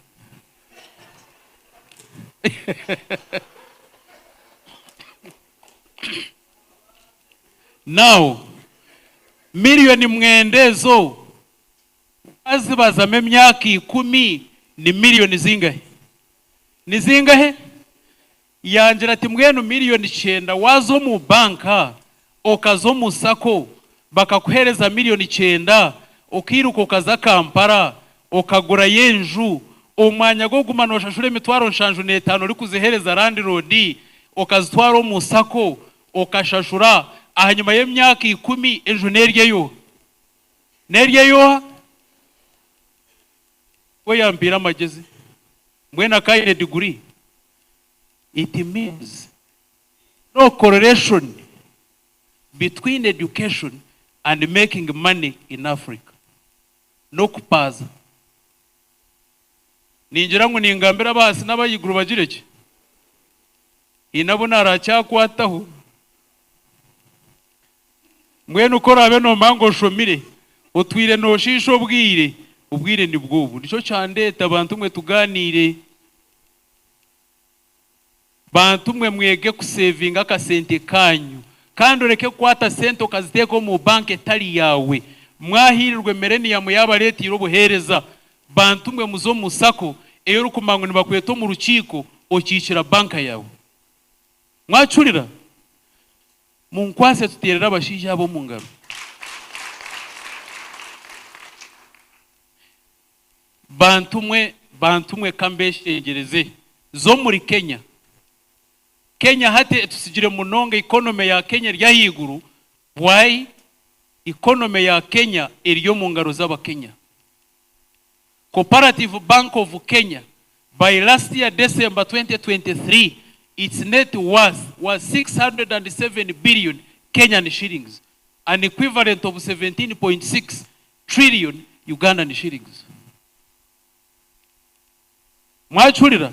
Now, milioni mwenda ezo wazibazamu emyaka ikumi ni milioni zingahe? Ni zingahe? Yangira ati mbwenu milioni kyenda waaza omu banka okaza omu sacco bakakuheereza milioni kyenda okairuka okaza Kampala okagurayo enju omu mwanya gw'okuguma nooshashura emitwaro nshanju n'etaano orikuziheereza landlord okazitwara omu sacco okashashura Ahanyima y'emyaka ikumi enju n'eri ey'oha? N'eri ey'oha? We yampiire amagyezi. Mbwenu akaine diguri? It means no correlation between education and making money in Africa. N'okupaaza. Ningira ngu ningambira abahaasi n'abahaiguru bagire ki? Haine abu naaraakyakwataho. Mbwenu ku oraabe noomanya ngu oshomire, otwire nooshiisha obwire, obwire nibwo obu. Nikyo kyandeeta bantu mwe tugaaniire. Bantu mwe mwege kusevinga akasente kanyu kandi oreke kukwata sente okaziteeka omu bank etari yaawe. Mwahiirirwe Millennium yabareteire obuheereza. Bantu mwe muze omu sacco ei orikumanya ngu nibakweta omu rukiiko okiikira bank yaawe. Mwakihurira? Munkwase tuteerere abashaija aba omu ngaro. Bantu mwe, bantu mwe ka mbeshengyereze. Za omuri Kenya. Kenya hati etusigire munonga economy ya Kenya eri ahaiguru, why? Economy ya Kenya eri omu ngaro z'abakenya. Cooperative Bank of Kenya by last year December 2023 its net worth was 607 billion Kenyan shillings, an equivalent of 17.6 trillion Ugandan shillings. Mwakihurira?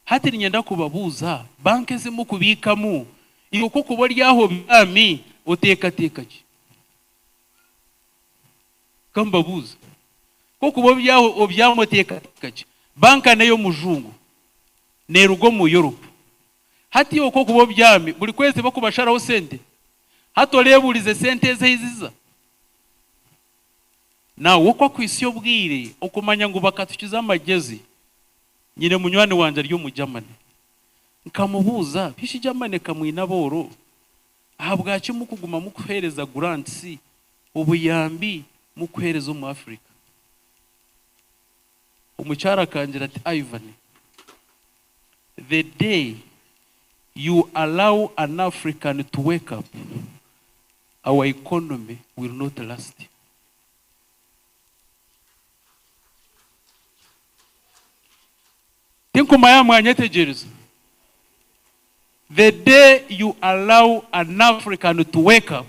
Hati niinyenda kubabuuza, banka ezi murikubiikamu, iwe ku orikuba ori aho obyami, oteekateeka ki? Ka mbabuuze. Ku orikuba ori aho obyami oteekateeka ki? Banka n'ey'omujungu, neeruga omu Europe. Hati iwe ku orikuba obyami, buri kwezi tibakubasharaho sente? Hati oreebuurize sente ezi ahi ziza? Nawe oku akuhitsya obwire okumanya ngu bakatukiza amagyezi. Nyine munywani wangye ari omu Germany. Nkamubuuza, Bishi Germany ka mwine abooro? Ahabwaki mukuguma mukuheereza grants, obuyambi, mukuheereza omu Africa? Omukyara akangira ati, Ivan, the day you allow an African to wake up, our economy will not last. Tinkumanya mwanyetegyereza. The day you allow an African to wake up,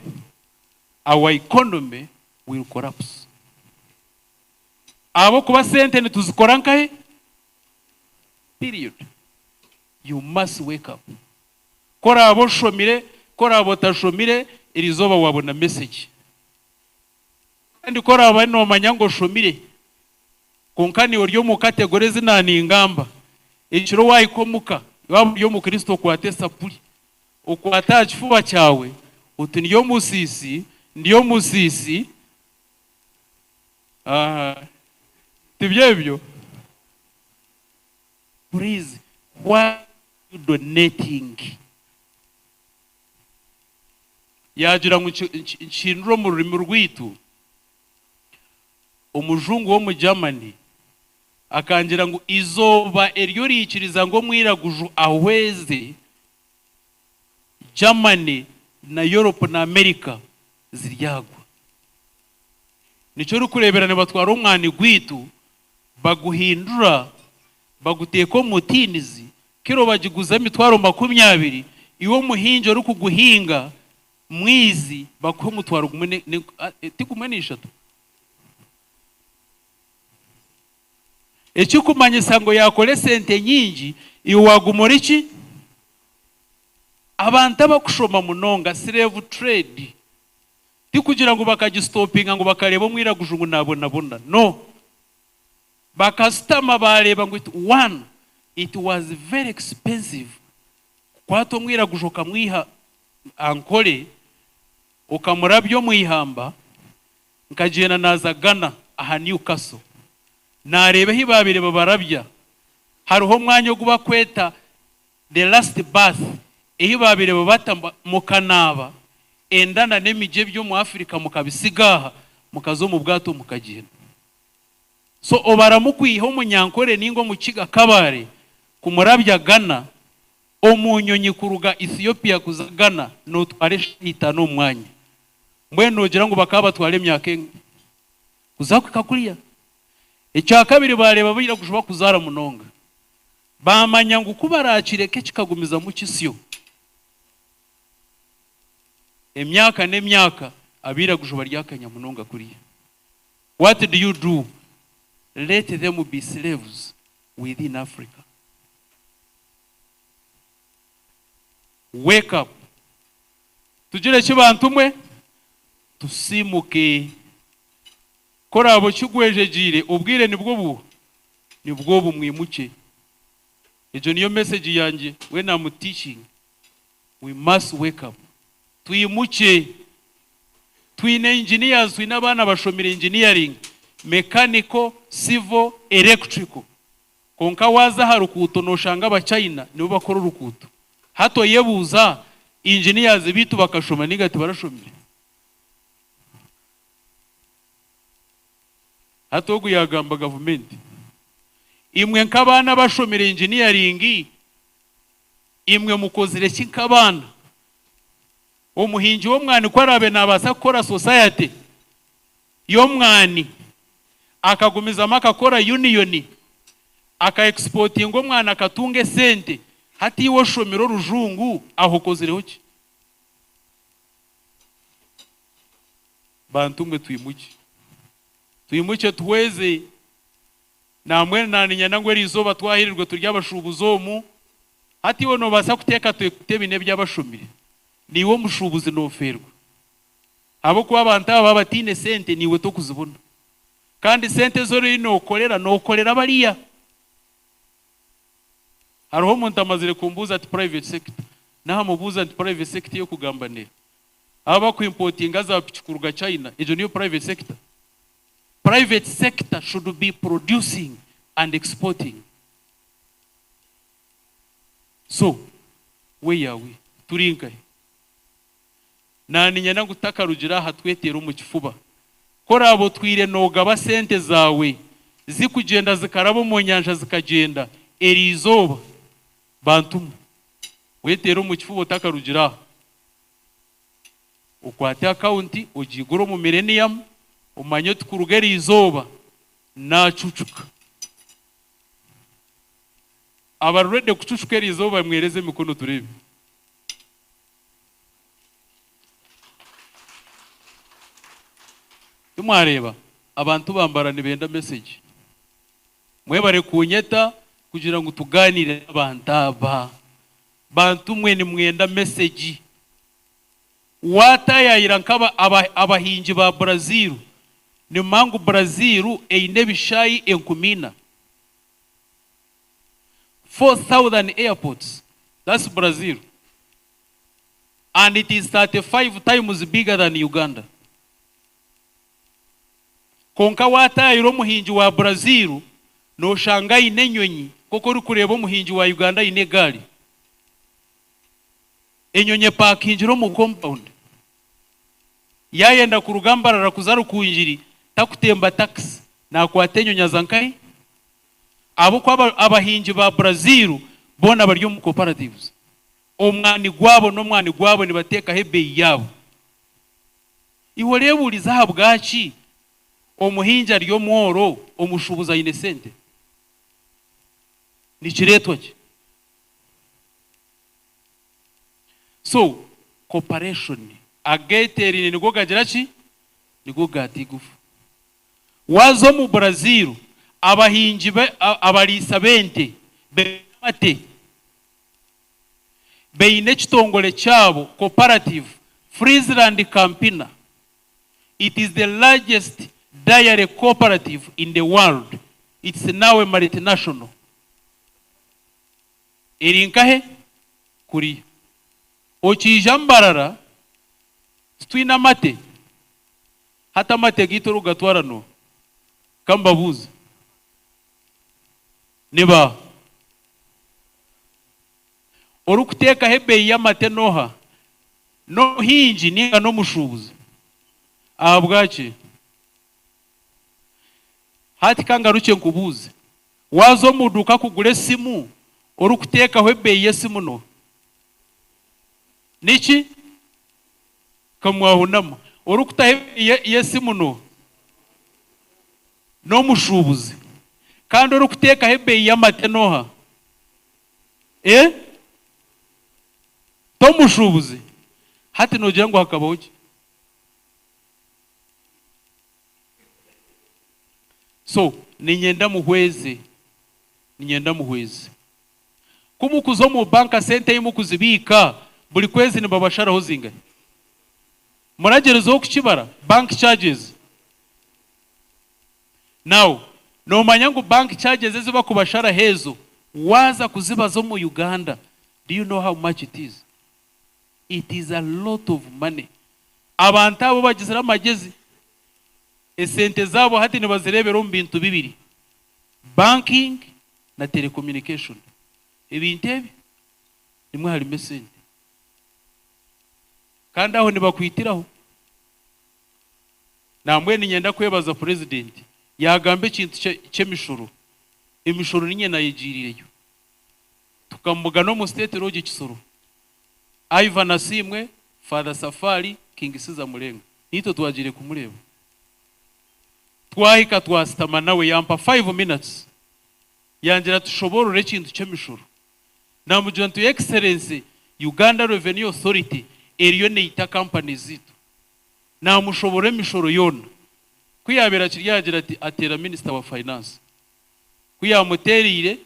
our economy will collapse. Ahabw'okuba sente nituzikora nkahe? Period. You must wake up. Ku oraabe oshomire, ku oraabe otashomire, erizooba waabona message. Kandi ku oraabe noomanya ngu oshomire, kwonka niiwe ori omu category ezi naaningamba, ekiro waahika omuka, waaba ori Omukristo okwate esapuri, okwate aha kifuba kyawe oti ndi omusiisi, ndi omusiisi, Aha, tibyo ebyo? Please, why are you donating? Yaagira ngu nkihindure omu rurimi rwaitu, omujungu w'omu Germany akangira ngu eizooba eri oriikiriza ngu omwiraguju ahweze, Germany na Europe na America ziryagwa. Nikyo orikureebera nibatwara omwani gwaitu baguhindura baguteeka omu tinizi, kiro bagiguza emitwaro makumyabiri, iwe omuhingi orikuguhinga mwizi bakuha omutwaro gumwe ne, ne, ti gumwe n'ishatu? Ekikumanyisa ngu yaakora esente nyingi iwe waaguma ori ki? Abantu abakushoma munonga slave trade Tikugira ngu bakagisitopinga ngu bakareeba omwiraguju ngu nabonabona. No. Bakasitama bareeba ngu it, one, it was very expensive kukwata omwiraguju okamwiha Ankole okamurabya omu ihamba nkagyenda naaza Ghana aha New Castle naareeba ahi baabaire babarabya hariho omwanya ogu bakweta The last bath eyi baabaire babata mukanaaba enda na n'emigye eby'omu Africa mukabisiga aha mukaza omu bwato mukagyenda. So obaramu kwiha omunyankore ninga omukiga Kabale kumurabya Ghana. Omu nyonyi kuruga Ethiopia kuza Ghana nootwara eshaaha itaano omu mwanya. Mbwenu noogira ngu bakaba batwara emyaka engahi kuza kuhika kuriya? Ekyakabiri baareeba abairaguju bakuzaara munonga. Baamanya ngu ku baraakireke kikagumizamu kisyo, emyaka n'emyaka abairaguju baryakanya munonga kuriya. What do you do? Let them be slaves within Africa. Wake up. Tugire ki bantu mwe? Tusiimuke. Ku oraabe okigwejegyeire, obwire nibwo buha? Nibwo obu mwimukye. Egyo niyo message yangye when am teaching. We must wake up. Twimukye. Twine engineers, twine abaana bashomire engineering, mechanical, civil, electrical. Kwonka waaza aha rukuuto nooshanga Abachina nibo bakora orukuuto. Hati oyebuuza, engineers beitu bakashoma ninga tibarashomire? Hati ogu yaagamba gavumenti. Imwe nk'abaana abashomire engineering, imwe mukozire ki nk'abaana? Omuhingi w'omwani ku araabe naabaasa kukora society y'omwani, akagumizamu akakora union, aka exportinga omwani akatunga esente, hati iwe oshomire orujungu aho okozireho ki? Bantu mwe twimukye. Twimukye tuhweze. Nambwenu naninyenda ngu eriizooba twahirirwe turi abashuubuzi omu. Hati iwe noobaasa kuteekateeka ebi n'eby'abashomire. Naiwe omushuubuzi noofeerwa. Ahabw'okuba abantu aba baaba bataine sente naiwe tokuzibona. Kandi sente ezi oriyo nookorera, nookorera bariya. Hariho omuntu amazire kumbuuza ati private sector. Naamubuuza nti private sector ei orikugamba neeha? Aba abakwimpotinga za piki kuruga China, egyo niyo private sector? Private sector should be producing and exporting. So, where are we? Turi nkahi? Naaniinyenda ngu tutakarugire aha tweteere omu kifuba. Ku oraabe otwire noogaba sente zaawe zikugyenda zikaraba omu nyanja zikagyenda, eriizooba bantu mwe, weteere omu kifuba otakarugire aha. Okwate akawunti ogiigure omu Millennium omanye oti kuruga eriizooba naacucuka. Abari ready kucucuka eriizooba mwereze emikono tureebe. Timwareeba abantu bambara nibenda message. Mwebare kunyeta kugira ngu tuganire n'abantu aba. Bantu mwe nimwenda message. Waataayaayira nk'aba aba abahingi ba Brazil, nimumanya ngu Brazil eine ebishaayi enkumiina? 4,000 airports. That's Brazil. And it is 35 times bigger than Uganda. Kwonka waataayayira omuhingi wa Brazil, nooshanga aine enyonyi nk'oku orikureeba omuhingi wa Uganda aine egaari. Enyonyi epaakingire omu compound. Yaayenda kuruga Mbarara kuza Rukungiri, takutemba takisi, naakwata enyonyi aza nkahi? Ahabw'okuba abahingi ba Brazil boona bari omu cooperatives. Omwani gwabo n'omwani gwabo nibateekaho ebeeyi yaabo. Iwe oreebuurize ahabwaki omuhingi ari omworo, omushuubuzi aine sente? Nikireetwa ki? So, cooperation, ageeteeraine nigo gagira ki? Nigo gaata eigufa. Waaza omu Brazil, abahingi, abariisa b'ente baine amate. Baine ekitongore kyabo, cooperative, Friesland Campina. It is the largest dairy cooperative in the world. It's now a multinational. Eri nkahe? Kuriya. Okiija Mbarara, titwine amate? Hati amate gaitu orikugatwara nooha? Ka mbabuuze. Ni baaha? Orikuteekaho ebeeyi y'amate n'oha? N'omuhingi nainga n'omushuubuzi? Ahabwaki? Hati ka ngarukye nkubuuze, waaza omu duuka kugura esimu, orikuteekaho ebeeyi y'esimu n'oha? Niki? Kamwahunama. Orikutaho ebeeyi y'esimu n'oha? N'omushuubuzi. Kandi orikuteekaho ebeeyi y'amate n'oha? Eh? T'omushuubuzi? Hati noogira ngu hakabaho ki? So, niinyenda muhweze. Niinyenda muhweze. Ku mukuza omu banka sente ei mukuzibiika buri kwezi nibabasharaho zingahi? Muragyerezaho kukibara? Bank charges. Now, noomanya ngu bank charges ezi bakubasharaho ezo waaza kuzibaza omu Uganda, do you know how much it is? It is a lot of money. Abantu abo bagizire amagyezi, esente zaabo hati nibazireebera omu bintu bibiri, banking na telecommunication. Ebintu ebi nimwo harimu esente. Kandi aho nibakwitiraho. Nambwenu niinyenda kwebaza Purezidenti, yaagamba ekintu ky'emishoro. Emishoro niinye naayegiirireyo. Tukamubugana omu State Lodge Kisoro. Ivan Asiimwe, Father Safari, King Caesar Mulenga. Naitwe twagiire kumureeba. Twahika twasitama nawe yampa five minutes yangira tushoboorore ekintu ky'emishoro. Namugira nti Your Excellency, Uganda Revenue Authority eriyo neita companies zaitu. Namushoboorora emishoro yoona. Ku yaabaire akiri aho agira ati ateera Minister wa Finance. Ku yaamuteereire,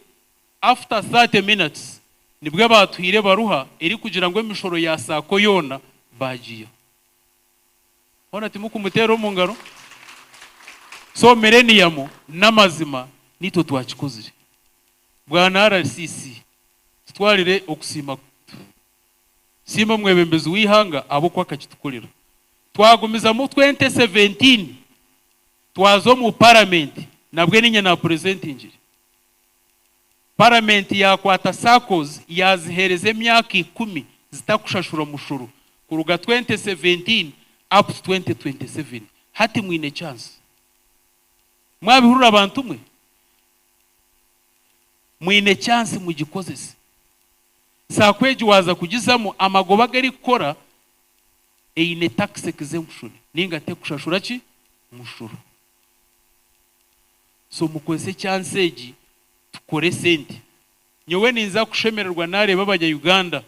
after 30 minutes nibwo baatuhaire ebaruha erikugira ngu emishoro ya Sacco yoona baagiiha. Hoona timukumuteera omu ngaro? So Millennium n'amazima naitwe twakikozire. Bwana RCC, tutwarire okusiima kwaitu. Siima omwebembezi w'eihanga ahabw'okuba akakitukorera. Twagumizamu 2017 twaza omu Paramenti nabwe niinye naapurezentingire. Paramenti yaakwata SACCOs yaaziheereza emyaka ikumi zitakushashura mushoro kuruga 2017 up to 2027. Hati mwine chance. Mwabihurira bantu mwe? Mwine chance mugikozese. Sacco egi waaza kugizamu amagoba agu erikukora eine tax exemption ninga tekushashura ki? Mushoro. So mukozese chance egi tukore esente. Nyowe ninza kushemererwa nareeba abanya Uganda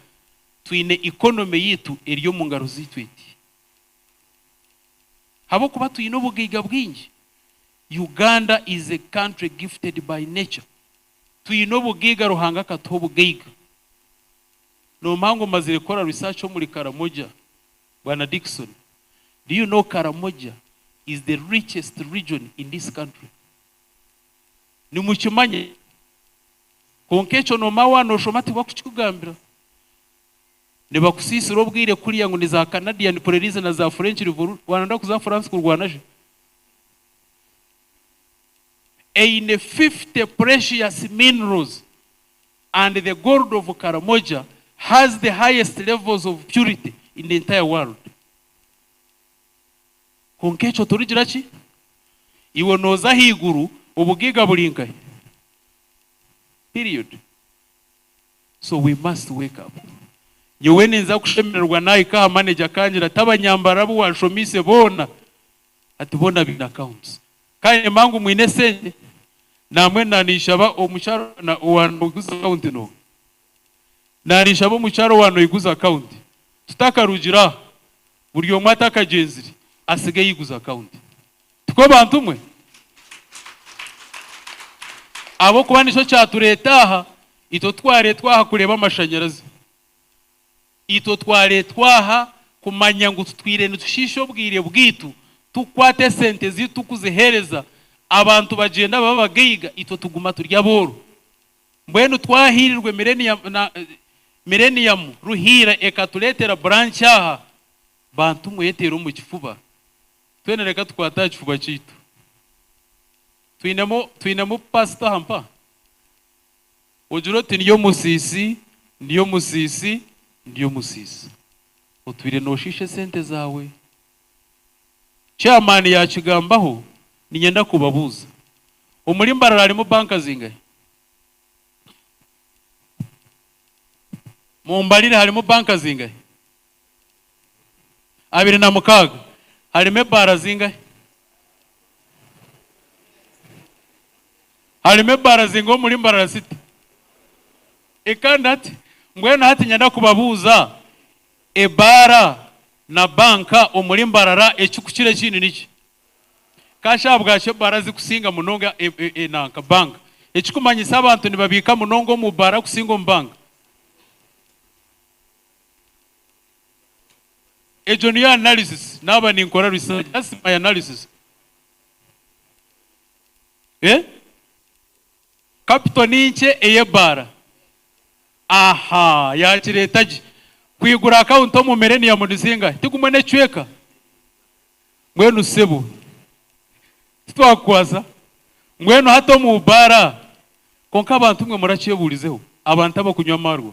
twine economy yitu eri omu ngaro zitu eti. Habwokuba twine obugaiga bwingi. Uganda is a country gifted by nature. Twine obugaiga Ruhanga akatuha obugaiga. Nomanya ngu mazire kukora research omuri Karamoja Bwana Dickson. Do you know Karamoja is the richest region in this country? Nimukimanya? Kwonka ekyo noomanya waaba nooshoma tibakukikugambira. Nibakusiisira obwire kuriya ngu ni za Canadian Prairies na za French Revolution. Waananda kuza France kurwana shi? Eine 50 precious minerals and the gold of Karamoja has the highest levels of purity in the entire world. Kwonka ekyo torigira ki? Iwe nooza ahaiguru obugaiga buri nkahi? Period. So we must wake up. Nyowe ninza kushemererwa nahika aha manager akangira ati abanyambara abu wanshomiise boona ati boona baine accounts. Kandi mangu mwine esente namwe nanishaba omukyara owaanoiguza account nooha? Nanishaba omukyara owaanoiguza account tutakarugire aha buri omwe atakagyenzire asige yaiguza account. Tikwo bantu mwe? Ahabw'okuba nikyo kyatureeta aha, itwe twareetwa aha kureeba amashanyarazi. Itwe twareetwa aha kumanya ngu tutwire nitushiisha obwire bwaitu tukukwata esente zaitu tukuziheereza abantu bagyenda baba abagaiga itwe tuguma turi abooro. Mbwenu twahiirirwe Millennium Ruhiira ekatureetera branch aha, bantu mweteere omu kifuba. Twena reka tukwate aha kifuba kyaitu. Twinemu twinemu pasita aha mpa? Ogire oti ndi omusiisi, ndi omusiisi, ndi omusiisi. Otwire nooshiisha esente zaawe. Chairman yaakigambaho, niinyenda kubabuuza. Omuri Mbarara harimu banka zingahi? Mumbarire harimu banka zingahi? 26 harimu ebaara zingahi? Harimu ebaara zingahi omuri Mbarara City? Kandi hati mbwenu hati nyenda kubabuuza ebaara na banka omuri Mbarara ekikukira ekindi niki? Kashi ahabwaki ebaara zikusinga munonga enanka, banka? Ekikumanyisa abantu nibabiika munonga omu baara kusinga omu banka? Egyo niyo analysis naaba ninkora research, that's my analysis. Eh? Capital ni nkye ey'ebaara. Aha, yaakireeta gye. Kwigura account omu Millennium ni zingahi? Ti gumwe n'ekicweka? Mbwenu sebo, titwakukwasa? Mbwenu hati omu baara, kwonka abantu mwe murakyebuurizeho, abantu abakunywa amaarwa?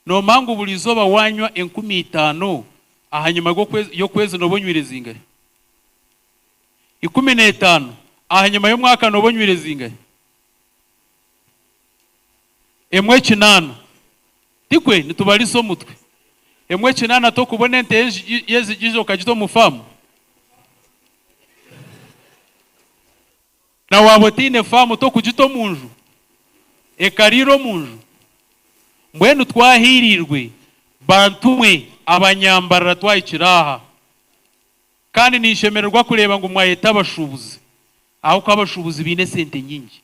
Noomanya ngu buri izooba waanywa 5000, ahanyima y'okwezi nooba onywire zingahi? 15, ahanyima y'omwaka nooba onywire zingahi? Emwe kinaana. Tikwe? Nitubarisa omutwe. Emwe kinaana tokubona ente y'ezigiija okagita omu faamu? Na waaba otaine faamu tokugita omu nju? Ekariira omu nju? Mbwenu twahiiriirwe bantu mwe abanyambarara twahikire aha. Kandi ninshemererwa kureeba ngu mwayeta abashuubuzi ahabw'okuba abashuubuzi baine esente nyingi.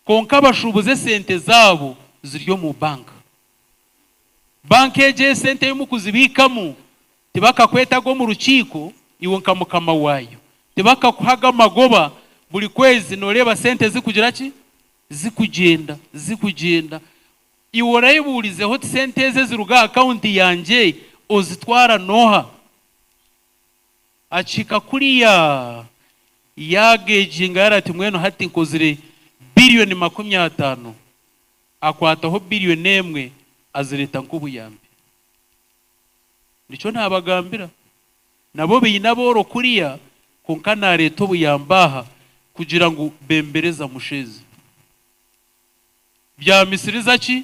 Kwonka abashuubuzi esente zaabo ziri omu banka. Banka egyo esente ei mukuzibiikamu tibakakwetaga omu rukiiko iwe nka mukama waayo. Tibakakuhaga amagoba buri kwezi nooreeba sente zikugira ki? Zikugyenda, zikugyenda. Iwe orayebuurizeho oti sente ezi eziruga aha akawunti yangye ozitwara n'oha? Akihika kuriya yaageeginga yaara ati mbwenu hati nkozire biriyoni 50, akwataho biriyoni emwe azireeta nk'obuyambi. Nikyo naabagambira, nabo baine abooro kuriya kwonka naareeta obuyambi aha kugira ngu bembereza musheezi. Byamisiriza ki?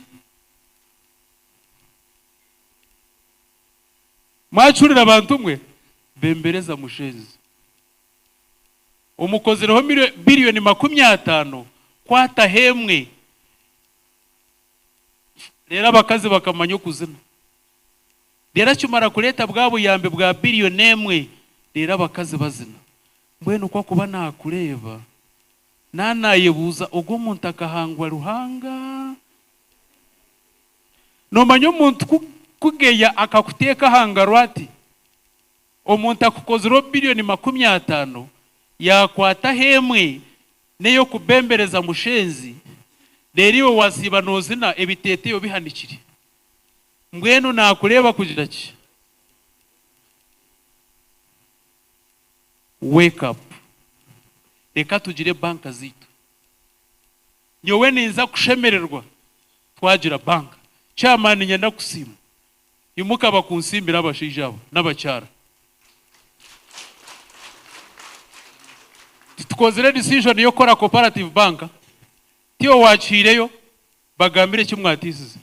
Mwakihurira bantu mwe? Bembereza mushenzi. Omukozireho biriyoni 50 kwataho emwe reero abakazi bakamanya okuzina. Reero akimara kureeta bwa buyambi bwa biriyoni emwe reero abakazi bazina. Mbwenu ku akuba naakureeba naanayebuuza ogu omuntu akahangwa Ruhanga? Noomanya omuntu ku kugeya akakuteeka aha ngaro ati, omuntu akukozireho biriyoni 50 yaakwataho emwe n'ey'okubembereza mushenzi, reero iwe waasiiba noozina ebiteeteeyo bihanikire. Mbwenu naakureeba kugira ki? Wake up. Reka tugire banka zaitu. Nyowe ninza kushemererwa twagira banka. Chairman niinyenda kukusiima. Imuka bakunsiimire abashaija aba n'abakyara. Titukozire decision y'okukora cooperative bank, tiwe waakihaireyo, bagambire eki mwatiisize.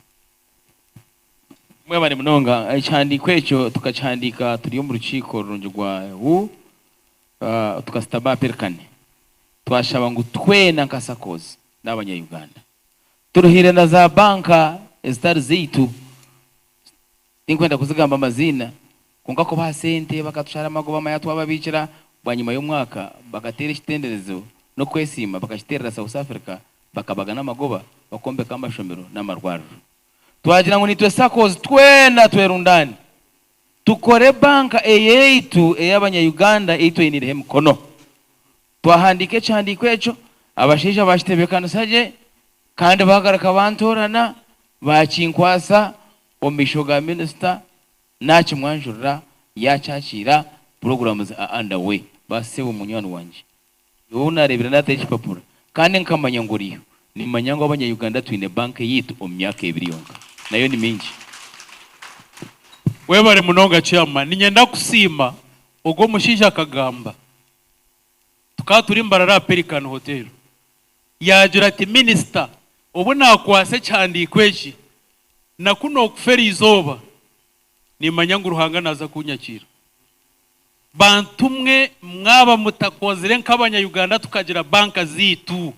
Mwebare munonga. Ekihandiiko ekyo tukakihandiika turi omu rukiiko rurungi rwa who, tukasitama aha Perikane twashaba ngu twena nka SACCOs n'abanya Uganda turuhire na za banka ezitari zaitu, tinkwenda kuzigamba amaziina, kwonka kubaha sente bakatushara amagoba maya twababiikira, bwanyima y'omwaka bakateera ekitenderezo n'okwesiima bakakiteerera South Africa bakabagana amagoba bakombeka amashomero n'amarwariro. Twagira ngu nitwe SACCOs twena twerundaane tukore banka eyaitu ey'abanya Uganda ei tweinireho emikono. Twahandiika ekihandiiko ekyo, abashaija baakitebeekanisa gye kandi baagaruka bantoorana baakinkwatsa omu maisho ga minisita naakimwanjurira yaakyakiira, programs are under way. Ba sebo munywani wangye, nyowe ou naareebire naataho ekipapura kandi nkamanya ngu oriyo, nimmanya ngu abanya Uganda twine banka eyaitu omu myaka ebiri yonka. Nayo ni mingi. Webare munonga chairman. Niinyenda kusiima ogwo omushaija akagamba. Tukaba turi Mbarara aha Pelican Hotel. Yaagira ati, Minisita, obu naakwatsa ekihandiiko eki, na ku nookufa eriizooba, nimmanya ngu Ruhanga naaza kuunyakiira. Bantu mwe mwaba mutakozire nk'abanya-Uganda tukagira banka zaitu,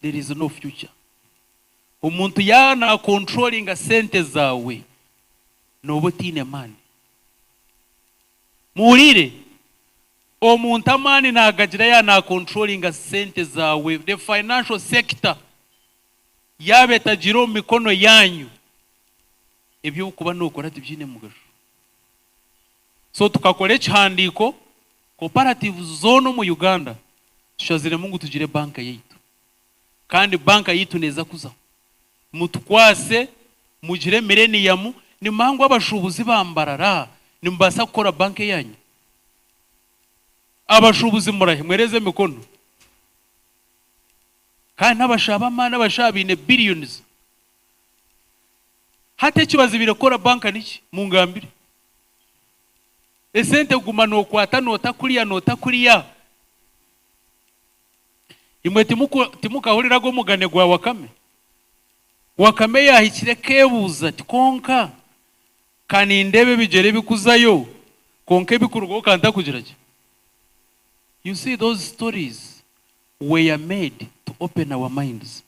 there is no future. Omuntu yaaba naakontrolinga sente zaawe, nooba otaine maani. Muhuriire? Omuntu amaani naagagira yaaba naakontrolinga sente zaawe, the financial sector yaaba etagiire omu mikono yaanyu, ebi orikuba nookora tibiine mugasho. So tukakora ekihandiiko, cooperatives zoona omu Uganda tushaziremu ngu tugire banka yaitu. Kandi banka yaitu neeza kuzaho. Mutukwase mugire millennium, nimanya ngu abashuubuzi ba Mbarara nimubaasa kukora banka eyaanyu? Abashuubuzi murahi? Mwereze emikono. Kandi n'abashaho b'amaani, abashaho baine billions. Hati ekibazibiire kukora banka niki? Mungambire. Esente kuguma nookwata noota kuriya noota kuriya. Imwe timukahuriraga omugane gwa Wakame? Wakame yaahikire ekeebuuza ati, Kwonka ka nindeeba ebigyere ebikuzayo, kwonka ebikurugaho ka ntakugira gye? You see those stories were made to open our minds.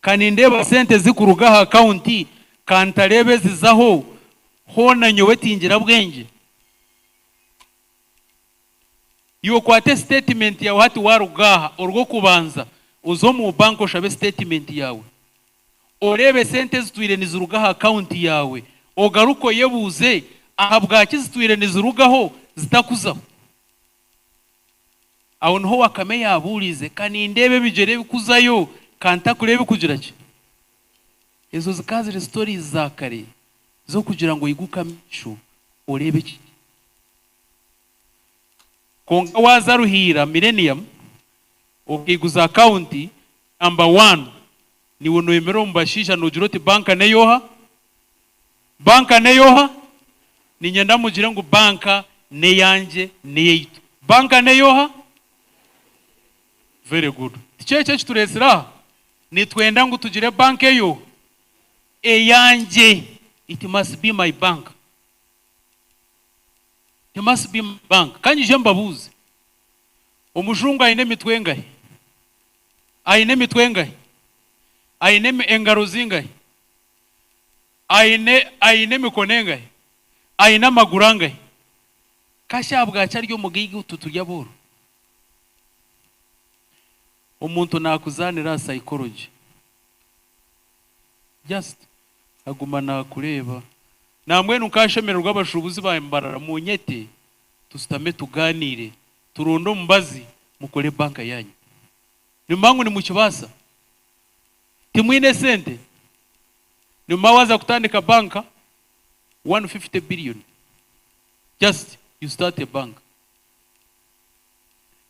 Ka nindeeba sente zikuruga aha akaunti, ka ntareeba ezizaho, hoona nyowe tingira bwengye? Iwe okwate sitatimenti yaawe hati waaruga aha orw'okubanza oze omu banka oshabe sitatimenti yaawe oreebe sente ezitwire niziruga aha akaunti yaawe ogaruke oyebuuze ahabwaki zitwire nizirugaho zitakuzaho. Aho niho Wakame yaabuuriize, Ka nindeeba ebigyere ebikuzayo, ka ntakureeba ebikugira ki? Ezo zikaba ziri stories za kare z'okugira ngu oiguke amaisho oreebe eki. Kwonka waaza Ruhiira Millennium okaiguza akawunti, number one niiwe noyemera omu bashaija noogira oti banka n'eyooha? Banka n'eyooha? Niinyenda mugire ngu banka n'eyangye n'eyaitu. Banka n'eyooha? Very good. Tikyo ekyo ekitureetsire aha? Nitwenda ngu tugire banka eyooha? Eyangye. It must be my bank. It must be my bank. Ka nyije mbabuuze, omujungu aine emitwe engahi? Aine emitwe engahi? Aine engaro zingahi? Aine aine emikono engahi? Aine amaguru angahi? Kashi ahabwaki ari omugaiga itwe turi abooro? Omuntu naakuzaanira aha psychology. Just aguma naakureeba. Nambwenu nkaashemererwa abashuubuzi ba Mbarara munyete tusitame tugaaniire turonde omubazi mukore banka yaanyu. Nimumanya ngu nimukibaasa? Timwine esente? Nimumanya waaza kutandika banka 150 billion just you start a bank.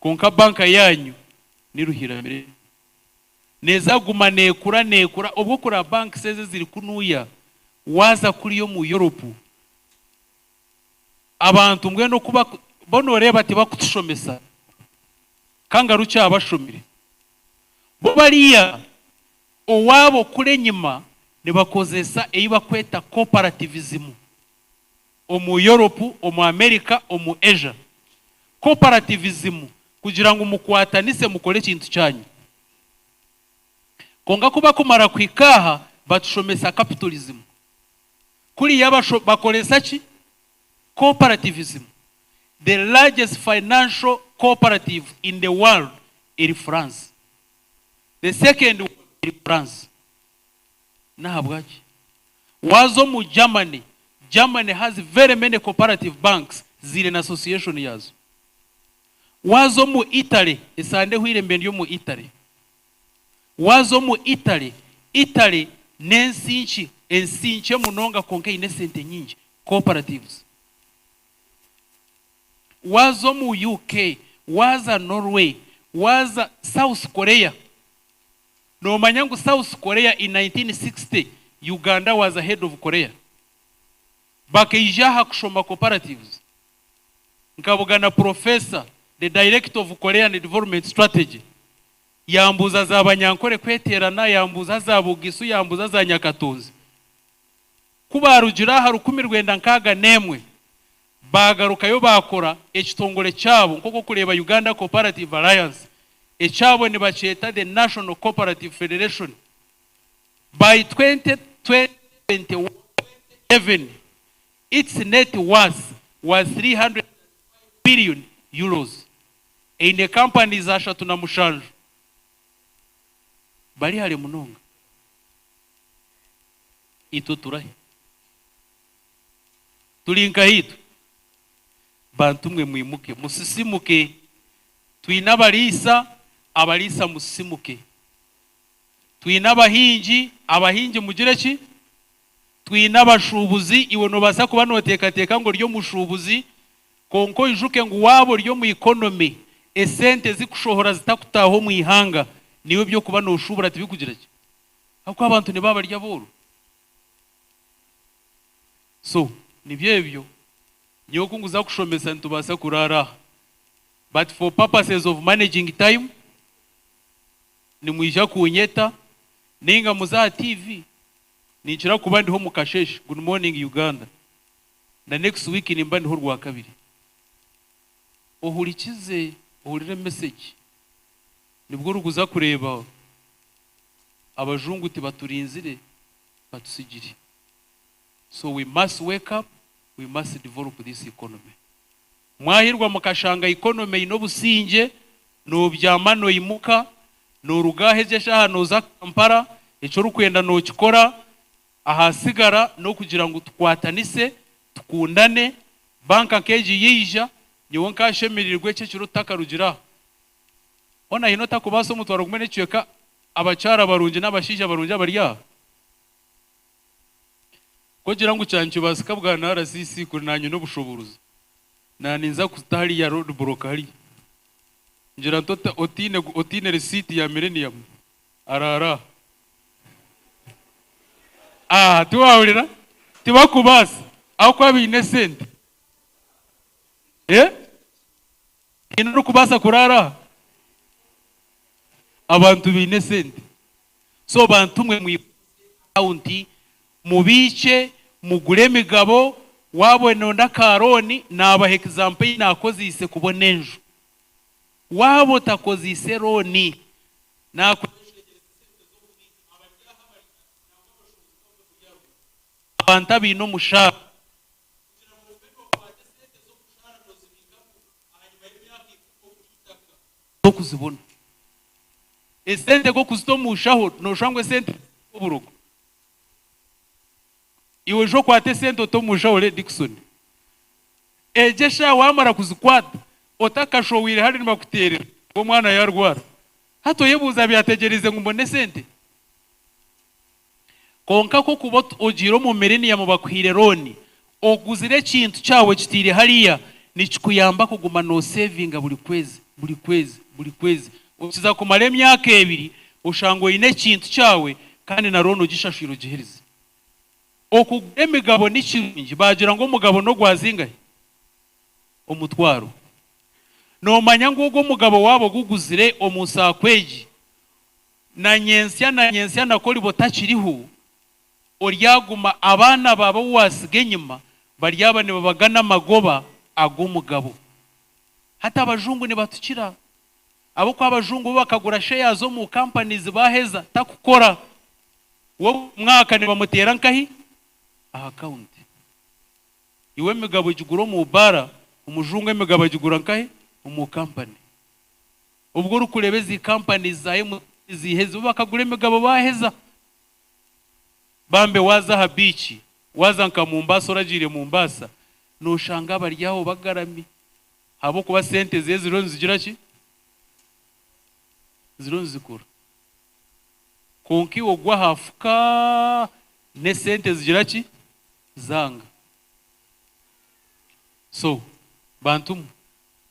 Kwonka banka yaanyu ni Ruhiramire. Neeza kuguma neekura neekura obwo kura banks ezi eziri kunuya waaza kuriya omu Europe abantu mbwenu oku baku bo nooreeba tibakutushomesa kangarukye aha bashomire bo bariya owaabo kuri enyima nibakozesa ei bakweta cooperativism omu Europe omu America omu Asia cooperativism kugira ngu mukwatanise mukore ekintu kyanyu. Kwonka ku bakumara kuhika aha batushomesa capitalism. Kuriya bakoresa ki? Cooperativism. The largest financial cooperative in the world eri France. The second one eri France. N'ahabwaki? Waaza omu Germany, Germany has very many cooperative banks ziine na association yaazo. Waaza omu Italy, esande ehweire mbe ndi omu Italy. Waaza omu Italy, Italy n'ensi nkye, ensi nkye munonga kwonka eine esente nyingi, cooperatives. Waaza omu UK, waaza Norway, waaza South Korea, Noomanya ngu South Korea in 1960 Uganda was ahead of Korea? Bakaija aha kushoma cooperatives. Nkabugana Professor, the Director of Korean Development Strategy, yambuuza za Banyankore kweteerana, yambuuza za Bugisu, yambuuza za Nyakatonzi. Ku baarugire aha 1961, Baagarukayo baakora ekitongore kyabo nk'oku orikureeba Uganda Cooperative Alliance, ekyabo nibakyeta the National Cooperative Federation. By 2011, its net worth was 305 billion euros. Eine companies 37. Bari hare munonga. Itwe turahi? Turi nkahi itwe? Bantu mwe mwimuke, musisimuke. Twine abariisa, abariisa musisimuke. Twine abahingi, abahingi mugire ki? Twine abashuubuzi, iwe noobaasa kuba nooteekateeka ngu ori omushuubuzi, kwonka oijuke ngu waaba ori omu economy, esente ezikushohora zitakutaaha omu ihanga, naiwe eby'okuba nooshuubura tibikugira ki? Ahabw'okuba abantu nibaba bari abooro. So, nibyo ebyo. Nyowe ku nkuza kushomesa nitubaasa kuraara aha but for purposes of managing time, nimwija kunyeta nainga muze aha TV, ninkira kuba ndiho omu kasheeshe, Good Morning Uganda, na next week nimba ndiho Orwakabiri. Ohurikize, ohurire message, nibwo orikuza kureeba abajungu tibaturinzire, batusigire. So we must wake up, we must develop this economy. Mwahirwa mukashanga economy eine obusingye, nobyama noimuka, noruga aha egi eshaaha noza Kampala, eki orikwenda nokikora, ahasigara nokugira ngu tukwatanise, tukundane, banka nk'egi yaija, nyowe nkashemererwa eki ekiro tutakarugire aha. Hoona haine otakubaasa omutwaro gumwe n'ekicweka abakyara barungi n'abashaija barungi abari aha? Ku ogira ngu kyankibaasika bwana RCC kuri naanye n'obushoboorozi, naaninza kuta hariya road block hariya. Ngira nti otaine otaine risiiti ya Millennium araara aha. Aha tiwaahurira? Tibakubaasa ahabw'okuba baine esente. Eh? Haine orikubaasa kuraara aha? Abantu baine esente. So bantu mwe mwigure akawunti mubiikye, mugure emigabo, waaba nonda aka loan naabaha example ei naakozeise kubona enju. Waaba otakozeise loan naakureeba abantu abaine omushaara Tokuzibona. Esente nk'okuzita omu nshaho nooshusha ngu esente oburogo. Iwe ija okwate esente ote omu nshaho ore Dickson. Egyo eshaaha waamara kuzikwata otakashohwire hare nibakuteerera ngu omwana yaarwara. Hati oyebuuza byategyereize ngu mbone esente? Kwonka ku okuba ogiire omu Millennium bakuhaire looni, oguzire ekintu kyawe okitaire hariya, nikikuyamba kuguma noosevinga buri kwezi, buri kwezi, buri kwezi. Okiza kumara emyaka ebiri oshanga oine ekintu kyawe kandi na looni ogishashwire ogiherize. Okugura emigabo ni kirungi, baagira ngu omugabo n'ogwa zingahi? Omutwaro. Noomanya ngu ogwo omugabo waaba oguguzire omu nsaako egi, Na nyentsya na nyentsya na ku oriba otakiriho, oryaguma, abaana baawe abu waatsiga enyima baryaba nibabagana amagoba ag'omugabo. Hati abajungu nibatukira, ahabw'okuba abajungu bo bakagura shares omu companies baaheza takukora, we buri mwaka nibamuteera nkahi? Aha account. Iwe emigabo ogigura omu baara, omujungu emigabo agigura nkahi? Omu company. Obwo orikureeba ezi companies za MTN ziheza bo bakagura emigabo baheza. Bambe waaza aha beach, waaza nka Mombasa oragiire Mombasa, noshanga abari aho bagarami ahabw'okuba sente ze ziriyo nizigira ki? Ziriyo nizikura. Kwonka iwe ogwa aha fuka n'esente zigira ki? Zanga. So bantu mwe,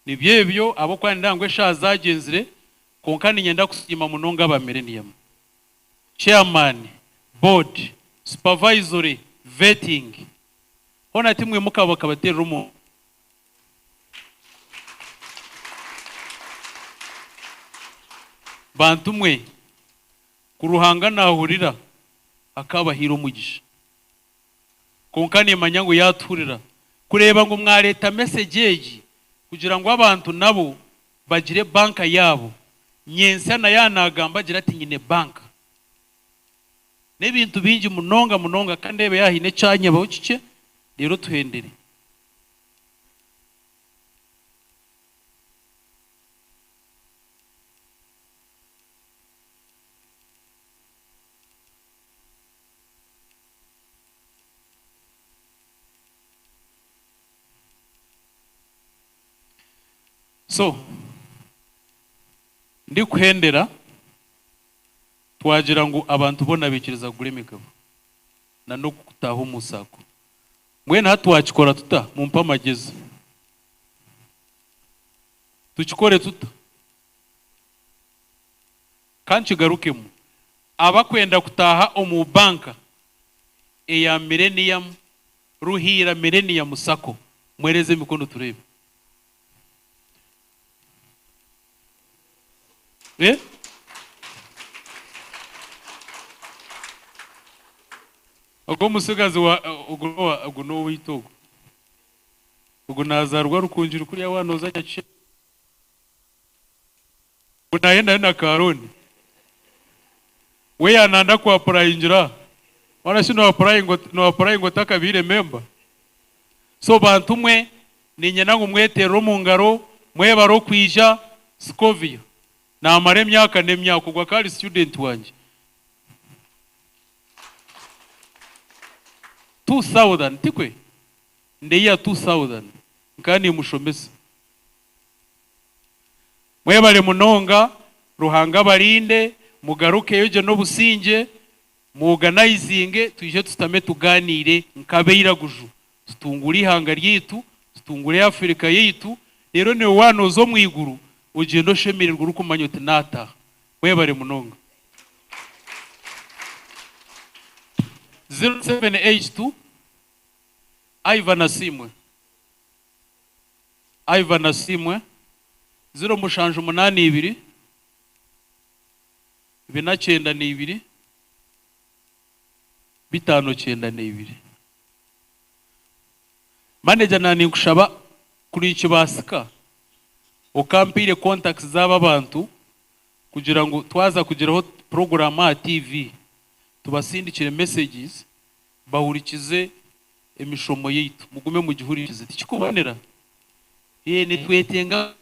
Nibyo ebyo ahabw'okuba nindeeba ngu eshaaha zaagyenzire, kwonka niinyenda kusiima munonga aba Millennium. Chairman, Board, Supervisory, Vetting, hoona timwimuka bakabateerera omu. Bantu mwe, ku Ruhanga naahurira akaabahaire omugisha. Kwonka nimmanya ngu yaatuhurira, Kureeba ngu mwareeta message egi kugira ngu abantu nabo bagire banka yaabo. Nyentsya na yaaba naagamba agira ati nyine banka. N'ebintu bingi munonga munonga ka ndeebe yaaba haine ekyanyebaho kikye reero tuhendere. So, ndikuhendera, twagira ngu abantu boona baikiriza kugura emigabo na n'okutaaha omu sacco. Mbwenu hati twakikora tuta? Mumpe amagyezi. Tukikore tuta? Ka nkigarukemu, abakwenda kutaaha omu banka eya Millennium Ruhiira Millennium Sacco, mwereze emikono tureebe. Eh? Ogu omutsigazi wa ogu n'owa ogu n'owaitu ogu. Ogu nazaarwa Rukungiri kuriya waaba nooza Nyakisheenyi. Ogu naayendayo na ka loan. We yaananda ku apurayingira, hoona shi noapurayinga otakabaire memba? So bantu mwe, niinyenda ngu mweteerere omu ngaro, mwebare okwija, Scovia naamara emyaka n'emyaka, ogwo akaba ari student wangye. 2000, tikwe? In the year 2000 nkaba niimushomesa. Mwebare munonga, Ruhanga abarinde, mugarukeyo gye n'obusingye, mu organizinge twije tushutame tuganiire nk'abairaguju, tutunguure eihanga ryaitu, tutunguure Africa yaitu, reero naiwe waaba nooza omu iguru ogyende oshemererwe orikumanya oti naataaha. Mwebare munonga. 0782 Ivan Asiimwe. Ivan Asiimwe, ziro mushanju munaana ibiri, bina kyenda n'ibiri, bitaano kyenda n'ibiri. Manager na ninkushaba kuri nikibaasika okampaire contacts z'aba abantu kugira ngu twaza kugiraho program aha TV tubasindikire messages bahurikize emishomo yaitu. Mugume mugihurikize. Tikikubonera? Ee, nitwetenga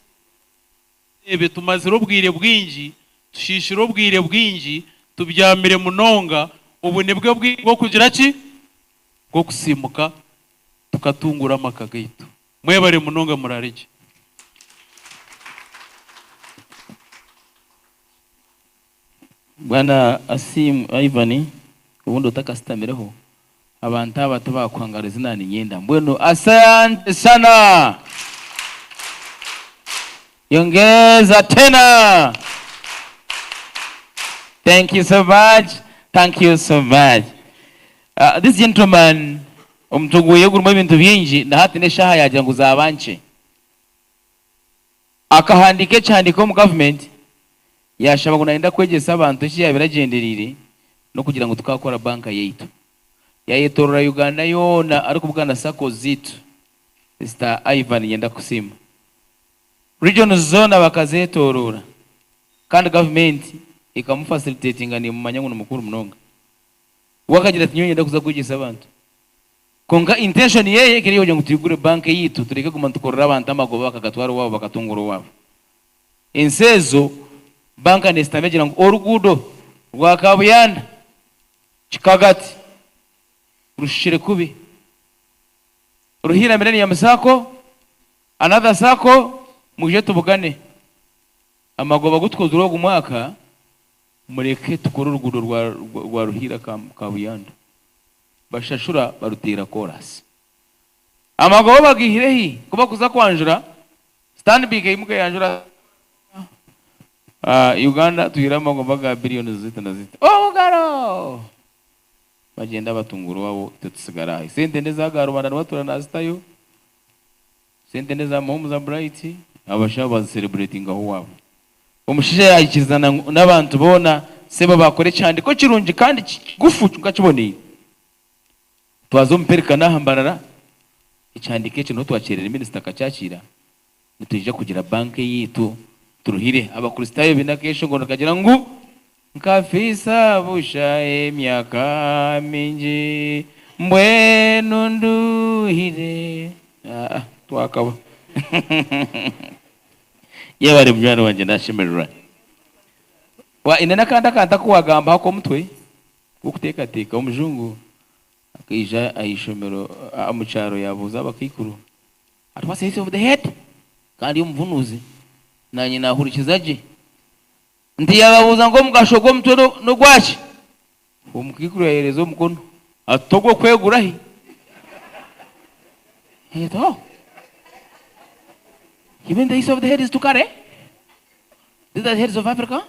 Ebe tumazire obwire bwingi, tushiishire obwire bwingi, tubyamire munonga, obu nibwo bwire bw'okugira ki? Bw'okusiimuka tukatunguura amaka gaitu. Mwebare munonga muraare gye. Bwana Asiim Ivan obundi otakasitamireho abantu aba tibakuhangara ezi naninyenda mbwenu asante sana yongeza tena thank you so much thank you so much uh, this gentleman omutwe gweye gurimu ebintu bingi na hati n'eshaaha yagira ngu zaaba nkye Akahandiika ekihandiiko omu gavumenti yaashaba ngu naayenda kwegyesa abantu eki yaabaire agyendereire n'okugira ngu tukaakora banka yaitu. Yaayetoorora Uganda yoona arikubugana SACCOs zaitu. Mister Ivan niinyenda kukusiima. Regions zoona bakazeetooroora kandi gavumenti ekamufasilitetinga neemumanya ngu ni mukuru munonga. We akagira ati nyowe niinyenda kuza kwegyesa abantu. Kwonka intention yeye ekaba eri ey'okugira ngu twigure bank eyaitu tureke kuguma nitukorera abantu amagoba bakagatwara owaabo bakatungura owaabo. Ensi ezo banka nesitama egira ngu oruguudo rwa Kabuyanda Kikagati rushishire kubi, Ruhiira Millennium Sacco, another Sacco mwije tubugane amagoba agu tukozire ogu mwaka mureke tukore oruguudo rwa Ruhiira Kabuyanda. Bashashura baruteera koorasi. Amagoba bagaihire hi? Ku bakuza kwanjura, Stanbic eimuka eyanjura Uganda twihire amagoba ga billions ziti na ziti. Obugaro! Bagyenda batungura owaabo itwe tusigara aha. Esente n'eza ga rubanda niwe atuura naazitayo, esente n'eza Muhumuza Bright, abashaho bazisereburetingaho owaabo. Omushaija yaikirizana n'abantu boona, sebo baakora ekihandiiko kirungi kandi kigufu kwonka kiboneire. Twaza omu Perika n'aha Mbarara, Ekihandiiko eki niho twakyerera minisita akakyakiira, nitwija kugira banka eyaitu turuhire. Abakristaayo baine akeeshongoro nikagira ngu, Nkafiisa busha emyaka mingi, mbwenu nduhire. Aa, twakaba. Yebare munywani wangye nashemererwa. Wa ine n'akandi akantu aku wagambaho ak'omutwe gw'okuteekateeka. Omujungu Akaija aha ishomero omu kyaro yaabuuza abakaikuru ati, What's the use of the head? Kandi omuvunuuzi naanye naahurikiza gye. Nti yaababuuza ngu omugasho gw'omutwe n'ogwaki? Omukaikuru yaayereeza omukono ati, T'ogw'okwegura hi? Ati, Oh, you mean the use of the head is to carry? These are the heads of Africa?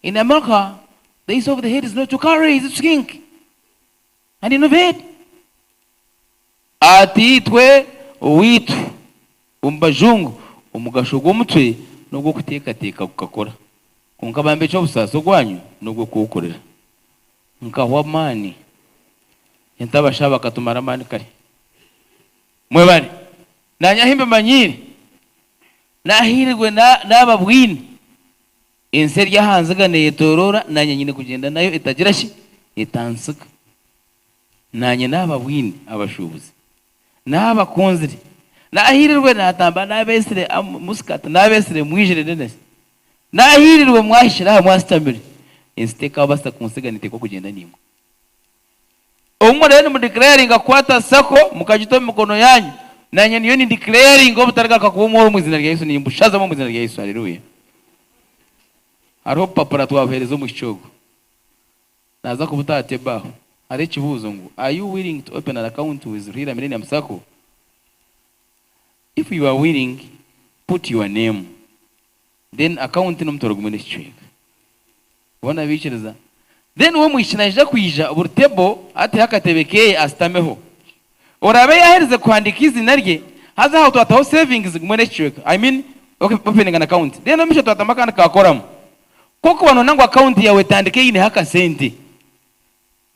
In America, the use of the head is not to carry, is to think and innovate. Ati itwe owaitu omu bajungu omugasho gw'omutwe n'ogw'okuteekateeka gukakora. Kwonka bambe eky'obusaasi ogwanyu n'ogw'okwokorera. Nkahwa amaani. Entabasha bakatumara amaani kare. Mwebare. Naanye ahi mbimanyiire, naahiirwe naababwine. Ensi eri aha nziga neeyetooroora, naanye nyine kugyenda nayo etagira ki? Etantsiga. Naanye naababwine abashuubuzi, naabakunzire, naahiirirwe naatamba naabeetsire Muscat, naabeetsire mwijire Dennis, naahiirirwe mwahikire aha mwasitamire. Ensi tekaabaasa kuntsiga neeteekwa kugyenda naimwe. Obu muraabe nimudeclaringa kukwata sacco mukagita omu mikono yaanyu, naanye ndiyo nindeclaringa obutarigaruka kuba omworo omu iziina rya Yesu, nimbushazamu omu iziina rya Yesu. Haleluya! Hariho obupapura twabuheereza omwishiki ogu, naaza kubuta aha table aho. Hariho ekibuuzo ngu, Are you willing to open an account with Ruhiira Millennium Sacco? If you are willing, put your name. Then account n'omutwaro gumwe n'ekicweka. Boona baikiriza. Then we omwishiki naija kwija buri table ateho akatebe keye asitameho. Oraabe yaaherize kuhandiika eiziina rye, haza aho twataho savings gumwe n'ekicweka, I mean opening an account. Then omu maisho twatamu akandi ka koramu. Ku orikuba nooyenda ngu account yaawe etandike eineho akasente,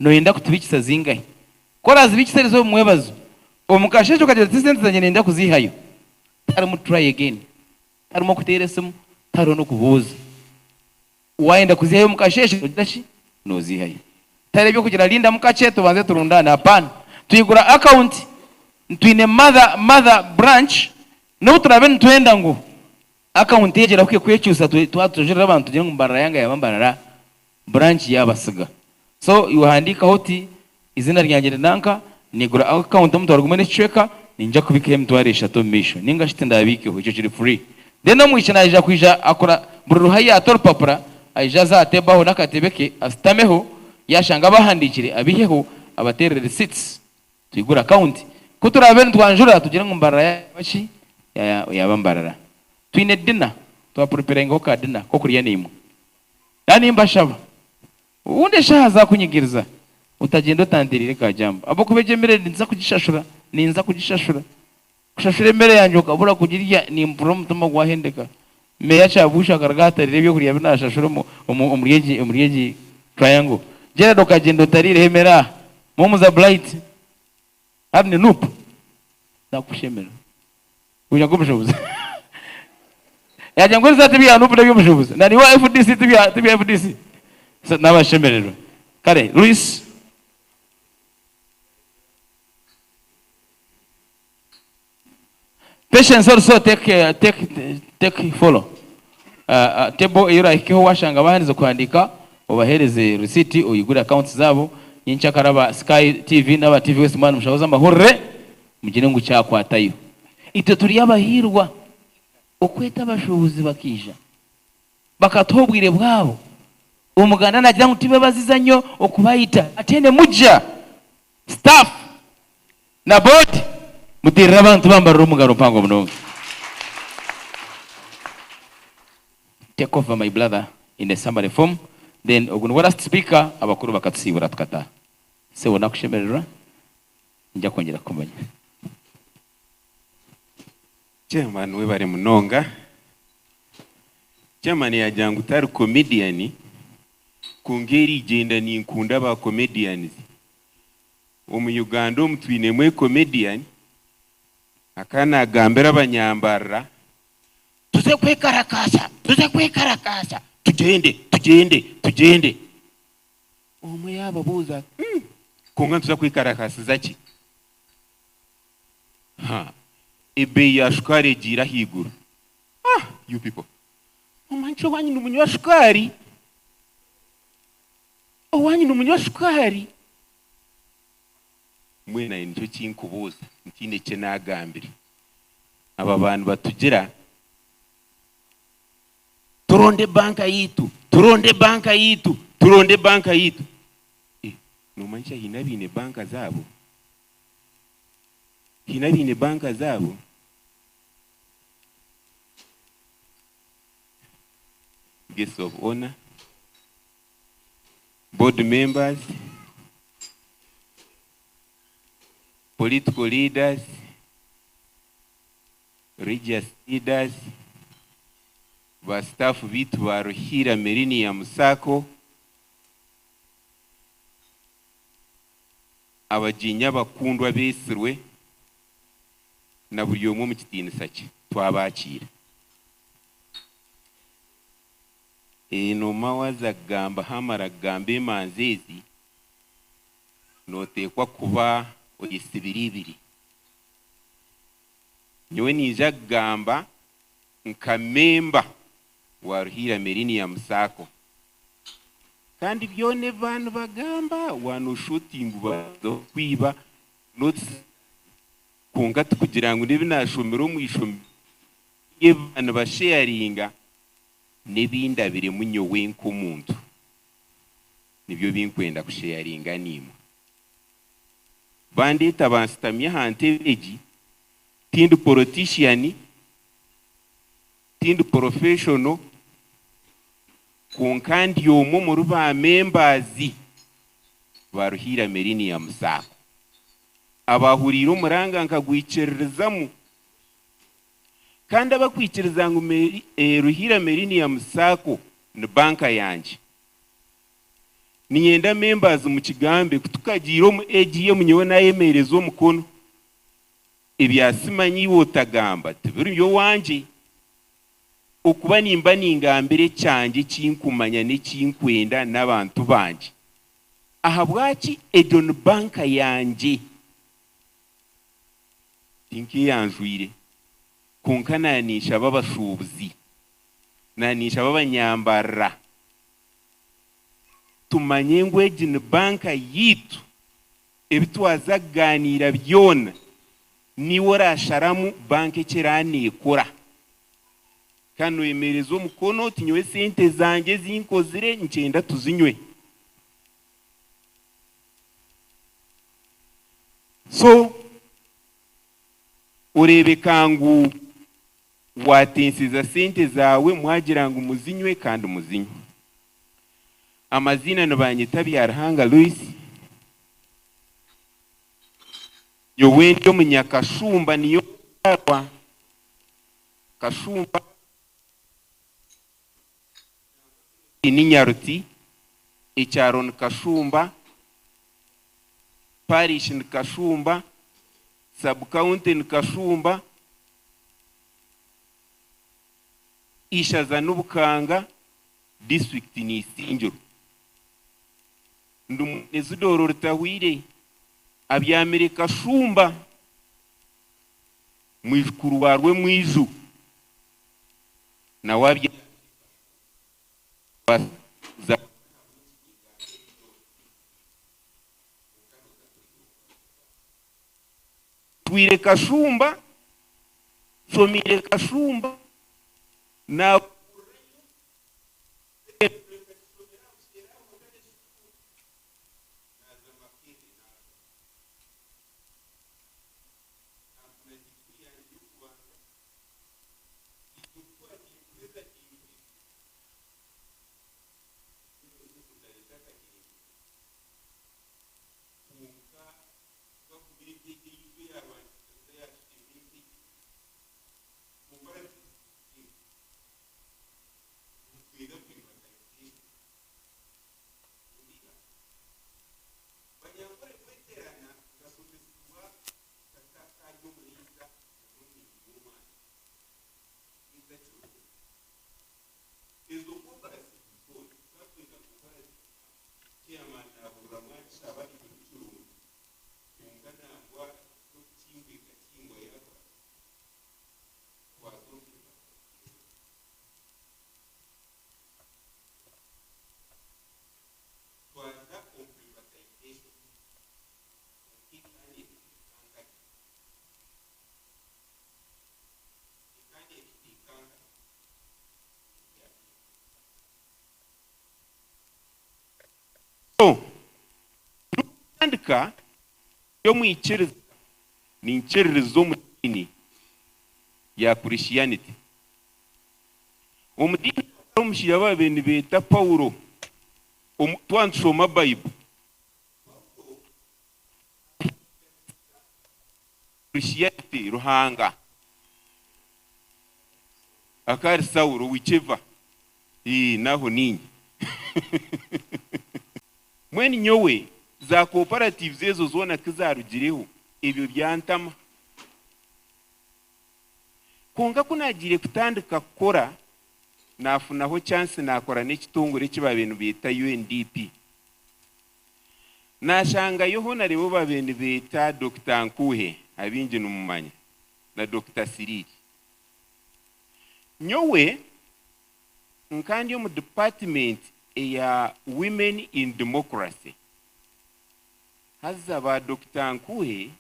nooyenda kutubiikisa zingahi? Ku orazibiikisa eriizooba omu mwebazo, omu kasheeshe okagira oti esente zangye niinyenda kuziihayo, tiharimu try again. Tiharimu okuteera esimu, tihariho n'okubuuza. Waayenda kuziihayo omu kasheeshe noogira ki? Nooziihayo. Tihariho eby'okugira rindamu kakye tubanze turundaane, hapana. Twigura akawunti, twine mother, mother branch, n'obu turaabe nitwenda ngu akawunti egyo erahuke kwekyusa twaba tujurira abantu tugire ngu Mbarara yanga yaaba Mbarara, branch yaabasiga. So iwe handiikaho oti Eiziina ryangye ni nanka, nigura akawunti omutwaro gumwe n'ekicweka, niinyija kubikaho emitwaro eshatu omu maisho nainga shi tindaabiikeho, ekyo kiri free. Then omwishiki naija kwija akora buri ruha yaata orupapura, aije aze aha table aho n'akatebe ke asitameho, yaashanga abahandiikire abaiheho abateerere receipts, twigure akawunti. Ku turaabe nitwanjura tugire ngu Mbarara yaaba ki? Yaaba Mbarara. Twine dinner, twapreparingaho ka dinner k'okurya naimwe. Naaba nimbashaba. Obundi eshaaha zaakunyigiriza, otagyenda otanteereire ka jambo. Ahabw'okuba egyo emere ninza kugishashura, ninza kugishashura. Kushashura emere yangye okabura kugirya, nimpurira omutima gwahendeka. Meeya Kyabuusha akaruga aha atariire ebyokurya bi naashashura omu, omu, omuri egi, omuri egi triangle. Gerald okagyenda otariireho emere aha. Muhumuza Blight, hati ni Nup. Nakushemera. Kugira ngu omushuubuzi yagira ngu ebisa tibya Nup n'eby'omushuubuzi na niiwe FDC tibya tibya FDC. So nabashemererwa. Kare Luis. Patience also take take take follow. Table ei orahikeho washanga baaherize kuhandiika obaheereze receipt oyigure accounts zaabo. Nyenkyakara aba Sky TV n'aba TV West mwaba nimushahuza amahurire Mugire ngu kyakwatayo. Itwe turi abahiirwa okweta abashuubuzi bakaija bakatuha obwire bwabo. Omuganda naagira ngu tibabaziza nnyo okubayita ate mujja staff na board muteerere abantu ba Mbarara omu ngaro mpango munonga. Take over my brother in a summary form then ogu niwe last speaker abakuru bakatusiibura tukataaha. Sebo nakushemererwa. Ninja kwongyera kukumanya. Chairman webare munonga. Chairman yagira ngu tari comedian kwonka erigyenda ninkunda ba comedians. Omu Uganda omu twinemu e comedian. Akaba naagambira abanyambarara, Tuze kwekarakaasa, tuze kwekarakaasa, tugyende, tugyende, tugyende. Omwe yaababuuza ati, Hmm, kwonka nituza kwekarakaasiza ki? Ha, ebeeyi ya shukaari egiire ahaiguru. Ah, you people. Omanyikye owaanyu nimunywa shukaari? Owaanyu nimunywa shukaari? Mbwenu naanye nikyo kinkubuuza, ntiine ki naagambire. Aba ba nibatugira turonde banka yaitu, turonde banka yaitu, turonde banka yaitu. Eh, noomanya ki haine abaine banka zaabo? Haine abaine banka zaabo? Guests of honor, board members, political leaders, religious leaders, ba staff baitu ba Ruhiira Millennium Sacco, abagyenyi abakundwa abeetsirwe na buri omwe omu kitiinisa kye, twabakiira. Enooma waaza kugamba hamara kugamba emanzi ezi, nooteekwa kuba oyetsibire ibiri. Nyowe niija kugamba nka memba wa Ruhiira Millennium Sacco. Kandi byona ebi baanibagamba waanoshusha oti ngu baaza kwiba notes kwonka tikugira ngu n'ebi naashomire omu ishomero nainga ebi baanibasheyaringa n'ebi ndabiremu nyowe nk'omuntu nibyo binkwenda kusheyaringa naimwe. Bandeeta bansitamya aha ntebe egi, tindi politician, tindi professional, kwonka ndi omwe omuri ba members ba Ruhiira Millennium Sacco abaahuriire omuranga nkagwikiririzamu kandi abakwikiriza ngu Ruhiira Millennium Sacco ni banka yangye. Niinyenda members mukigambe ku tukagiire omu AGM nyowe naayemeereza omukono, ebya simanyi iwe otagamba tibiri by'owangye. Okuba nimba ningambira ekyangye eki nkumanya n'eki nkwenda n'abantu bangye. Ahabwaki egyo ni banka yangye. Tinkeeyanjwire, kwonka naaninshaba abashuubuzi, naaninshaba abanyambarira tumanye ngu egi ni banka yaitu, ebi twaza kugaaniira byona niiwe oraasharamu banka eki eraaneekora. Kandi nooyemereza omukono oti nyowe sente zangye ezi nkozire nikyenda tuzinywe. So oreebeka ngu waatensiza sente zaawe mwagira ngu muzinywe kandi muzinywe. Amaziina nibanyeta Byaruhanga Louis. Nyowe ndi omunyakashumba niyo nzaarwa. Kashumba ni Nyaruti, ekyaro ni Kashumba, parish ni Kashumba, sub county ni Kashumba, ishaza ni Bukanga, district ni Isingiro. Ndi mwene Zidoro Rutahwire, abyamire Kashumba. Mwijukuru wa Rwemwiju nawe abyamire Kashumba. Ntwire Kashumba, nshomeire Kashumba, naakurirayo. Naafuna diguri yangye y'okubanza. Itwe ku twagiye kuheza diguri, General Secretary takagyenzire. Kwonka gavumenti egi eyaitu eyaarwanisize yaatutema entegye. Kwonka orategyereza. Kutandika ndi omwikiriza, ninkiririza omu diini ya Christianity. Omu diini harimu omushaija ou baabaire nibeeta Paulo. Omu, twaba nitushoma Baibuli, Paulo ahiiganisa Christianity, Ruhanga. Akaba ari Saulo, whichever. Ii, Naho niinye. Mbwenu nyowe za cooperatives ezo zoona ku zaarugireho, ebyo byantama. Kwonka ku naagiire kutandika kukora, naafunaho chance naakora n'ekitongore eki baabaire nibeeta UNDP. Naashangayo hoona ou baabaire nibeeta Dokita Nkuhe, abaingi nimumanya, na Dokita Siriri. Nyowe nka ndi omu department eya Women in Democracy, haza ba Dokita Nkuhe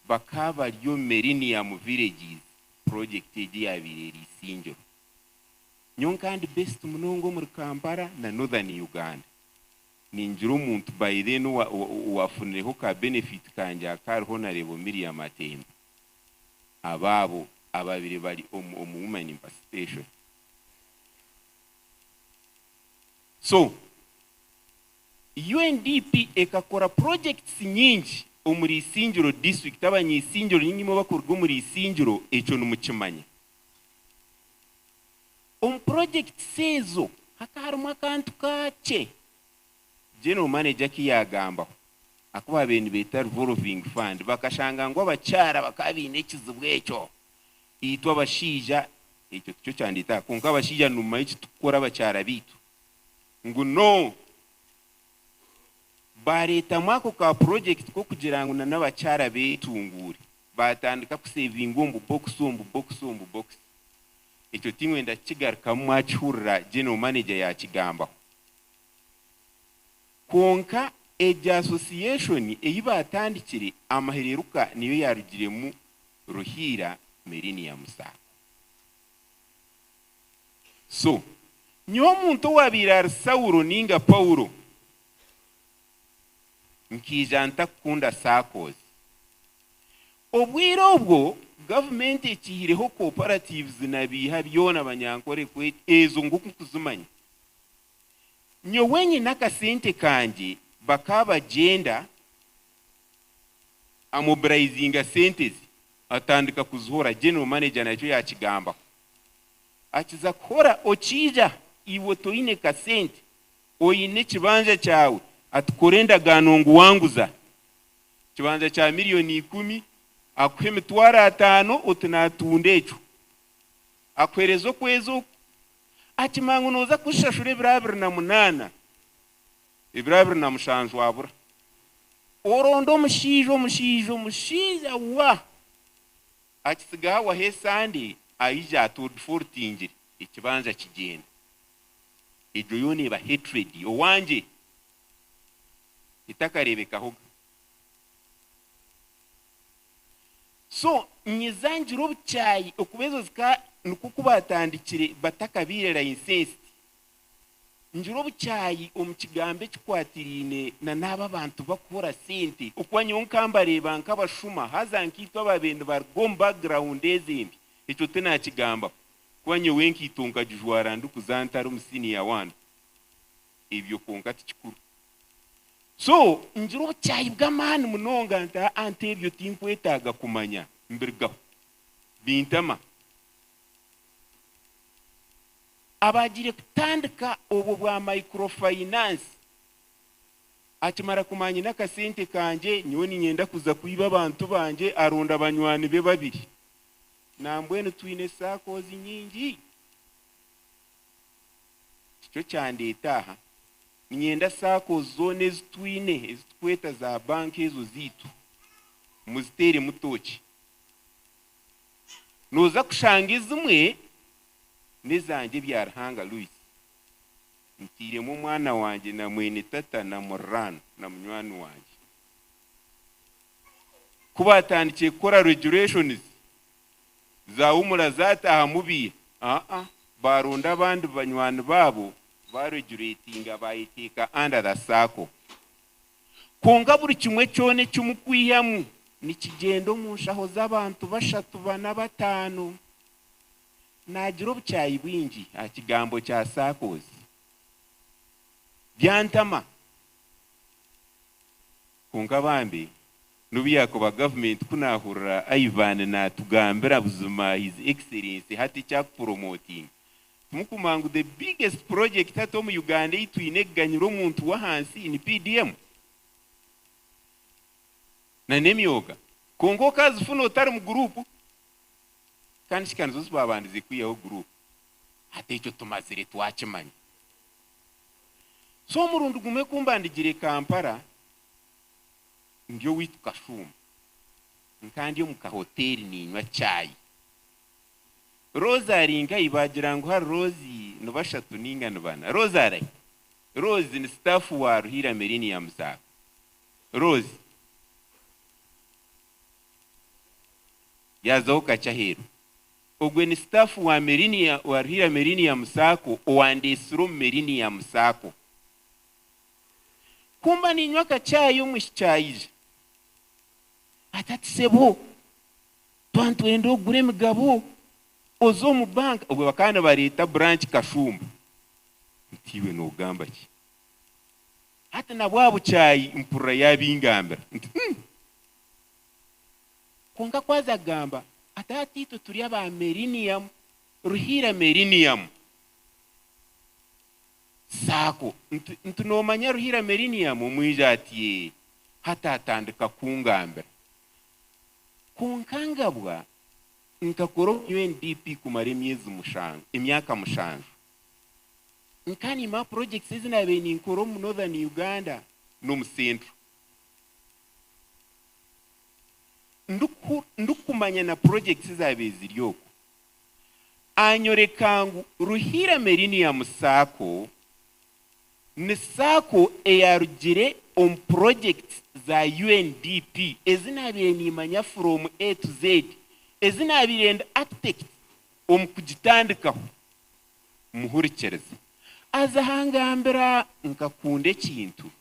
bakaba bari omu Millennium Villages project egi eyabaire eri Isingiro. Nyowe nka ndi based munonga omuri Kampala na Northern Uganda. Ningira omuntu by then owafunireho ka benefit kangye aka hariho Honourable Miriam Atemba. Abaabo ababire bari omu omu women in participation. So, UNDP ekakora projects nyingi omuri Isingiro district, abanyaisingiro ninga imwe abakuruga omuri Isingiro ekyo nimukimanya. Omu projects ezo hakaba harimu akantu kakye General Manager aku yaagambaho, aku baabaire nibeeta revolving fund, bakashanga ngu abakyara bakaba baine ekizibu ekyo. Itwe abashaija ekyo tikyo kyandeeta aha, kwonka abashaija nimumanya eki turikukora abakyara baitu ngu no! Baareetamu ako ka project k'okugira ngu na n'abakyara beetunguure, baatandika kusevinga omu bubokisi, omu bubokisi, omu bubokisi. Ekyo tinkwenda kukigarukamu mwakihurira General Manager yaakigambaho. Kwonka egyo association ei baatandikire amahereruka niyo yaarugiremu Ruhiira Millennium Sacco. So, nyowe omuntu owaabaire ari Saulo nainga Paulo, nkaija ntakukunda Saccos. Obwire obwo gavumenti ekiihireho cooperatives na biiha byona Banyankore ezo ngu oku nkuzimanya. Nyowe nyine akasente kangye bakaba bagyenda amobilizinga sente ze atandika kuzihora general manager nakyo yakigambaho akiza kuhora okiija iwe toine kasente oine ekibanja kyawe ati kora endagaano ngu wanguza ekibanja kya million ikumi akuhe emitwaro ataano oti natunda ekyo akuhereza okwezi oku Akimanya ngu nooza kushashura ebiro 28, ebiro 27 abura. Oronda omushaija, omushaija, omushaija wa! Akitsigaho awaho esande aija ati odifoltingire, ekibanja kigyenda. Egyo yoona eba hatred owangye etakareebekahoga. So nyiza ngira obukyayi okuba ezo zika nikwo ku baatandikire batakabaire licensed. Ngira obukyayi omu kigambo ekikwatiraine na n'abo abantu bakuhora sente okuba nyowe nkambareeba nk'abashuma haza nkaitwe abaabaire nibaruga omu background ezi embi ekyo tinakigambaho kuba nyowe enkaito nkagijwara ndikuza ntari omu senior one. Ebyo kwonka tikikuru. So ngira obukyayi bw'amaani munonga nti aa nti ebyo tinkwetaaga kumanya mbirigaho. Bintama. Abaagiire kutandika obwo bwa microfinance akimara kumanya nyine akasente kangye nyowe niinyenda kuza kwiba abantu bangye aronda banywani be babiri. Nambwenu twine SACCOs nyingi. Tikyo kyandeeta aha. Niinyenda SACCOs zoona ezi twine, ezi tukweta za banka ezo zaitu, muziteeremu tooki. Nooza kushanga ezimwe n'ezangye Byaruhanga Louis. Ntairemu omwana wangye na mwene tata na muriraanwa na munywani wangye. Ku baatandikire kukora regulations, zaahumura zaataahamu biiha? Aa, baaronda abandi banywani baabo baaregulatinga baayeteeka under the sacco. Kwonka buri kimwe kyona eki mukwihamu nikigyenda omu nshaho z'abantu bashatu, bana, bataano. Naagira obukyayi bwingi aha kigambo kya SACCOs. Byantama. Kwonka bambe, n'obu yaakuba gavumenti ku naahurira Ivan naatugambira buzima His Excellency hati eki akupuromotinga, timukumanya ngu the biggest project hati omu Uganda ei twine ekuganyira omuntu w'ahansi ni PDM na n'emyoga. Kwonka okaazifuna otari mu guruupu kandi shi ka nizo zi baabandize kwihaho guruupu. Hati ekyo tumazire twakimanya. So omurundi gumwe ku mbandigire Kampala ndi owaitu Kashuuma, nka ndi omu kahoteeri niinywa chai. Rose ari nkahi? Baagira ngu hari Rose ni bashatu nainga ni bana. Rose arahi? Rose ni sitaafu wa Ruhiira Millennium Sacco. Rose yaazaho kakye aheeru. Ogwe ni sitaafu wa Millennium, wa Ruhiira Millennium Sacco owandeetsire omu Millennium Sacco. Ku mba niinywa akachai omwishiki aija ati, Ati sebo, twaba nitwenda ogure emigabo oze omu banka. Obwo bakaba nibareeta branch Kashumba. Nti iwe noogamba ki? Hati na bwa bukyayi mpurira yaabingambira. Nti umm. Kwonka ku aza kugamba ati hati itwe turi aba Millennium, Ruhiira Millennium Sacco. Nti, nti noomanya Ruhiira Millennium? Omwija ati ee. Hati atandika kungambira. Kwonka ngabwa nkakora omu UNDP kumara emyezi mushanju, emyaka mushanju. Nka niimanya projects ezi naabaire ninkora omu Northern Uganda n'omu Central. Ndikumanya na projects ezaabaire ziri okwo. Anyoreka ngu Ruhiira Millennium Sacco ni Sacco eyarugire omu projects za UNDP ezi naabaire nimanya from A to Z, ezi naabaire ndi architect omu kugitandikaho. Muhurikirize. Aza ahangambira nkakunda ekintu.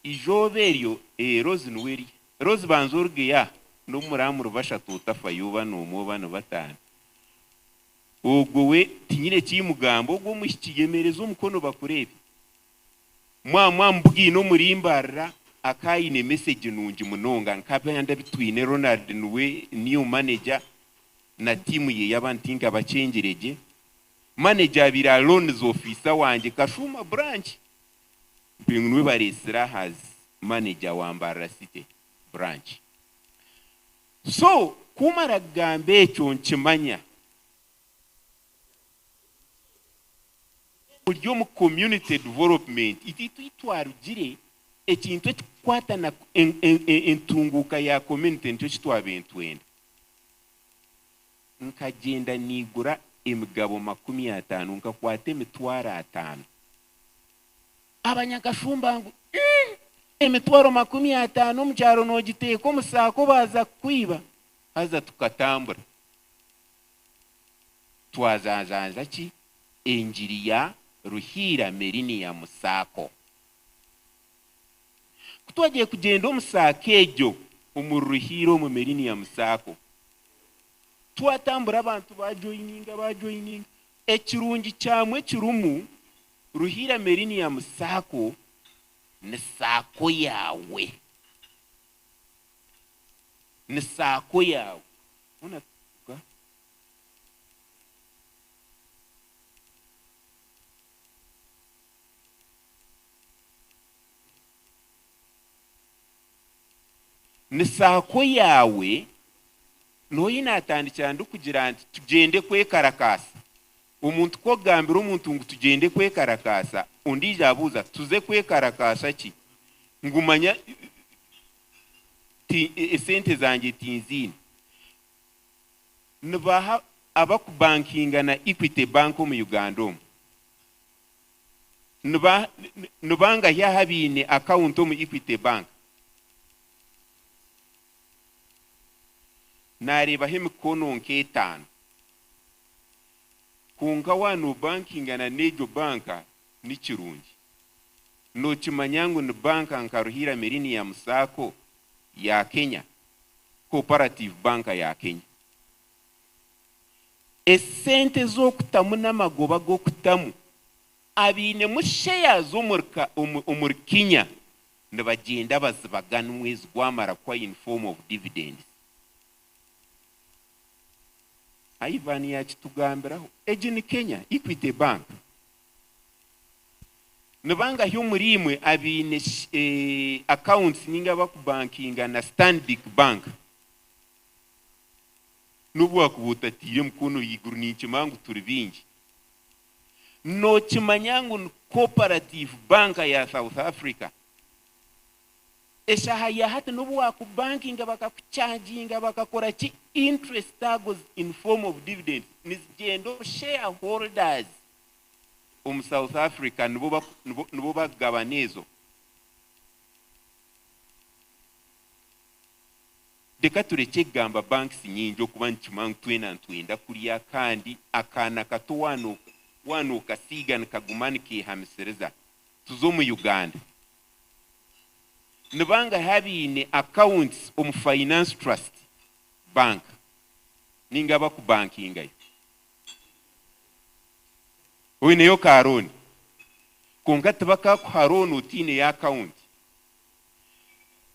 Eizooba eryo, ee, Rose niwe eri. Rose banza orugeyo aha, n'obu muraba muri bashatu otafayo oba n'omwe oba ni bataano. Ogwo we tinyine ki mugamba, ogwo omwishiki yemereza omukono bakureebe. Mwaba mwamubugaine omuri Mbarara akaba aine message nungi munonga nk'abandi abu twine Ronald niwe new manager na team ye y'abantu tinkabakyengyire gye. Manager abaire ari loans officer wangye Kashuuma branch. Mpe ngu niwe bareetsire aha as manager wa Mbarara City branch. So kumara kugamba ekyo nkimanya ori omu community development itwe ahu twarugire ekintu ekikukwata na entunguuka ya community nikyo eki twabaire nitwenda. Nkagyenda naigura emigabo 50 nkakwata emitwaro ataano. Abanyakashumba ngu, Umm! Emitwaro 50 omu kyaro noogiteeka omu saako baaza kukwiba? Haza tukatambura twazanzanza ki? Engiri ya Ruhiira Millennium Sacco. Ku twagiye kugyenda omu saako egyo omuri Ruhiira omu Millennium Sacco, twatambura abantu baajoininga baajoininga. Ekirungi kyamwo ekirimu, Ruhiira Millennium Sacco ni saako yaawe. Ni saako yaawe. Hoona tuka. Ni saako yaawe, n'oyi naatandikira ndikugira nti tugyende kwekarakaasa. Omuntu ku okugambira omuntu ngu tugyende kwekarakaasa, ondiijo abuuza tuze kwekarakaasa ki? Ngu manya ti esente zangye tinziine. Nibaha abakubankinga na Equity Bank omu Uganda omu? Niba nibangahi aha abaine akawunti omu Equity Bank? Naareebaho emikono nk'etaano. Kwonka waaba noobankingana n'egyo banka ni kirungi. Nookimanya ngu ni banka nka Ruhiira Millennium Sacco ya Kenya, Cooperative Bank ya Kenya. Esente z'okutamu n'amagoba g'okutamu abainemu shares omuri Kenya nibagyenda bazibagana omwezi gwamara kuhwa in form of dividends. Ivan yakitugambiraho. Egi ni Kenya, Equity Bank. Nibangahi omuriimwe abaine accounts ninga abakubankinga na Stanbic Bank? N'obu wakuba otataire mukono ahaiguru ninkimanya ngu turi baingi. Nookimanya ngu ni Cooperative Bank ya South Africa? Eshaaha ya hati n'obu waakubankinga bakakucaaginga bakakora ki, interest ago in form of dividends nizigyenda omu shareholders omu South Africa nibo nibo bakugabana ezo. Reka turekye kugamba banks nyingi okuba nitukimanya ngu twena nitwenda kurya kandi akaana kato waaba nookasiiga nikaguma nikeehamisiriza. Tuze omu Uganda. Nibangahi abaine accounts omu Finance Trust Bank ninga abakubankingayo? Oineyo ka loan? Kwonka tibakakuha loan otaineyo account.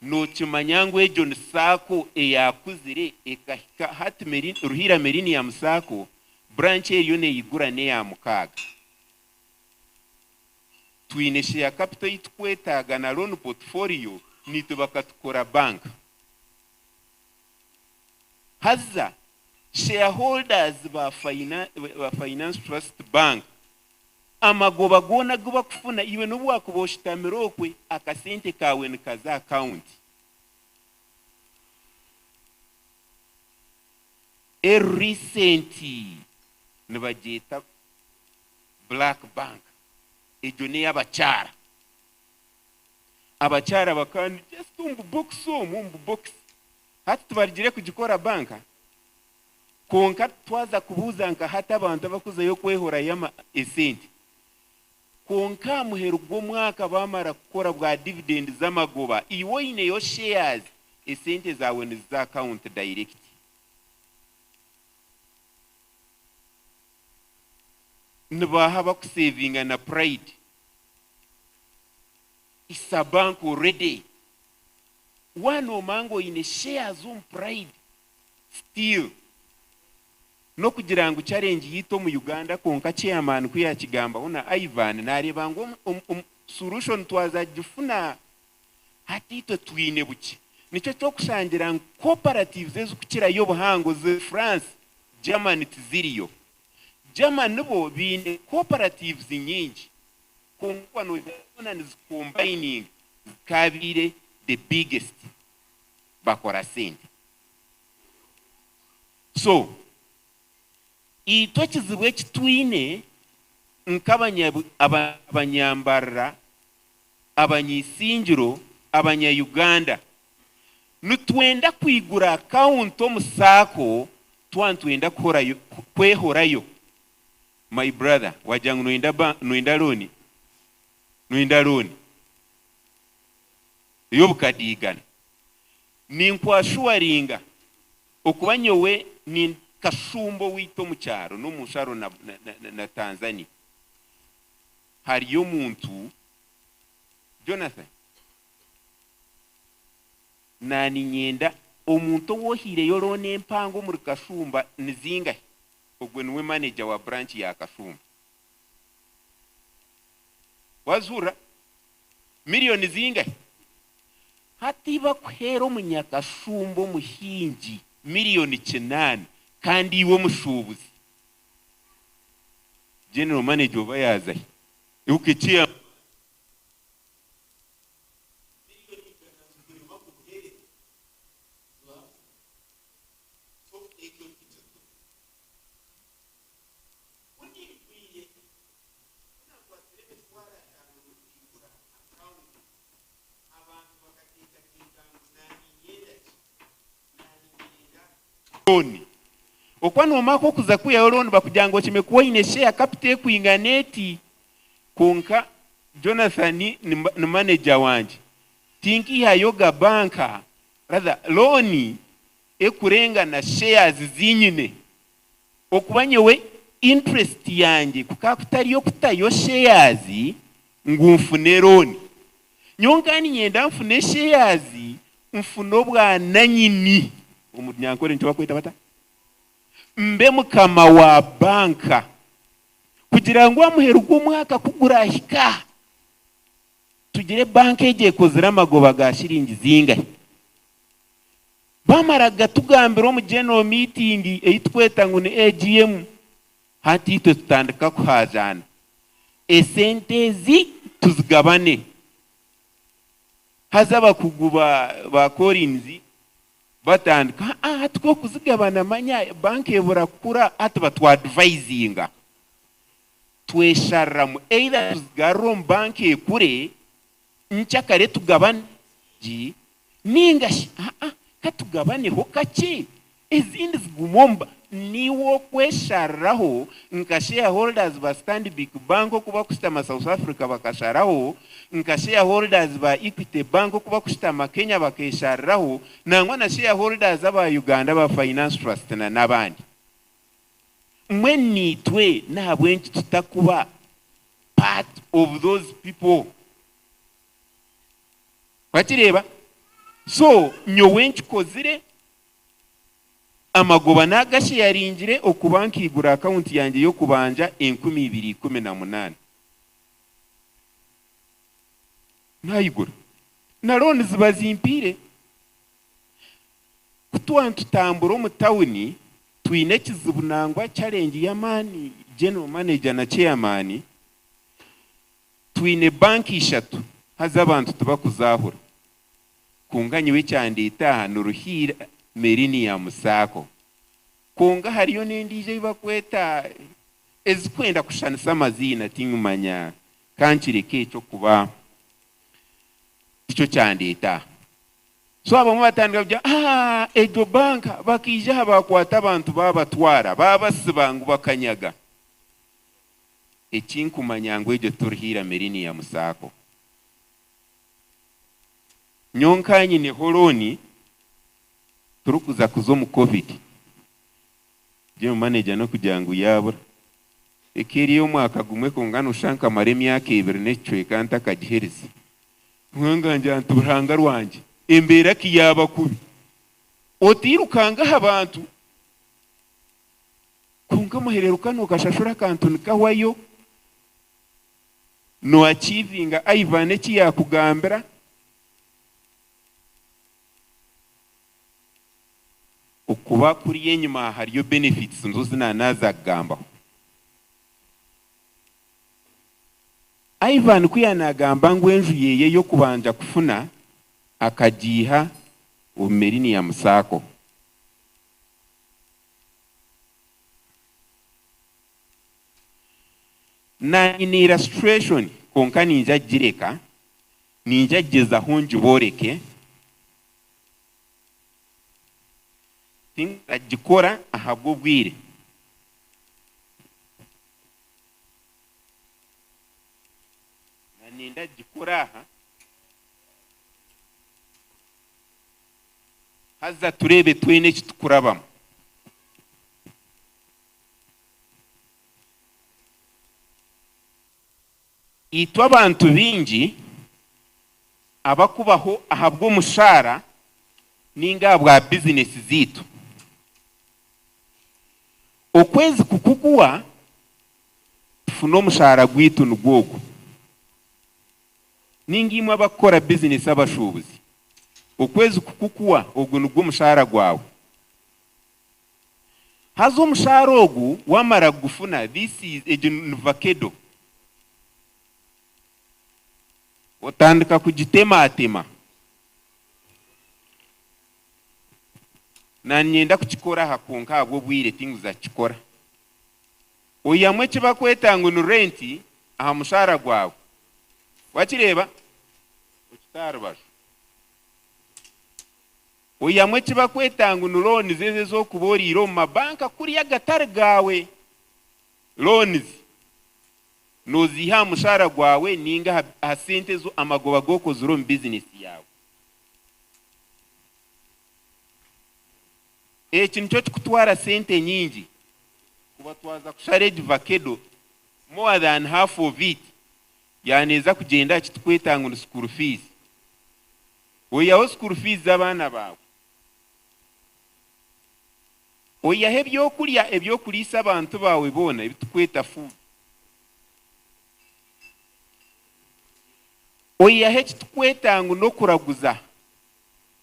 Nookimanya ngu egyo ni Sacco eyaakuzire ekahika hati Ruhiira Millennium Sacco branch eriyo neeyigura n'eya mukaaga. Twine share capital ei tukwetaaga na loan portfolio naitwe bakatukora bank. Haza shareholders ba Finance Trust Bank amagoba goona agu bakufuna iwe n'obu wakuba oshutamire okwe akasente kaawe nikaza account. A recent nibagyeta Black Bank egyo n'ey'abakyara. Abakyara bakaba ni just omu bubokisi omu, omu bubokisi. Hati tibarugire kugikora banka? Kwonka twaza kubuuza nka hati abantu abakuzayo kwehorayo ama esente. Kwonka aha muheru gw'omwaka baamara kukora bwa dividend z'amagoba, iwe oineyo shares, esente zaawe niziza account direct. Nibaaha abakusevinga na Pride? It's a bank already. Waaba noomanya ngu oine shares omu Pride, still n'okugira ngu challenge yaitu omu Uganda kwonka chairman ku yaakigambaho na Ivan naareeba ngu solution twaza kugifuna. Hati itwe twine bukye. Nikyo ky'okushangira ngu cooperatives ezikukirayo obuhango ziri France, Germany tiziriyo. Germany bo baine cooperatives nyingi kwonka noogira zoona nizi combining zikaabaire the biggest bakora sente. So itwe ekizibu eki twine nk'abanyambarara, abanyaisingiro, abanya Uganda, nitwenda kwigura akawunti omu Sacco twaba nitwenda kwehorayo. My brother wagira ngu noyenda looni? Noyenda looni ey'obukadiigana? Ninkwashuwaringa okuba nyowe ni kashumba owaitu omu kyaro n'omu nsharo na Tanzania. Hariyo omuntu, Jonathan, naaniinyenda omuntu ou ohaireyo looni empango omuri Kashumba ni zingahi? Ogwo niwe manager wa branch ya Kashumba. Wazihurira? Million zingahi? Hati bakuheera omunyakashumba omuhingi million kinaana kandi iwe omushuubuzi. General manager oba yaaza hi? Ibuka eki ya. Looni. Okuba noomanya ku orikuza kwihayo looni bakugira ngu okime kuba oine share capital ekwingana eti. Kwonka Jonathan ni manager wangye, tinkiihayo ga banka, rather loan ekurenga na shares zinyine. Okuba nyowe interest yangye kukaba kutari okutayo shares ngu nfune loan. Nyowe nkaba niinyenda nfune shares nfune obwananyini, omu Runyankore nikyo barikweta bata? Mbe mukama wa banka kugira ngu aha muheru gw'omwaka ku gurahika tugire banka egyo ekozire amagoba ga shiringi zingahi. Bamara gatugambira omu general meeting ei tukweta ngu ni AGM, hati itwe tutandika kuhaajaana. Esente ezi tuzigabane. Haza abakugu ba ba Collins batandika, aa hati kw'okuzigabana manya banka ebura kukura hati batwadvisinga. Tweshariramu either tuzigarure omu banka ekure, nkyakare tugabane gi, ninga shi aa katugabaneho kakye ezindi zigume omu ba. Niiwe okweshariraho nka shareholders ba Stanbic Bank oku bakushutama South Africa bakasharaho, nka shareholders ba Equity Bank oku bakushutama Kenya bakeshariraho, nangwa na shareholders aba Uganda aba Finance Trust na n'abandi. Mbwenu naitwe n'ahabw'enki tutakuba part of those people? Wakireeba? So nyowe nkikozire, amagoba naagasheyaringire okuba nkaigura akawunti yangye y'okubanja 2018. Naayigura. Na looni ziba zimpiire. Ku twaba nitutambura omu tawuni, twine ekizibu nangwa challenge y'amaani General Manager na Chairman, twine banka ishatu haza abantu tibakuzaahura. Kwonka nyowe ekyandeeta aha ni Ruhiira Millennium Sacco. Kwonka hariyo n'endiijo ei bakweta ezikwenda kushushanisa amaziina tinkumanya ka nkireke ekyo kuba tikyo kyandeeta aha. So abamwe batandika kugira aah egyo banka bakaija aha baakwata abantu baabatwara baabasiba ngu bakanyaga. Ekinkumanya ngu egyo ti Ruhiira Millennium Sacco. Nyowe nka nyineho looni turikuza kuza omu Covid. General Manager n'okugira ngu yaabura. Eka eri ey'omwaka gumwe kwonka nooshusha nkamara emyaka ebiri n'ekicweka ntakagiherize. Ruhanga ngira nti Ruhanga rwangye embeera ki yaaba kubi. Otairukanga aha bantu kwonka muhereruka nookashashura akantu nikahwayo. No achievinga Ivan eki yaakugambira. Okuba kuriya enyima hariyo benefits nizo zi naanaaza kugambaho. Ivan ku yaanaagamba ngu enju yeeye y'okubanja kufuna akagiiha omu Millennium Sacco. Naanyine illustration kwonka niinja kugireka, niinja kugyezaho ngibooreke. Tindagikora ahabw'obwire. Na nindagikora aha. Haza tureebe twena eki tukurabamu. Itwe abantu baingi abakubaho ahabw'omushaara ninga ahabwa bizinesi zaitu, okwezi kukuguwa tufuna omushaara gwaitu nigwo ogu. Ninga imwe abakukora bizinesi abashuubuzi, okwezi kukukuwa ogu nigwo mushaara gwawe. Haza omushaara ogu wamara kugufuna, this is, egyo ni vakedo, otandika kugitematema. Nanyenda kukikora aha kwonka ahabw'obwire tinguza kukikora. Oihamu eki bakweta ngu ni rent aha mushaara gwawe. Wakireeba? Okita aha rubaju. Oihamu eki bakweta ngu ni loans ezo ez'okuba oriire omu mabanka kuriya agatari gaawe. Loans. Nooziiha aha mushaara gwawe nainga aha aha sente ezo amagoba agu okozire omu bizinesi yaawe. Eki nikyo kikutwara sente nyingi kuba twaza kushara egi vakedo more than half of it yaneeza kugyenda aha kitukweta ngu ni school fees. Oihaho school fees z'abaana baawe, oihaho ebyokurya eby'okuriisa abantu baawe boona ebitukweta food, oihaho ekitukweta ngu n'okuraguza.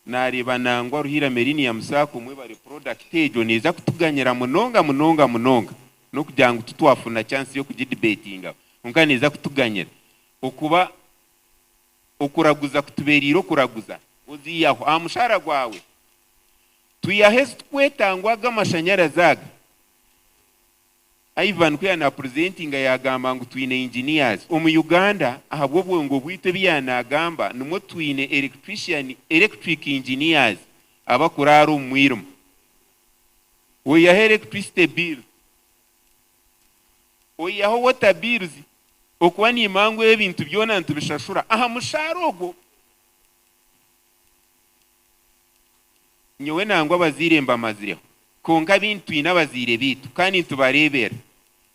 Nareeba nangwa Ruhiira Millennium Sacco mwebare product egyo neeza kutuganyira munonga munonga munonga nokugira ngu titwafuna chance yokugidebatingaho kwonka neeza kutuganyira okuba okuraguza kutubereire okuraguza oziihaho aha mushaara gwawe twihaho ezitukweta ngu aga amashanyarazi aga Ivan ku yaanapurezentinga yaagamba ngu twine engineers omu Uganda ahabw'obwongo bwaitu ebi yaanaagamba nimwo twine electrician, electric engineers abakuraara omu mwirima. Oihaho electricity bills, oihaho water bills, okuba niimanya ngu ebintu byona nitubishashura aha mushaara ogwo. Nyowe nangwa abazaire mbamazireho, kwonka abaingi twine abazaire baitu kandi nitubareeberera.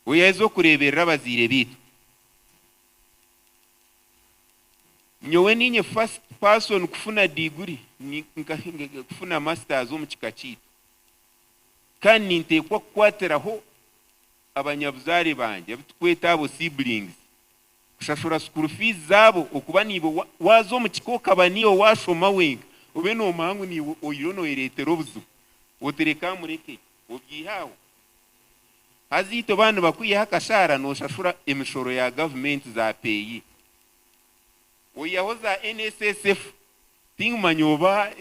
Oyaheza okureeberera abazaire baitu. Nyowe niinye first person kufuna diguri, kufuna masters omu kika kyaitu. Kandi ninteekwa kukwatiraho abanyabuzaare bangye abu turikweta abo siblings. Kushashura school fees zaabo okuba niiwe waaza omu kika okaba niiwe waashoma wenka obe noomanya ngu niiwe oriyo nooyereetera obuzibu oti reka mureke obyihe aho. Haza itwe baaba nibakwihaho akashaara nooshashura emishoro ya gavumenti za PAYE oihaho za NSSF tinkumanya oba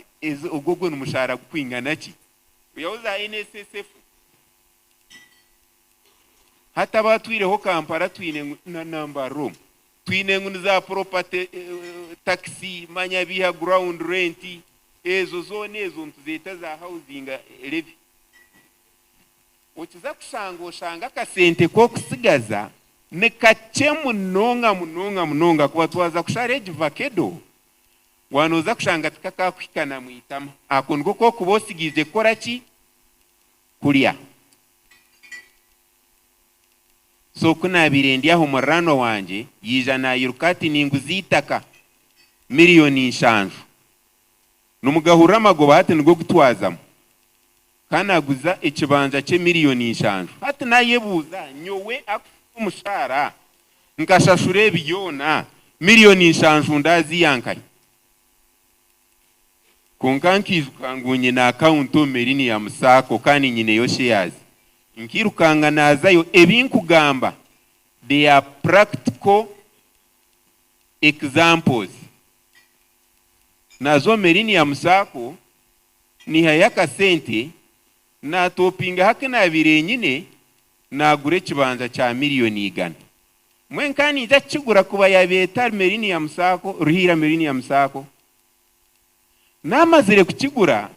ogwo gwo nimushaara gukwingana ki oihaho za NSSF. Hati abatwireho Kampala twine ngu na number room twine ngu ni za property tax manya biiha ground rent ezo zoona ezo nituzeeta za housing levy. Okiza kushanga oshanga akasente k'okusigaza ni kakye munonga munonga munonga kuba twaza kushara egi vakedo waaba nooza kushanga tikakakuhika na mwitama. Ako niko k'okuba osigiize kukora ki? Kurya. So ku naabaire ndi aho muriraanwa wangye yaija naayiruka ati ninguza eitaka miriyoni nshanju. Nimugahurira amagoba hati nigo gutwazamu. Ka naaguza ekibanja kye miriyoni nshanju. Hati naayebuuza nyowe akufuna omushaara nkashashura ebi byona miriyoni nshanju ndaaziiha nkahi? Kwonka nkaijuka ngu nyine akawunti omu Millennium Sacco kandi nyineyo shares. Nkairukanga naazayo. Ebi nkugamba they are practical examples. Naaza omu Millennium Sacco naihayo akasente naatopingaho aku naabaire nyine naagura ekibanja kya miriyoni igana. Mbwenu ka niija kukigura kuba yaabaire etari Millennium Sacco, Ruhiira Millennium Sacco. Naamazire kukigura,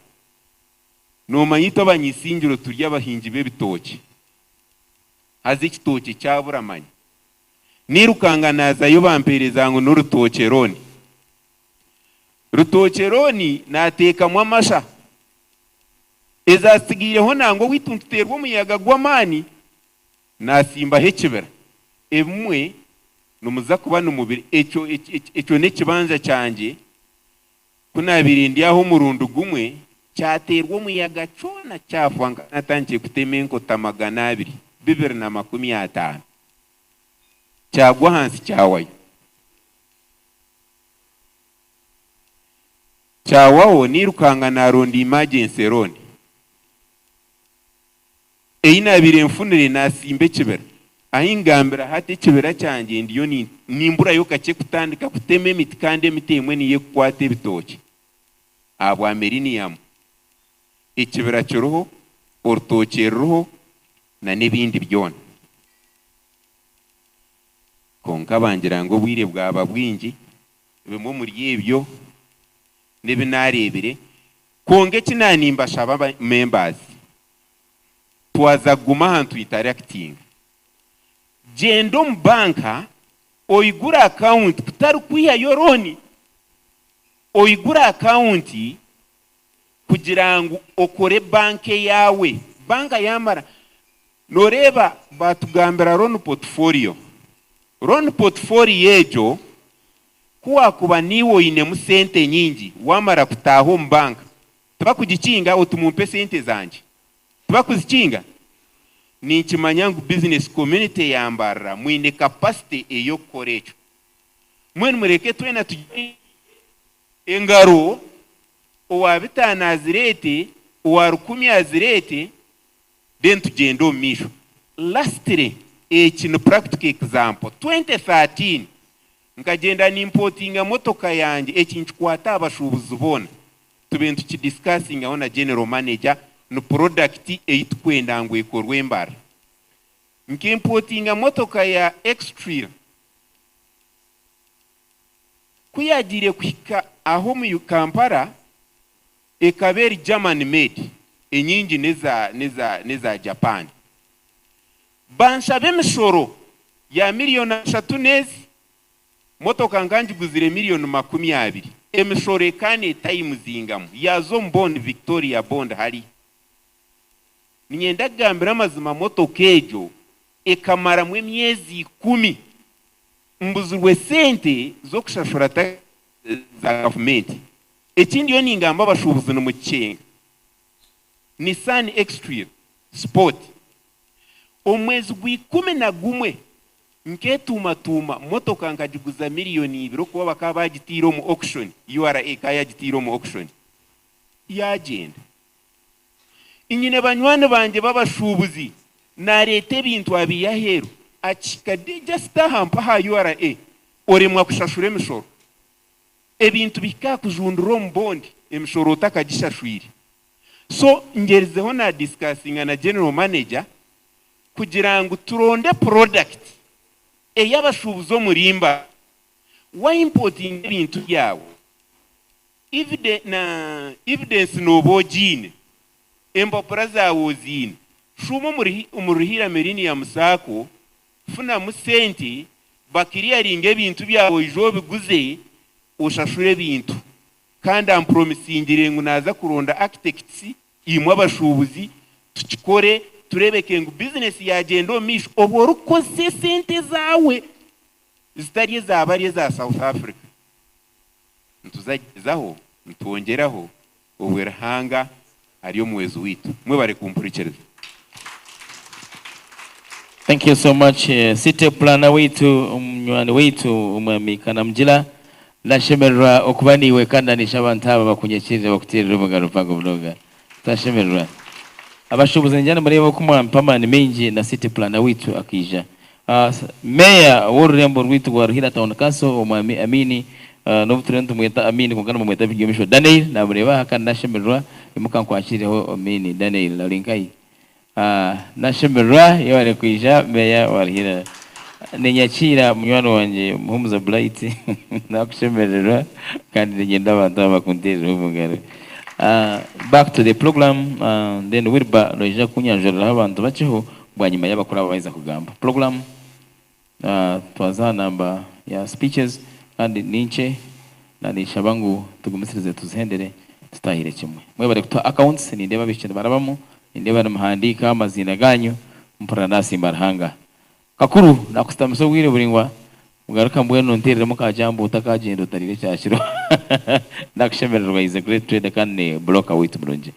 noomanya itwe abany'Isingiro turi abahingi b'ebitookye, haza ekitookye kyabura manya. Nairukanga naazayo bampeereza ngu n'orutookye looni. Rutookye looni naateekamu amasha. Ezaatsigaireho nangwa owaitu nituteerwa omuyaga gw'amaani, Naatsimbaho ekibira. Ebimwe nimuza kuba nimubire. Ekyo, ekyo n'ekibanja kyangye. Ku naabaire ndi aho omurundi gumwe, kyateerwa omuyaga kyona kyafa. Nkaba naatandikire kutema enkota 200, 250. Kyagwa ahansi kyawayo. Kyawaho, nairukanga naaronda emergency loan. Ei naabaire nfunire naatsimba ekibira. Ahi ngambira hati ekibira kyangye ndiyo nimburayo kakye kutandika kutema emiti kandi emiti emwe niyo ekukwata ebitookye ahabwa miriniyamu. Ekibira kiriho, orutookye ruriho na n'ebindi byona. Kwonka bangira ngu obwire bwaba bwingi, bimwe omuri ebyo n'ebi naareebire. Kwonka eki naanimbashaba members, Twaza kuguma aha ntu interactinga. Gyenda omu banka oigure akawunti kutari kwihayo looni, oigure akawunti kugira ngu okore banka eyaawe. Banka yaamara, nooreeba baatugambira loan portfolio. Loan portfolio egyo ku waakuba niiwe oinemu sente nyingi waamara kutaaha omu banka, tibakugikinga oti mumpe sente zangye. Tibakuzikinga? Ninkimanya ngu business community ya Mbarara mwine capacity ey'okukora ekyo. Mbwenu mureke twena tugire engaro, owa bitaano azireete, owa rukumi azireete, then tugyende omu maisho. Lastly, eki ni practical example, 2013 nkagyenda nimpotinga motoka yangye, eki nikikwata aha bashuubuzi boona, tube nitukidiscussingaho na General Manager, ni product ei tukwenda ngu ekorwe Mbarara. Nkimpotinga motoka ya X-Trail, ku yaagiire kuhika aha omu Kampala, ekaba eri German made, enyingi n'eza n'eza n'eza Japan. Banshaba emishoro ya miriyoni ashatu n'ezi motoka nka ngiguzire miriyoni 20, emishoro ekaba neetayimuzingamu yaaza omu bond Victoria bond hariya. Niinyenda kugambira amazima motoka egyo ekamaramu emyezi ikumi mbuzirwe sente z'okushashura tax za gavumenti. Eki ndiyo ningamba abashuubuzi nimukikyenga. Nissan X-Trail Sport omu mwezi gwa 11 nketuumatuuma motoka nkagiguza miriyoni ibiri okuba bakaba baagitaire omu auction, URA ekaba yagitaire omu auction yaagyenda. Nyine banywani bangye b'abashuubuzi naareeta ebintu abiiha aheeru akihika just aha mpa aha URA oremwa kushashura emishoro. Ebintu bihika aha kujundura omu bondi emishoro otakagishashwire. So ngyerizeho na discussinga na General Manager kugira ngu turonde product ey'abashuubuzi omuri Mbarara. Wa importinga ebintu byawe evidence nooba ogiine, empapura zaawe oziine, shuuma omuri Ruhiira Millennium Sacco funamu sente bakiriyaringe ebintu byawe oije obiguze oshashure ebintu. Kandi ampromisingire ngu naaza kuronda architects imwe abashuubuzi tukikore tureebeke ngu bizinesi yaagyenda omu maisho obwo orikukozesa esente ezaawe zitari eza bari eza South Africa. Nituza gyezaho nitwongyeraho obwe Ruhanga ari omuhwezi waitu. Mwebare kumpurikiriza. Thank you so much city planner waitu omunywani waitu omwami Kanamugila nashemererwa okuba naiwe kandi nanisha abantu aba bakunyakirire bakuterere omugaro mpango munonga twashemererwa. Abashubuzi ningira nimureeba oku mwampa amaani maingi na city planner waitu akaija. Meeya w'orurembo rwaitu rwa Ruhiira Town Council, Omwami Amini, n'obu turiyo nitumweta Amini kwonka nibamweta Biryomisho Daniel, naamureeba aha kandi nashemererwa. Imuka nkwakiireho Amini Daniel, ori nkahi? Nashemererwa yebare kwija Meeya wa Ruhiira. Ninyakiira munywani wangye Muhumuza Bright, nakushemererwa kandi niinyenda abantu aba bakunteerereho omu ngaro. Back to the program, then Wilber noija kunyanjuriraho abantu bakyeho Bwanyima y'abakuru aba baheza kugamba puroguraamu, twaza aha namba ya speeches kandi ni nkye na ninshaba ngu tugumisirize tuzihendere tutaahire kimwe. Mwebare kutuha accounts, nindeeba abaishiki nibarabamu, nindeeba nimuhandiika amaziina gaanyu, mpurira naasiima Ruhanga. Kakuru, naakusitamisa obwire buraingwa, garuka mbwenu onteereremu ka jambo otakagyenda otariire ekyakiro. Nakushemererwa, he is a great trader kandi ni broker waitu murungi.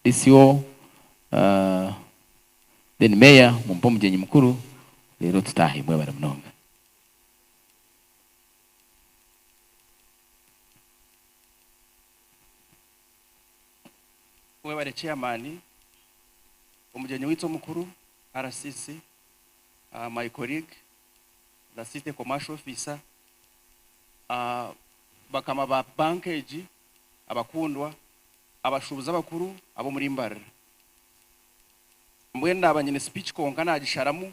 DCO, then Mayor mumpe omugyenyi mukuru reero tutaahe. Mwebare munonga. Webare Chairman, omugyenyi waitu omukuru RCC, my colleague the City Commercial Officer, bakama ba bank egi abakundwa, Abashuubuzi abakuru ab'omuri Mbarara. Mbwenu naaba nyine speech kwonka naagisharamu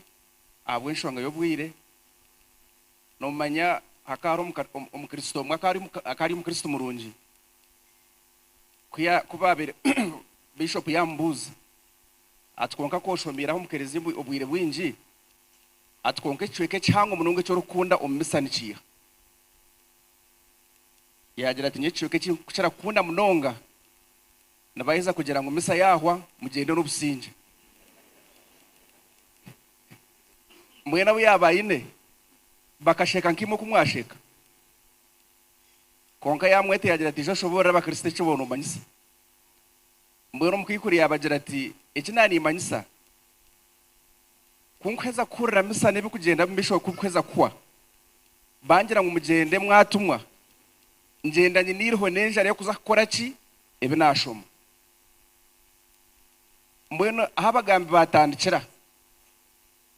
ahabw'enshonga y'obwire. Noomanya hakaba hariho Omukristo omwe akaba ari Omukristo murungi, ku baabaire Bishop yaamubuuza Ati kwonka ku oshomeire aha omu kereziya obwire bwingi, ati kwonka ekicweka ekihango munonga eki orikukunda omu misa ni kiiha? Yaagira ati nyowe ekicweka eki nkukira kukunda munonga nibaheza kugira ngu misa yaahwa mugyende n'obusingye. Mbwenu abu yaaba aine bakasheka nkaimwe oku mwasheka. Kwonka yaamweta yaagira ati ija oshoboorore Abakristo eki waaba noomanyisa. Mbwenu omukaikuru yaabagira ati, Eki naaniimanyisa, ku nkuheza kuhurira misa n'ebirikugyenda omu maisho ku bikuheza kuhwa, bangira ngu mugyende mwatumwa, ngyenda nyine eiriho n'enjara y'okuza kukora ki? Ebi naashoma. Mbwenu ahu abagambi baatandikira,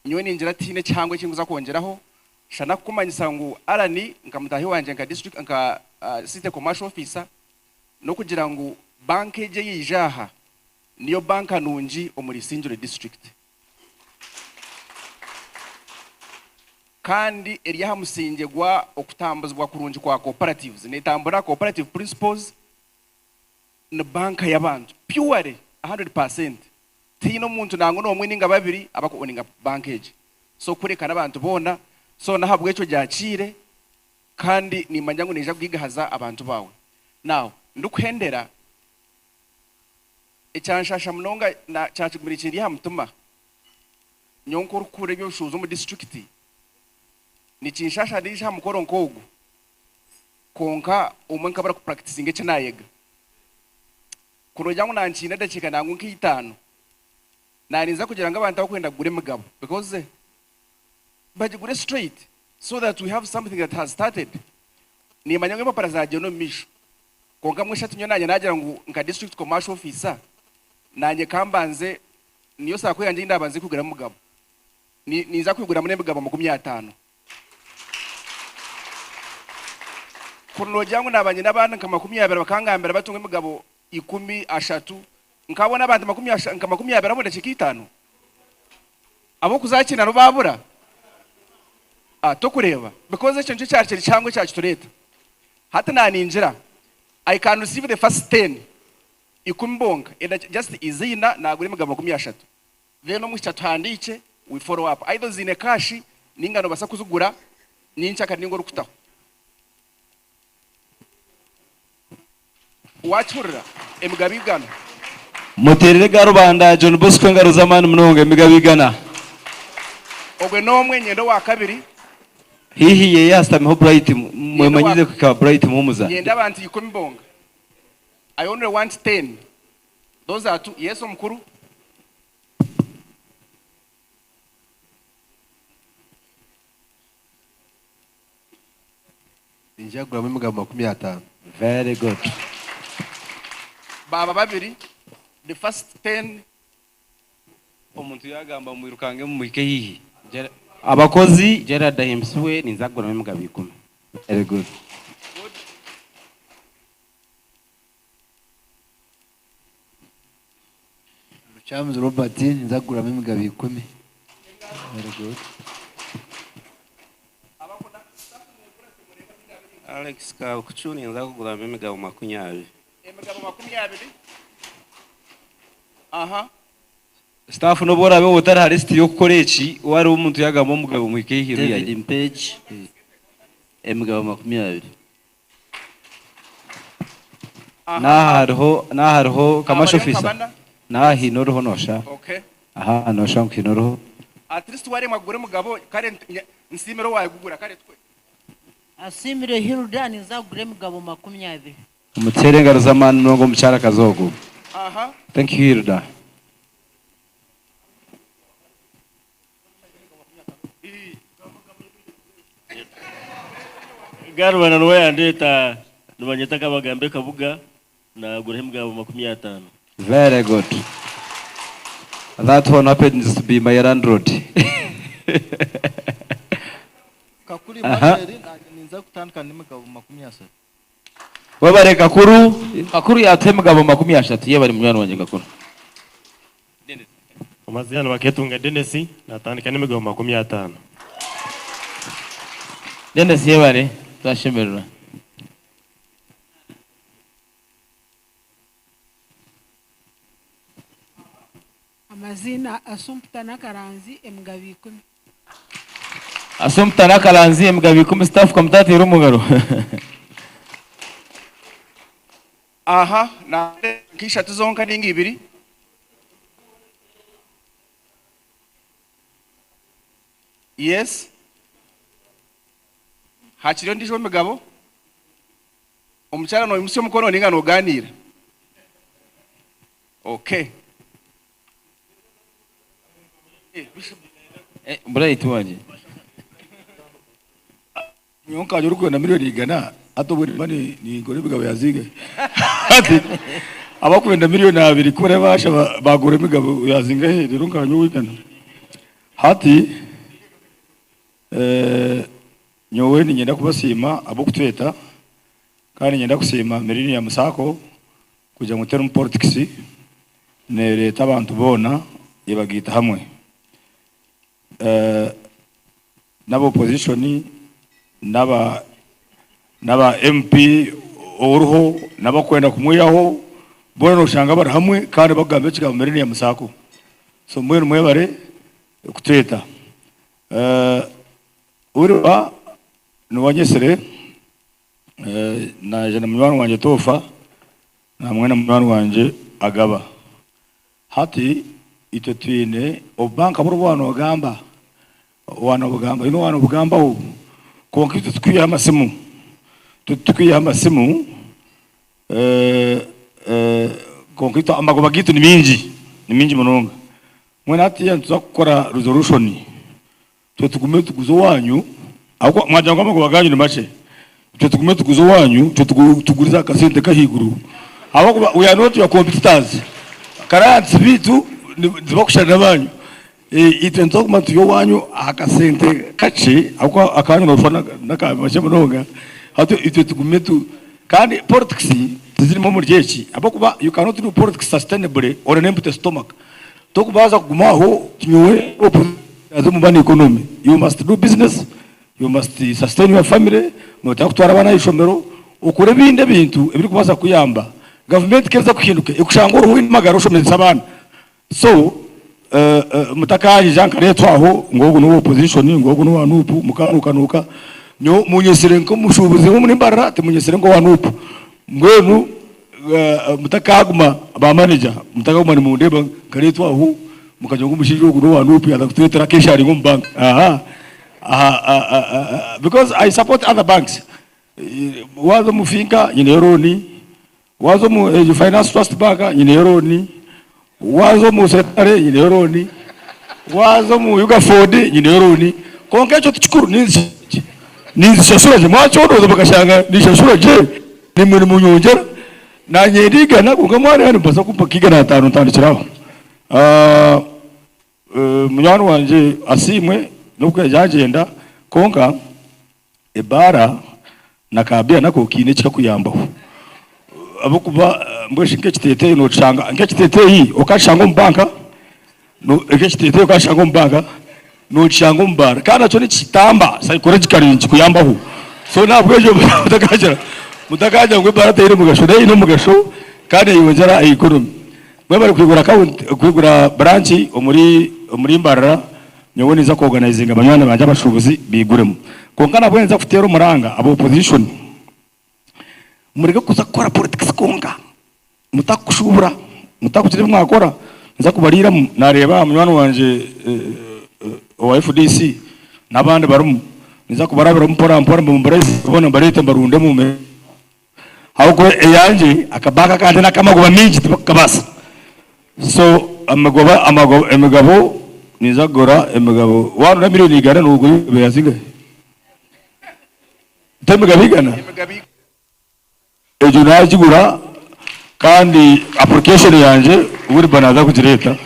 nyowe ningira tihaine ekihango eki ndikuza kwongyeraho, shana kukumanyisa ngu Allan nka mutaahi wangye nka district nka city commercial officer, N'okugira ngu banka egi eyaija aha niyo banka nungi omuri Isingiro district. Kandi eri aha musingye gwa okutambuzibwa kurungi kwa cooperatives. Netambura aha cooperative principles, ni banka y'abantu purely 100%. Tihaine omuntu nangwa n'omwe ninga babiri abaku owninga banka egi. So kureka n'abantu boona. So n'ahabw'ekyo gyakiire. Kandi nimanya ngu neija kugigahaza abantu baawe. Now, ndikuhendera, ekyanshasha munonga na kyakigumire kindi aha mutima, nyowe nk'orikukurira eby'obushuubuzi omu disiturikiti, nikinshasha ndiija aha mukoro nk'ogu, kwonka omwe nkabura kupurakitinga eki naayega. Ku noogira ngu naankiine edakiika nangwa nk'eitaano, naaninza kugira ngu abantu abarikwenda kugura emigabo because bagigure straight so that we have something that has started. Nimanya ngu empapura zagyenda omu maisho kwonka mbwenu shi hati nyowe nanye nagira ngu nka district commercial officer nanye kambanze niyo sacco yangye eyindabanze kwiguramu emigabo. Ninza kwiguramu n'emigabo 50. Kuri nogira ngu naba nyine abandi nka 20 bakangambira batunga emigabo ikumi, ashatu, nkabona abantu nka 20 omu dakiika itaano? Ab'okuzakiina nabo baabura? Ah, tokureeba? Because ekyo nikyo kyari kiri kihango ekyakitureeta. Hati naaningira, I can receive the first ten, 10 bonka, edaki, just eiziina naagura emigabo 30. Then omwishiki atuhandiikye, we follow up. Either oziine cash, ninga noobaasa kuzigura nyenkyakare ninga orikutaho. Wakihurira? Emigabo igana. Muteerere ga rubanda John Bosco engaro z'amaani munonga emigabo igana. Ogwe n'omwe nyenda owa kabiri. Haihi yeye hasitamiho Bright mwemanyize kuhika Bright Muhumuza. Nyenda abantu ikumi bonka. I only want ten. Those are two. Yes omukuru. Ningira kuguramu emigabo 50. Very good. Baaba babiri, the first ten. Omuntu yaagamba mwirukange mumuhike haihi. Abakozi. Gerald Ahimbisibwe, ninza kuguramu emigabo ikumi. Very good. Lukyamuzi Robert, ninza kuguramu emigabo ikumi. Very good. Alex Kabukucu, ninza kuguramu emigabo 20. Emigabo 20. Aha. Staff n'obu oraabe otari aha lisiti y'okukora eki, wareeba omuntu yaagamba omugabo omuhike haihi David ruyaye. Mpegi, emigabo 20. N'aha hariho n'aha hariho commercial Aba bariyo officer nkabana. n'aha haine oriho noosha Okay. aha noosha ngu haine oriho. At least waremwa kugura emigabo kare nsiimire owagugura kare tukwe. Asiimire Hilda ninza kugura emigabo 20. Mumuteere engaro z'amaani munonga omukyarakazi ogu. Aha. Thank you Hilda. Garubana niwe yandeeta nibanyeta Kabagambe Kabuga naguraho emigabo 50. Very good. That one happens to be my landlord. Kakuru Aha. Emmanuel nanye ninza kutandika n'emigabo 30. Webare Kakuru. Kakuru yatuha emigabo 30 yebare munywani wangye Kakuru. Amazina ni Baketunga Denis natandika n'emigabo 50. Denis yebare twashemererwa. Amazina Assumpta Nakaranzi, emigabo 10. Assumpta Nakaranzi, emigabo 10, staff kamutateera omungaro. Aha na nk'ishatu zonka ninga ibiri. Yes, hakiriyo ondiijo w'emigabo? Omukyara noyimutsya omukono ninga noganiira? Okay. Bright wangye. Nyowe nkanye orikwenda 1,000,000 hati obwo nimba ninkora emigabo ya zingahi? Hati abakwenda 2,000,000 ku baraba bashaba bagura emigabo ya zingahi reero nkanye ow'igana. Hati nyowe niinyenda kubasiima ahabw'okutweta kandi niinyenda kusiima Millennium Sacco kugira ngu terimu politics neereeta abantu boona ebagaita hamwe. N'aba opposition n'aba n'aba MP oriho n'abakwenda kumwihaho boona noshanga bari hamwe kandi bakugamba ekigambo Millennium Sacco. So mbwenu mwebare kutweta. Wilber niwe anyetsire naija na munywani wangye Toofa hamwe na munywani wangye Agaba. Hati itwe twine obubanka buri obu waanogamba, waanobugamba, haine owaanobugambaho, kwonka itwe titukwihaho amasimu, itwe titukwihaho amasimu, kwonka itwe amagoba gaitu ni maingi, ni maingi munonga. Mbwenu hatiiya nituza kukora resolution, itwe tugume tuguze owaanyu, ahabw'okuba mwagira ngu amagoba gaanyu ni makye, itwe tugume tuguze owaanyu, itwe tugurize aha kasente k'ahaiguru, ahabw'okuba we are not your competitors, clients baitu tibakushushana n'abaanyu. Itwe nituza kuguma turi owaanyu aha kasente kakye, ahabw'okuba akaanyu nooshusha n'aka makye munonga, hati itwe tugume tu, kandi politics tizirimu omuri eki, ahabw'okuba you cannot do politics sustainably on an empty stomach. Tokubaasa kuguma aho nyowe aze omu money economy. You must do business, you must sustain your family, noteekwa kutwara abaana aha ishomero, okore ebindi ebintu ebirikubaasa kukuyamba. Gavumenti ku erikuza kuhinduka ekushanga oriho oine amagara oshomesise abaana. So mutakaija nkareetwa aho ngu ogu n'owa opposition, ngu ogu n'owa NUP, mukanukanuka. Nyowe munyetsire nk'omushuubuzi w'omuri Mbarara, timunyetsire nk'owa NUP. Mbwenu Mutakaguma ba manager, mutakaguma nimundeeba nkareetwa aho mukagira ngu omushaija ogu n'owa NUP yaaza kutureetera akesharingo omu bank. Aha, aha, because I support other banks. Waaza omu Finca nyineyo loan, waaza omu Finance Trust Bank nyineyo loan, waaza omu Centenary nyineyo loan, waaza omu Ugaford nyineyo loan. Kwonka ekyo tikikuru, ninzishashura gye. Mwakyondooza mukashanga ninshashura gye, naimwe nimunyongyera. Naanye ndigana kwonka mwareeba nimubaasa kumpa nka 500 ntandikire aho. Munywani wangye asiimwe n'oku yagyenda kwonka ebaara na ka beer nako kaine eki kakuyambaho ahabw'okuba mbwenu shi nk'ekiteteeyi nookishanga nk'ekiteteeyi okakishanga omu banka nk'ekiteteeyi okakishanga omu banka nookishanga omu baara kandi nakyo nikitamba psychologically nikikuyambaho so n'ahabw'ekyo mutakagira mutakagira ngu ebaara teine mugasho nayo eine omugasho kandi neyongyera aha economy. Mwebare kwigura account kwigura branch omuri omuri Mbarara nyowe ninza ku organizinga banywani bangye abashubuzi biguremu. Kwonka nabwo ninza kuteera omuranga aba opposition mureke kuza kukora politics kwonka mutakushubura mutakugira ebi mwakora ninza kubariiramu nareeba munywani wangye owa FDC nabandi barimu ninza kubarabiramu mpora mpora mbu boona mbareete mbarunde omu Ahabw'okuba eyangye akabaaka akangye n'akamagoba maingi tibakukabaasa. So amagoba amagoba emigabo ninza kugura emigabo waronda 100,000,000 nogura emigabo ya zingahi? Ti emigabo 100? Egyo nagigura kandi application yangye Wilber naaza kugireeta.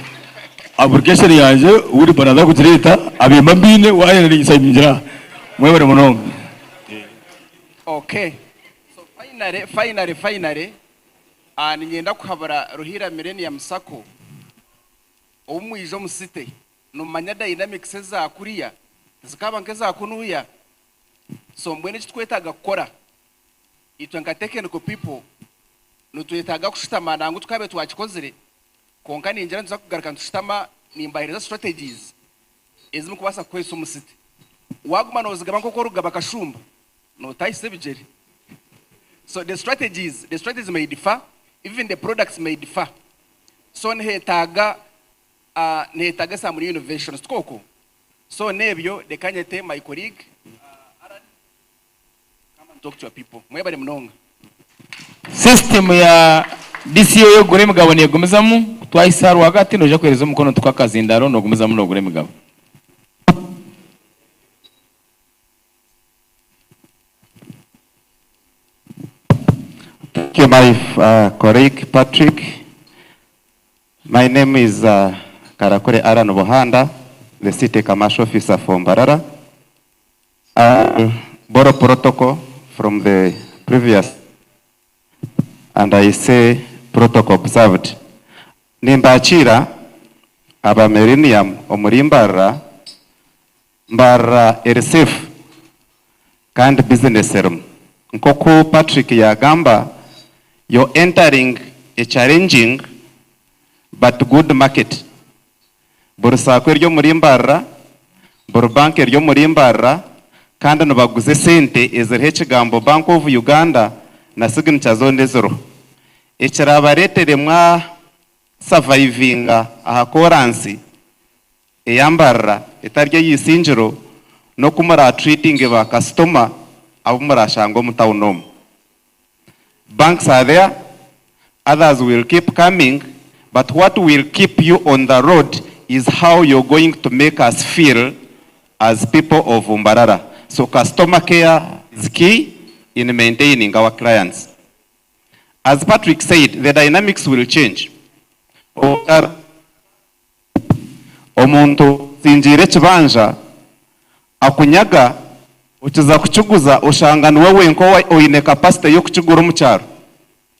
Application yangye Wilber naaza kugireeta abimba mbiine waayenda ningisayiningira aha. Mwebare munonga. Okay. So finally, finally, finally, ah, niinyenda kuhabura Ruhiira Millennium Sacco, obu mwija omu city, nimumanya dynamics eza kuriya tizikaaba nk'eza kunuya. So mbwenu eki tukwetaaga kukora, itwe nka technical people, nitwetaaga kushutama nangwa tukabe twakikozire, Kwonka ningira nituza kugaruka nitushutama nimbaheereza strategies ezi murikubaasa kukozesa omu city. Waaguma noozigaba nk'oku orikugaba kashumba, nootahisa ebigyere. So the strategies, the strategies may differ, even the products may differ. So niheetaaga uh, niheetaaga some new innovations, tikwo okwo? So n'ebyo, reka nyete my colleague, uh, Alan, come and talk to your people. Mwebare munonga. System ya DCO ey'okugura emigabo negumizamu, ku twahisa aha rwagati noija kuheereza omukono tukuhe akazindaaro nogumizamu nogura emigabo. Thank you, my colleague Patrick. My name is Karakore Alan Buhanda, the City Commercial Officer for Mbarara. I borrow protocol from the previous, and I say protocol observed. Nimbakiira aba Millennium omuri Mbarara, Mbarara eri safe kandi business erimu. Nk'oku Patrick yagamba, you're entering a challenging but good market. Buri sacco eri omuri Mbarara, buri bank eri omuri Mbarara kandi nibaguza esente eziriho ekigambo Bank of Uganda na signature zoona eziriho. Ekirabareetere mwa survivinga aha koransi eya Mbarara etari ey'eisingiro n'oku mura treatinge ba kasitoma abu murashanga omu town omu. Banks are there, others will keep coming, but what will keep you on the road is how you're going to make us feel as people of Mbarara. So customer care is key in maintaining our clients. As Patrick said, the dynamics will change. Omuntu osingiire ekibanja akunyaga okiza kukiguza oshanga niwe wenka oine capacity y'okukigura omu kyaro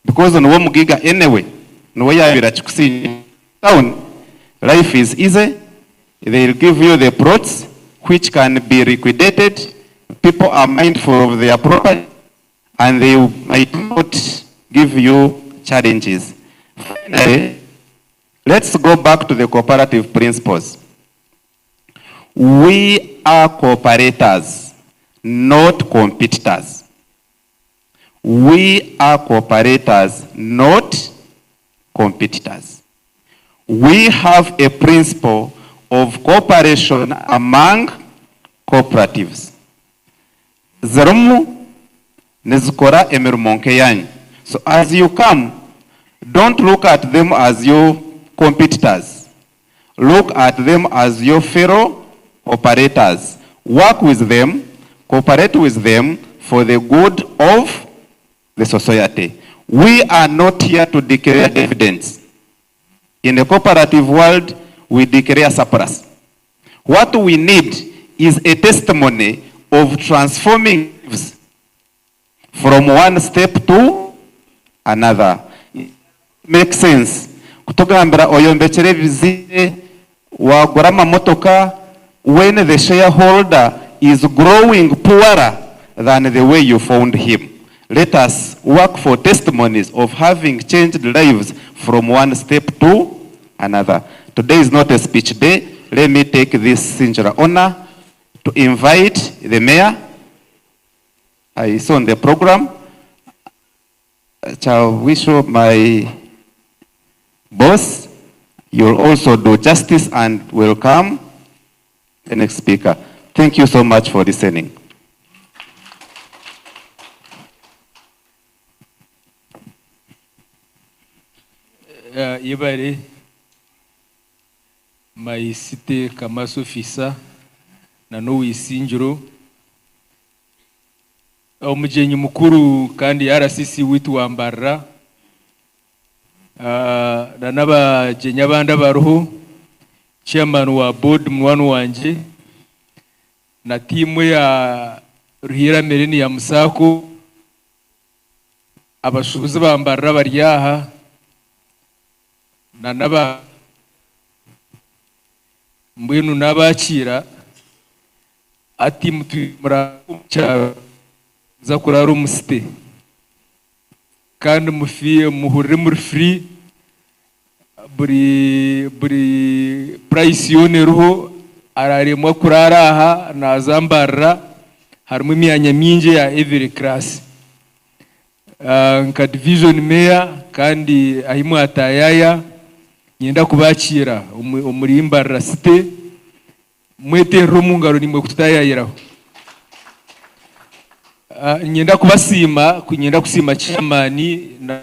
because niwe mugaiga anyway niwe yabaire akikusingira town life is easy they will give you the plots which can be liquidated people are mindful of their property and they might not give you challenges. Finally, let's go back to the cooperative principles. We are cooperators, not competitors. We are cooperators, not competitors. We have a principle of cooperation among cooperatives. Zirimu nizikora emirimo nk'eyanyu. So as you come, don't look at them as your competitors. Look at them as your fellow operators. Work with them, cooperate with them for the good of the society. We are not here to declare dividends. In the cooperative world, we declare surplus. What we need is a testimony of transforming lives from one step to another. Make sense. Kutugambira oyombekire ebizimbe, wagura amamotoka, when the shareholder is growing poorer than the way you found him. Let us work for testimonies of having changed lives from one step to another. Today is not a speech day. Let me take this singular honor to invite the mayor. I saw on the program. Shall we show my boss? You'll also do justice and welcome the next speaker. Thank you so much for listening. Yebare my city commerce officer na n'owisingiro omugyenyi mukuru kandi RCC witu wa Mbarara na n'abagyenyi abandi abariho chairman wa board munywani wangye na tiimu ya Ruhiira Millennium Sacco abashuubuzi ba Mbarara bari aha na n'aba mbwenu n'abakiira ati mukyaro muza kurara omu city kandi muhurire muri free. Buri buri price yoona eriho araremwa kuraara aha naaza Mbarara harimu emyanya mingi eya every class. Nka division mayor kandi ahi mwataayaaya niinyenda kubaakiira omuri Mbarara city mweteerere omu ngaro niimwe kututaayaayiraho. Niinyenda kubasiima, niinyenda kusiima chairman na.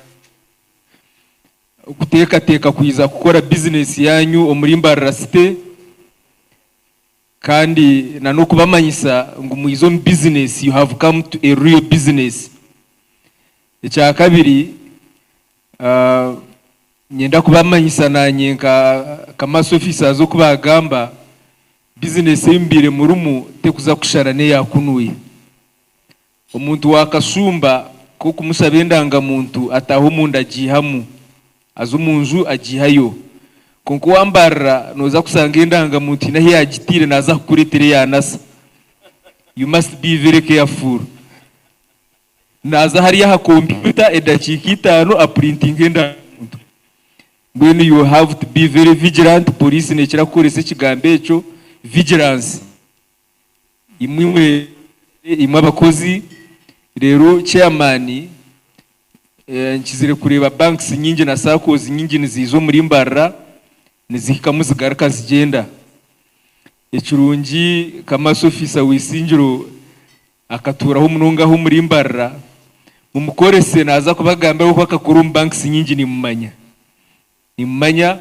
Okuteekateeka kwija kukora bizinesi yaanyu omuri Mbarara City kandi na n'okubamanyisa ngu mwija omu bizinesi, you have come to a real business. Ekyakabiri, niinyenda kubamanyisa naanye nka Commerce Officers oku baagamba, bizinesi ei mubaire murimu tekuza kushushana n'eya kunuya. Omuntu wa kashumba k'okumushaba endangamuntu ataaha omunda agiihamu, aza omu nju agiihayo. Kwonka owa Mbarara nooza kushanga endangamuntu haine ahu yaagitaire naaza kukureetera eya nasa. You must be very careful. Naaza hariya aha kompyuta edakiika itaano apurintinga endangamuntu. Mbwenu you have to be very vigilant, poriisi neekira kukoresa ekigambo ekyo vigilance. Imwe imwe abakozi reero chairman nkizire kureeba banks nyingi na saccos nyingi niziiza omuri Mbarara nizihikamu zigaruka zigyenda. Ekirungi Kamasi officer w'eisingiro akatuuraho munonga aho omuri Mbarara mumukorese naaza kubagambira ahabw'okuba akakora omu banks nyingi nimumanya. Nimumanya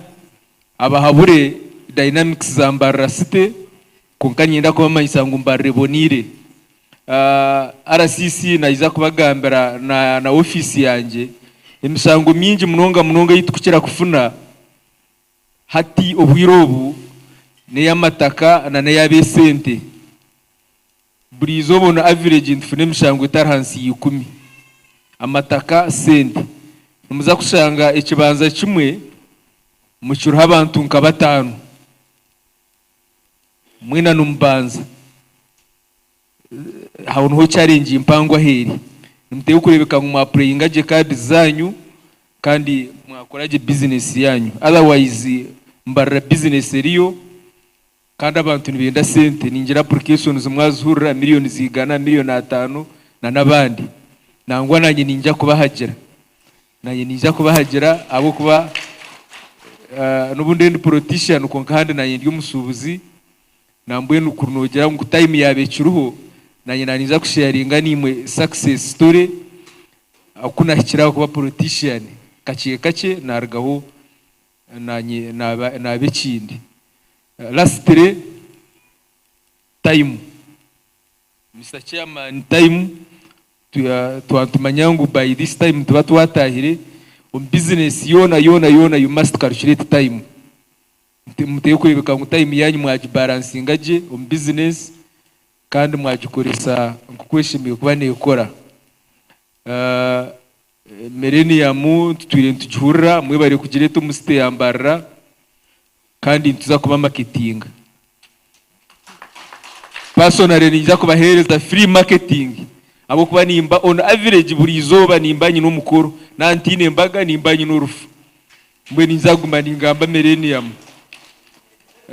abahabure dynamics za Mbarara City kwonka niinyenda kubamanyisa ngu Mbarara eboneire. RCC naija kubagambira na na ofiisi yangye emishango mingi munonga munonga ei tukukira kufuna hati obwire obu n'ey'amataka na n'ey'ab'esente. Buri izooba on average nitufuna emishango etari ahansi ya ikumi. Amataka, sente. Nimuza kushanga ekibanza kimwe mukiriho abantu nka bataano. Mwena nimubanza. Aho niho challenge mpango ahu eri. Nimuteekwa kureebeka ngu mwapureyinga gye cards zaanyu kandi mwakora gye business yaanyu. Otherwise mbarira business eriyo. Kandi abantu nibenda sente, ningira applications mwazihurira, millions igana, million atano na n'abandi. Nangwa nanye ninja kubahagira. Nanye ninja kubahagira ahabw'okuba n'obu ndiyo ndi politician kwonka ahandi nanye ndi omushuubuzi, nambwenu kuri nogira ngu time yaaba ekiriho, nanye naninja kusharinga naimwe success story oku nahikire aha kuba politician kakye kakye narugaho Nanye naaba ekindi. Lastly, time. Mister Chairman, time, twaba nitumanya ngu by this time nituba twatahire, omu business yoona yoona yoona you must calculate time. Muteekwa kureebeka ngu time yaanyu mwagibalansinga gye omu business kandi mwagikoresa nk'oku eshemereire kuba neekora. Millennium tutwire nitugihurira, mwebare kugireeta omu city ya Mbarara kandi nituza kuba marketinga. Personally ninyija kubaheereza free marketing ahabw'okuba nimba on average buri izooba nimba nyine omukoro, naaba ntaine embaga nimba nyine orufu. Mbwenu ninyija kuguma ningamba Millennium.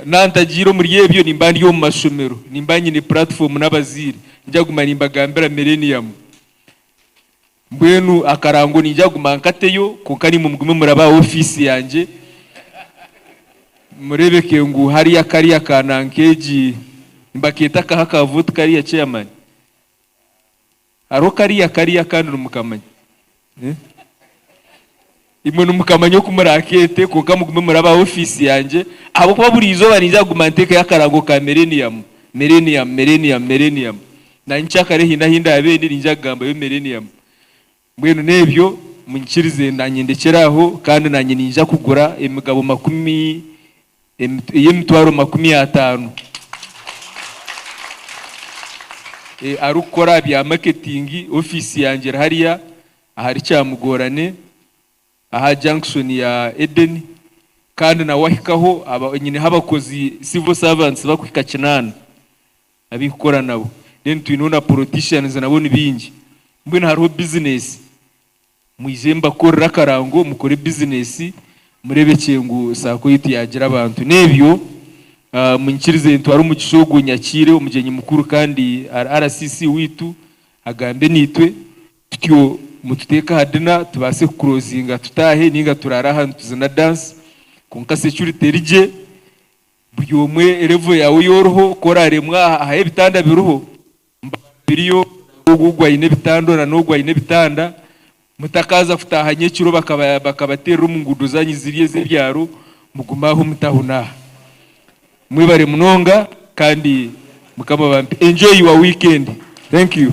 Naaba ntagiire omuri ebyo nimba ndi omu mashomero, nimba nyine platform n'abazaire, ninyija kuguma nimbagambira Millennium. Mbwenu akarango niinyija kuguma nkateyo, kwonka naimwe mugume murabe aha ofiisi yangye, mureebeke ngu hariya kariya ka nanka egi, nibakeeta akaha aka vote kariya chairman? Hariho kariya kariya kandi nimukamanya. Imwe nimukamanya oku muraakeete, kwonka mugume murabe aha ofiisi yangye, ahabw'okuba buri izooba niinyija kuguma nteekeyo akarango ka Millennium, Millennium, Millennium, Millennium. Na nyenkyakare haine ahu ndaabe ndi, niinyija kugambayo Millennium. Mbwenu n'ebyo, munyikirize naanye ndekyere aho, kandi naanye niinyija kugura emigabo makumi, ey'emitwaro 50. Arikukora aha bya marketing, ofiisi yangye eri hariya. Ahari Kyamugorane aha junction ya Eden kandi nawe ahikaho aba nyineho abakozi civil servants bakuhika kinaana abikukora nabo then twineho na politicians nabo nibingi mbwenu hariho business mwije mbakorere akarango mukore business. Mureebekye ngu saako yaitu yaagira abantu. N'ebyo, munyikirize ntware omugisha ogu nyakiire omugyenyi mukuru kandi RCC waitu agambe naitwe, tutyo mututeeke aha dina tubaase kukurozinga tutaahe nainga turaare aha nituzina dansi kwonka security eri gye, buri omwe level yaawe ei oriho ku oraaremwa aha ebitanda biriho, Biriyo ogu ogu aine ebitanda na n'ogu aine ebitanda, mutakaaza kutaaha nyekiro bakabateerera omu nguudo zaanyu ziri ez'ebyaro, mugume aho mutahuna aha. Mwebare munonga kandi Mukama abampe. Enjoy your weekend. Thank you.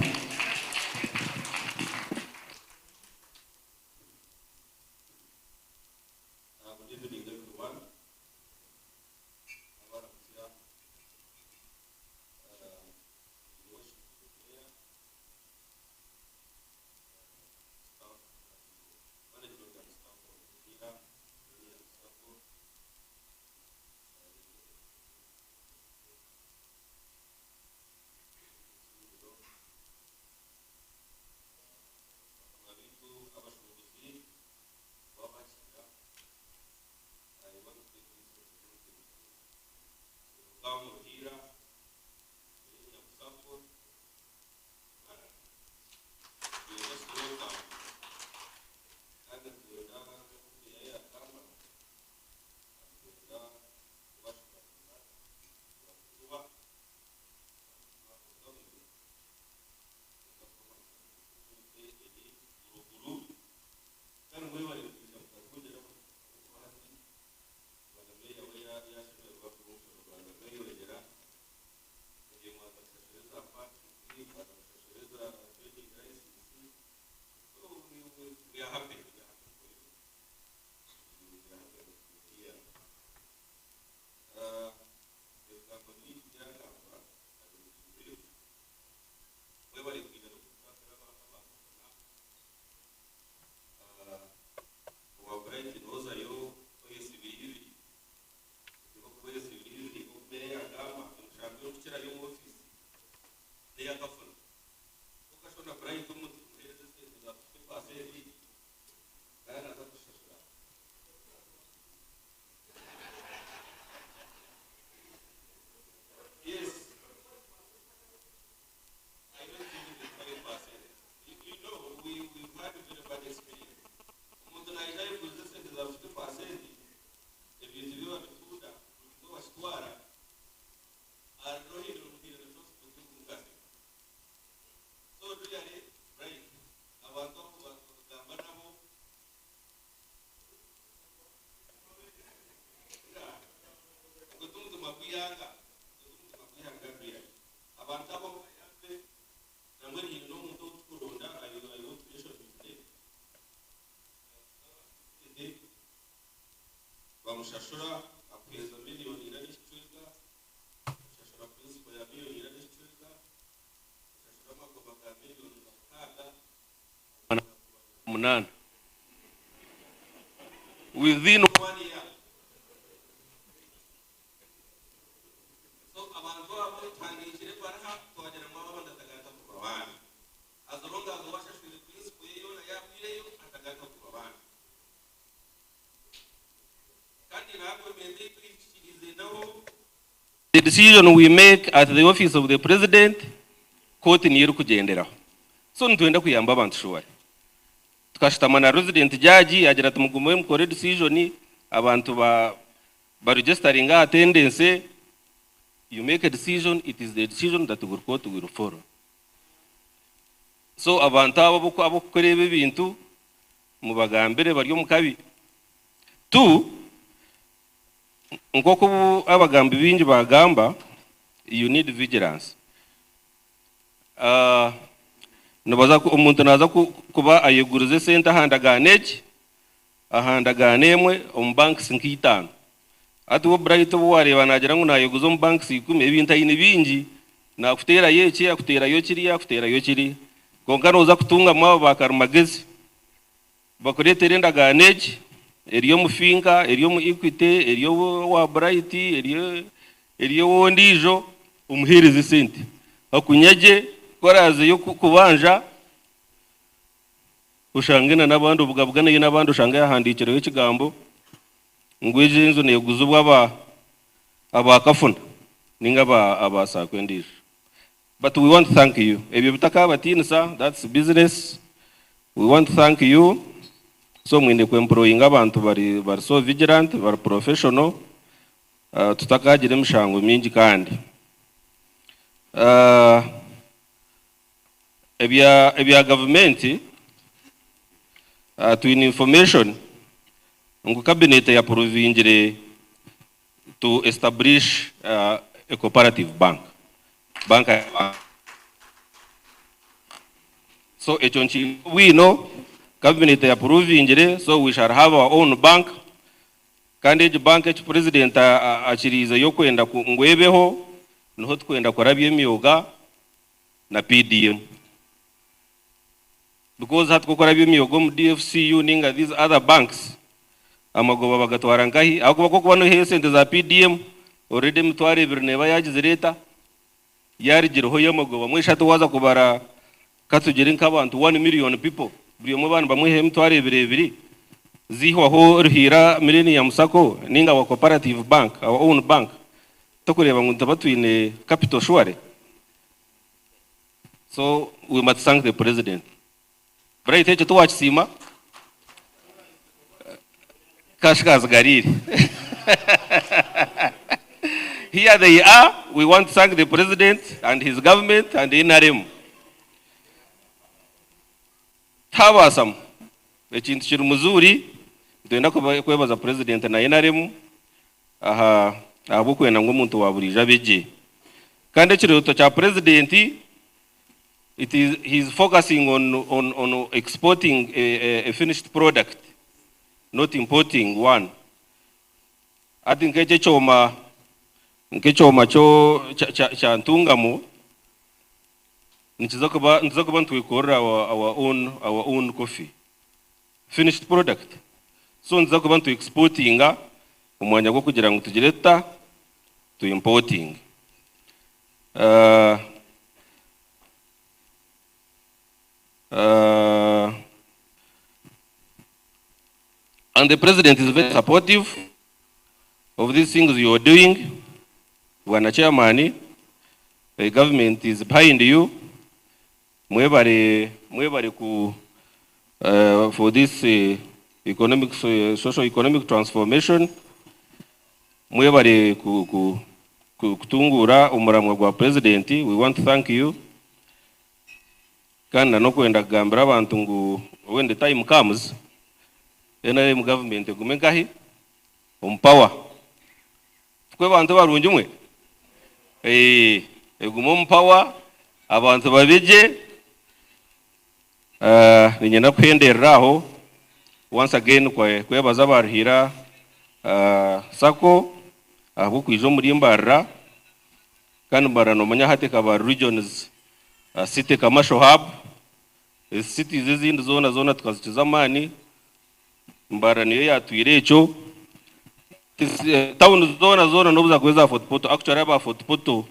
Bamushashura akuheeza miriyoni ina n'ekicweka, oshashura principal ya miriyoni ina n'ekicweka, oshashura amagoba ga miriyoni nka mukaaga, munaana within one year. So abantu abo tuhandiikire ebaruha twagira ngu abo abantu atagaruka kubabanja. As long as washashwire principal ye yoona yaahwireyo atagaruka kubabanja. Kandi nagomende tuyikirize naho The decision we make at the office of the president, kooti niyo erikugyenderaho. So nitwenda kuyamba abantu shuwari. Tukashutama na resident judge yagira ati mugume mukore decision abantu ba ba registeringe attendance, you make a decision, it is the decision that will court will follow. So abantu abo abokukora ebi ebintu mubagambire bari omu kabi. Tu, nk'oku abagambi baingi bagamba, you need vigilance. Ah, nibaza ku- omuntu naaza ku- kuba ayegurize esente aha ndagaano egi, aha ndagaano emwe omu banks nk'itaano. Hati we Bright obu waareeba naagira ngu naayeguza omu banks ikumi, ebintu aine bingi, naakuteerayo eki, akuteerayo kiriya, akuteerayo kiriya. Kwonka nooza kutungamu abo ba karimagezi Bakureetere endagaano egi, eri omu Finca, eri omu Equity, eri owa Bright, eri eri ow'ondiijo, omuheereze esente. Akunyagye, ku oraazeyo kubanja, oshange na n'abandi obugabuganeyo n'abandi oshange yahandiikireho ekigambo. Ngu egyo enju neeguzibwa aba aba kafuna ninga aba aba saako endiijo. But we want to thank you. Ebyo bitakabatiinisa, that's business. We want to thank you. So mwine ku employinga abantu bari bari so vigilant, bari professional, uh, tutakagira emishango mingi kandi. Uh, ebya ebya gavumenti uh, twine information ngu cabinet yaprovingire to establish uh, a cooperative bank. Bank So ekyo nkiine bwino, cabinet yaprovingire, so we shall have our own bank. Kandi egi bank eki president akiriize y'okwenda ngu ebeho, niho tukwenda kurabya emyoga na PDM. Because hati ku okurabya emyoga omu DFCU ninga these other banks, amagoba bagatwara nkahi? Ahakuba ku okuba noihayo esente za PDM, already emitwaro ebiri neeba yagizire eta? Yaarigireho y'amagoba. Mbwenu shi hati waaza kubara ka tugire nk'abantu one million people, buri omwe baaba nibamwihaho emitwaro ebiri ebiri, ziihwaho Ruhiira Millennium Sacco ninga our cooperative bank, our own bank, tokureeba ngu nituba twine capital surely? So we must thank the president. Bright ekyo tiwakisiima? Cash kazigariire. Here they are, we want to thank the president and his government and NRM. Tihabaasamu ekintu kiri muzuri, nitwenda kwebaza president na NRM aha ahabw'okwenda ngu omuntu wa buriijo abe gye. Kandi ekirooto kya purezidenti, it is, he is focusing on, on, on exporting a, a, a finished product, not importing one. Hati nk'ekyo ekyoma, nk'ekyoma kyo, kya, kya, kya Ntungamo, nikiza kuba, nituza kuba nitwekorera our, our own, our own coffee. Finished product. So nituza kuba nitu exportinga omu mwanya gw'okugira ngu tugire tuta? Tu importinge. Uh, uh, and the president is very supportive of these things you are doing. Bwana chairman, the government is behind you. Mwebare mwebare ku for this economic social economic transformation mwebare ku ku kutunguura omuramwa gwa president we want to thank you kandi na n'okwenda kugambira abantu ngu when the time comes NRM government egume nkahi omu power Tikwe bantu barungi mwe? Eeh egume omu power abantu babe gye. Niinyenda kuhenderera aho once again kwebaza aba Ruhiira Sacco ahabw'okwija omuri Mbarara kandi Mbarara noomanya hati ekaba regions city commercial hub, ezi cities ezindi zoona zoona tukazikiza amaani. Mbarara niyo yatwire ekyo. Tawuni zoona zoona n'obu zakuba eza Fort Portal, actually aba Fort Portal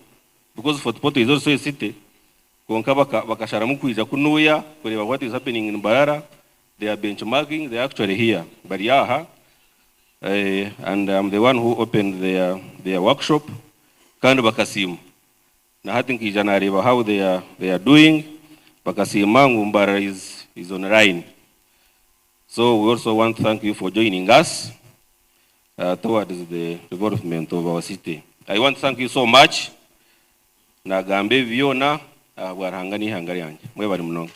because Fort Portal is also a city, kwonka bakasharamu kwija kunuya kureeba what is happening in Mbarara, they are benchmarking, they are actually here, bari aha and I'm the one who opened their, their workshop kandi bakasiima. Na hati nkaija nareeba how they are, they are doing, bakasiima ngu Mbarara is, is on line. So we also want to thank you for joining us towards the development of our city. I want to thank you so much. Nagamba ebi byona ahabwa Ruhanga n'eihanga ryangye. Mwebare munonga.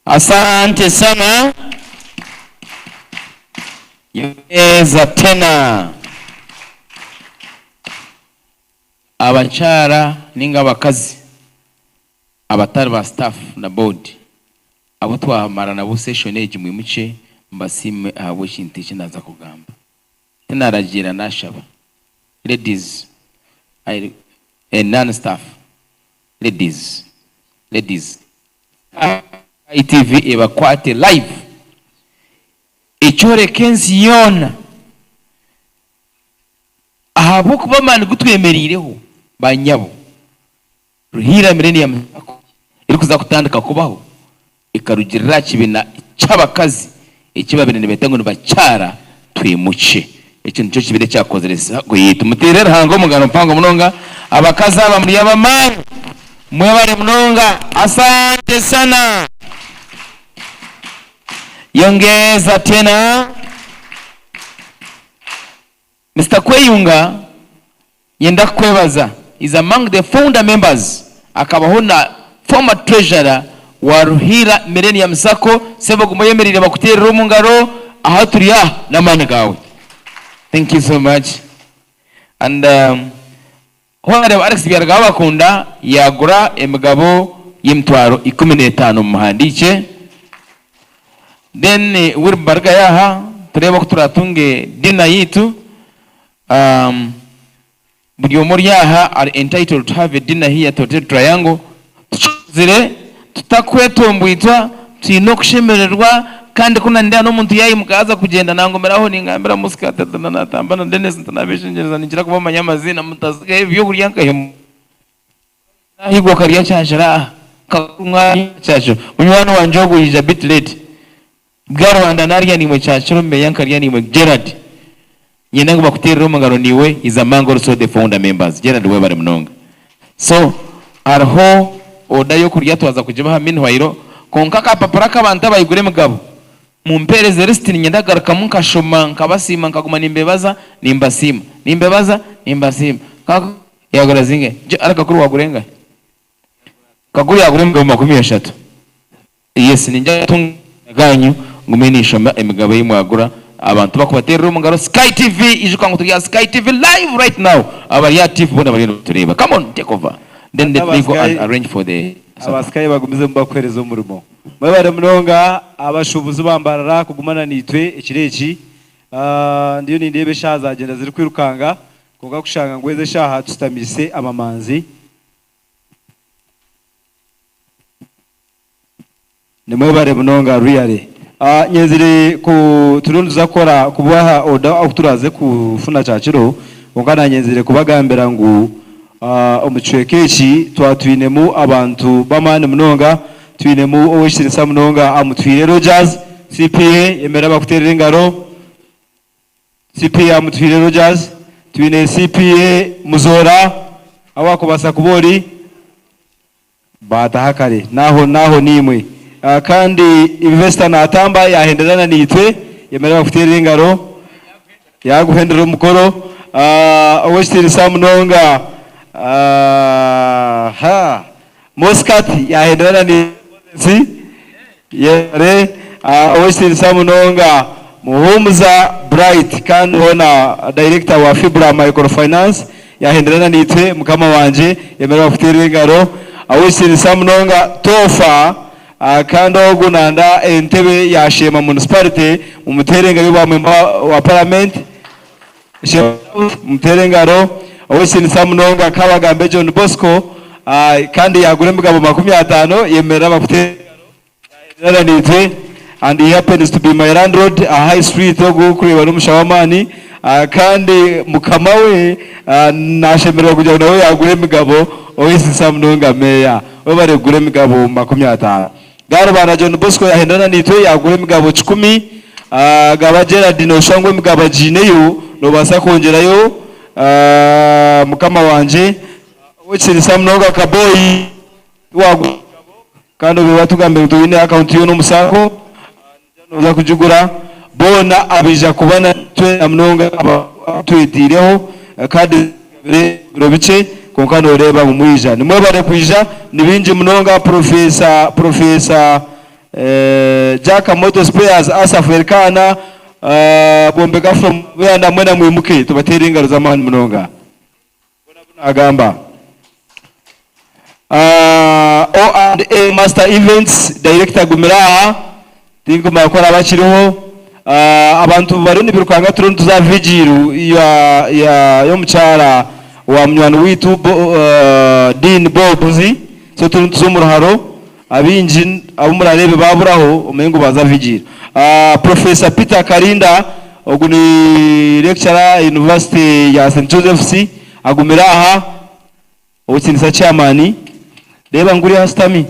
Asante sana. Yongeza tena. Abakyara ninga abakazi abatari ba staff na board abu twamara nabo session egi mwimukye mbasiime ahabw'ekintu eki naaza kugamba. Tinaragiira nashaba. Ladies, I, eh, non staff ladies, ladies. ITV ebakwate live ekyoreka ensi yoona ahabw'okuba amaani gu twemereireho banyabo. Ruhiira Millennium Sacco erikuza kutandika kubaho ekarugirira aha kibiina ky'abakazi Eki babaire nibeeta ngu nibakyara twimukye. Ekyo nikyo kibiina ekyakozire sacco yaitu. Muteere Ruhanga omugaro mpango munonga. Abakazi aba muri ab'amaani. Mwebare munonga. Asante sana. Yongeza tena. Mister Kweyunga, nyenda kukwebaza, is among the founder members akabaho na former treasurer wa Ruhiira Millennium Sacco, sebo guma oyemereire bakuteerere omu ngaro, aha turi aha n'amaani gaawe. Thank you so much and Honourable Alex Byarugaba yaagura emigabo y'emitwaro 15 mumuhandiikye. Then Wilber rugayo aha tureebe oku turatunge dinner yaitu. Buri omwe ori aha ari entitled to have a dinner here at Hotel Triangle. Tukikozire tutakwetomboitwa, twine okushemererwa kandi ku nandeba n'omuntu yaimuka yaaza kugyenda nangumiraho ningambira Muscat ati natamba na Denis nti nabeshengyereza ninkira kubamanya amaziina mutatsigaho ebyokurya nkahe nahigwa okarya kyakiro aha Kakuru mwarya kyakiro munywani wangye ogwo yaija bit late bwa Rwanda narya naimwe kyakiro meya nkarya naimwe Gerald Nyenda ngu bakuteerere omu ngaro naiwe is among also the founder members. Gerald webare munonga. So hariho order y'okurya twaza kugibaha meanwhile kwonka akapapura ak'abantu abayigura emigabo mumpeereze list niinyenda kugarukamu nkashoma nkabasiima nkaguma nimbebaza nimbasiima nimbebaza nimbasiima. Ka yagura zingahi? Ariko Kakuru wagura engahi? Kakuru yagura emigabo 30. Yes ningira kutunga ganyu ngume ninshoma emigabo ei mwagura abantu bakubaterera omu ngaro Sky TV ijuka ngu turi aha Sky TV live right now abari aha TV boona bariyo nibatureeba come on take over then let me go and arrange for the Aba Sky bagumizemu bakuhereza omurimo. Mwebare munonga abashubuzi ba Mbarara kugumana naitwe ekiro eki. Ndiyo nindeeba eshaaha zagyenda zirikwirukanga kwonka kushanga ngu ezi eshaaha tushutamiise amamanzi. Nimwebare munonga really. Nyenzire ku turiyo nituza kukora kubaha order oku turaze kufuna kyakiro kwonka nanyenzire kubagambira ngu omu kicweka eki twaba twinemu abantu b'amaani munonga twinemu ow'ekitinisa munonga Amutwire Rogers CPA yemerera bakuterere engaro CPA Amutwire Rogers twine CPA Muzoora ahu wakubaasa kuba ori. Baataha kare n'aho n'aho naimwe. Kandi Ivesta naatamba yaahenderana naitwe, yemerera bakuteerere engaro, yaaguhendera omukoro. Ow'ekitiinisa munonga ha Muscat yaahenderana naitwe, yebare. Ow'ekitiinisa munonga Muhumuza Bright kandi hoona Director wa Fibra Microfinance Yahenderana naitwe mukama wangye, yemerera bakuteerere engaro. Ow'ekitiinisa munonga Toofa kandi ogu nanda entebe ya Sheema Municipality, mumuteere engaro y'obwa memba wa Paramenti. Sheema South, mumuteere engaro. Ow'ekitiinisa munonga Kabagambe John Bosco kandi yaagura emigabo 50, yemerera bakuteere engaro. Yahenderana naitwe and he happens to be my landlord aha High Street ogu orikureeba n'omushaho w'amaani kandi mukama we nashemererwa kugira ngu nawe yagura emigabo ow'eisisa munonga meeya webare kugura emigabo 50. Garubanda John Bosco yahenderana naitwe yagura emigabo kikumi Gaba Gerald noshusha ngu emigabo agiineyo nobaasa kwongyerayo mukama wangye ow'ekitinisa munonga Kaboyi Tiwagura emigabo kandi obaire watugambira ngu toine akawunti yoona omu sacco, noza kugigura. Boona abaija kuba naitwe na munonga abu twetiireho kaadi zigabire ebiro bikye kwonka noreeba ngu mwija. Nimwebare kwija ni baingi munonga Professor Professor Jack Motor Spares, Asaph Elkana, Bwombeka from Buyanda mwena mwimuke tubateere engaro z'amaani munonga. Agamba O and A Master Events Director gumira aha tinkumanya ku araabe akiriho. Abantu bariyo nibirukanga turiyo nituza aha vigil y'omukyara wa munywani waitu Dean Bobs so turiyo nituza omu ruharo abaingi abu murareebe baaburaho omanye ngu baaza vigil. Professor Peter Karinda Ogu ni lecturer aha University ya St Joseph's agumire aha Owekitinisa Chairman reeba nguriya ashutami.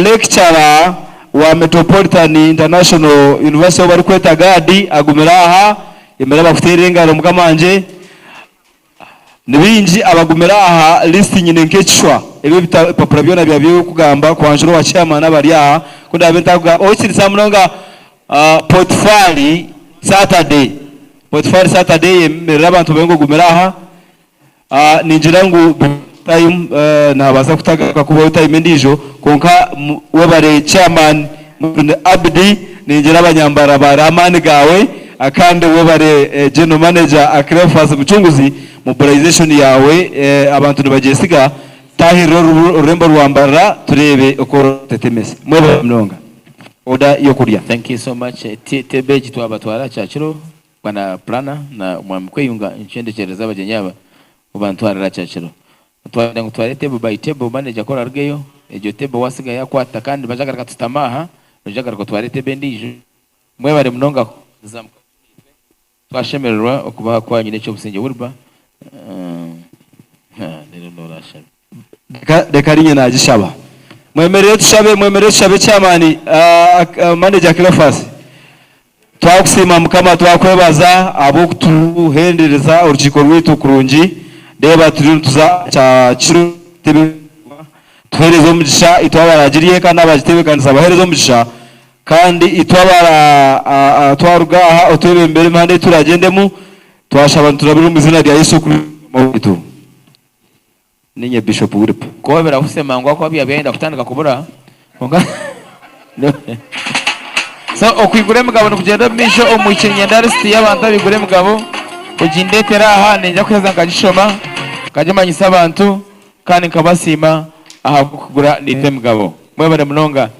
Lecturer wa Metropolitan International University ou barikweta Gad agumire aha, yemerera bakuteere engaro mukama wangye. Ni baingi abagumire aha list nyine nk'ekishwa ebi ebipapura byona byaba by'okugamba kwanjura owa chairman abari aha ku ndaabe ntakugamba ow'ekitiinisa munonga Potifari Saturday Potifari Saturday yemerera abantu babe ngu ogumire aha. Ningira ngu time nabaasa kutagaruka kubaho time endiijo kwonka webare chairman Mujuni Abdi ningira abanyambara bari amaani gaawe kandi webare general manager Cleophas Mucunguzi mobilization yaawe abantu nibagyesiga tahirira orurembo rwa Mbarara tureebe oku oratetemesa. Mwebare munonga. Order y'okurya. Thank you so much. Tebe egi twabatwara kyakiro Bwana Planner na Mwami Kweyunga nkyendekyereza abagyenyi aba obantwarira kyakiro. Twayenda ngu tutware table by table manager ku orarugeyo egyo table wasiga yakwata kandi nibaija kugaruka tusitame aha noija kugaruka otware table endiijo. Mwebare munonga kuza naitwe twashemererwa okubaha kwanyu n'ekyobusingye Wilber reero norashabe. Reka rinye nagishaba. Mwemerere tushabe mwemerere tushabe chairman manager Cleophas. Twakusiima Mukama twakwebaza ahabw'okutuhendereza orukiiko rwaitu kurungi. Reeba turiyo nituza aha kya kiro kitebeekanisiibwa. Tuheereze omugisha itwe abaraagirye kandi n'abaagitebeekanisa baheereze omugisha. Kandi itwe abara twaruga aha otwebembere emihanda ei turaagyendemu. Twashaba niturabira omu iziina rya Yesu Kristo Mukama waitu. Niinye Bishop Wilp. Kuba birahuse mangu ahakuba byaba byayenda kutandika kubura kwonka so okwigura emigabo nikugyenda omu maisho omu niinyenda lisiti y'abantu abaigura emigabo ogindetera aha niinyija kuheza nkagishoma nkagimanyisa abantu kandi nkabasiima ahabw'okugura naitwe emigabo. Mwebare munonga.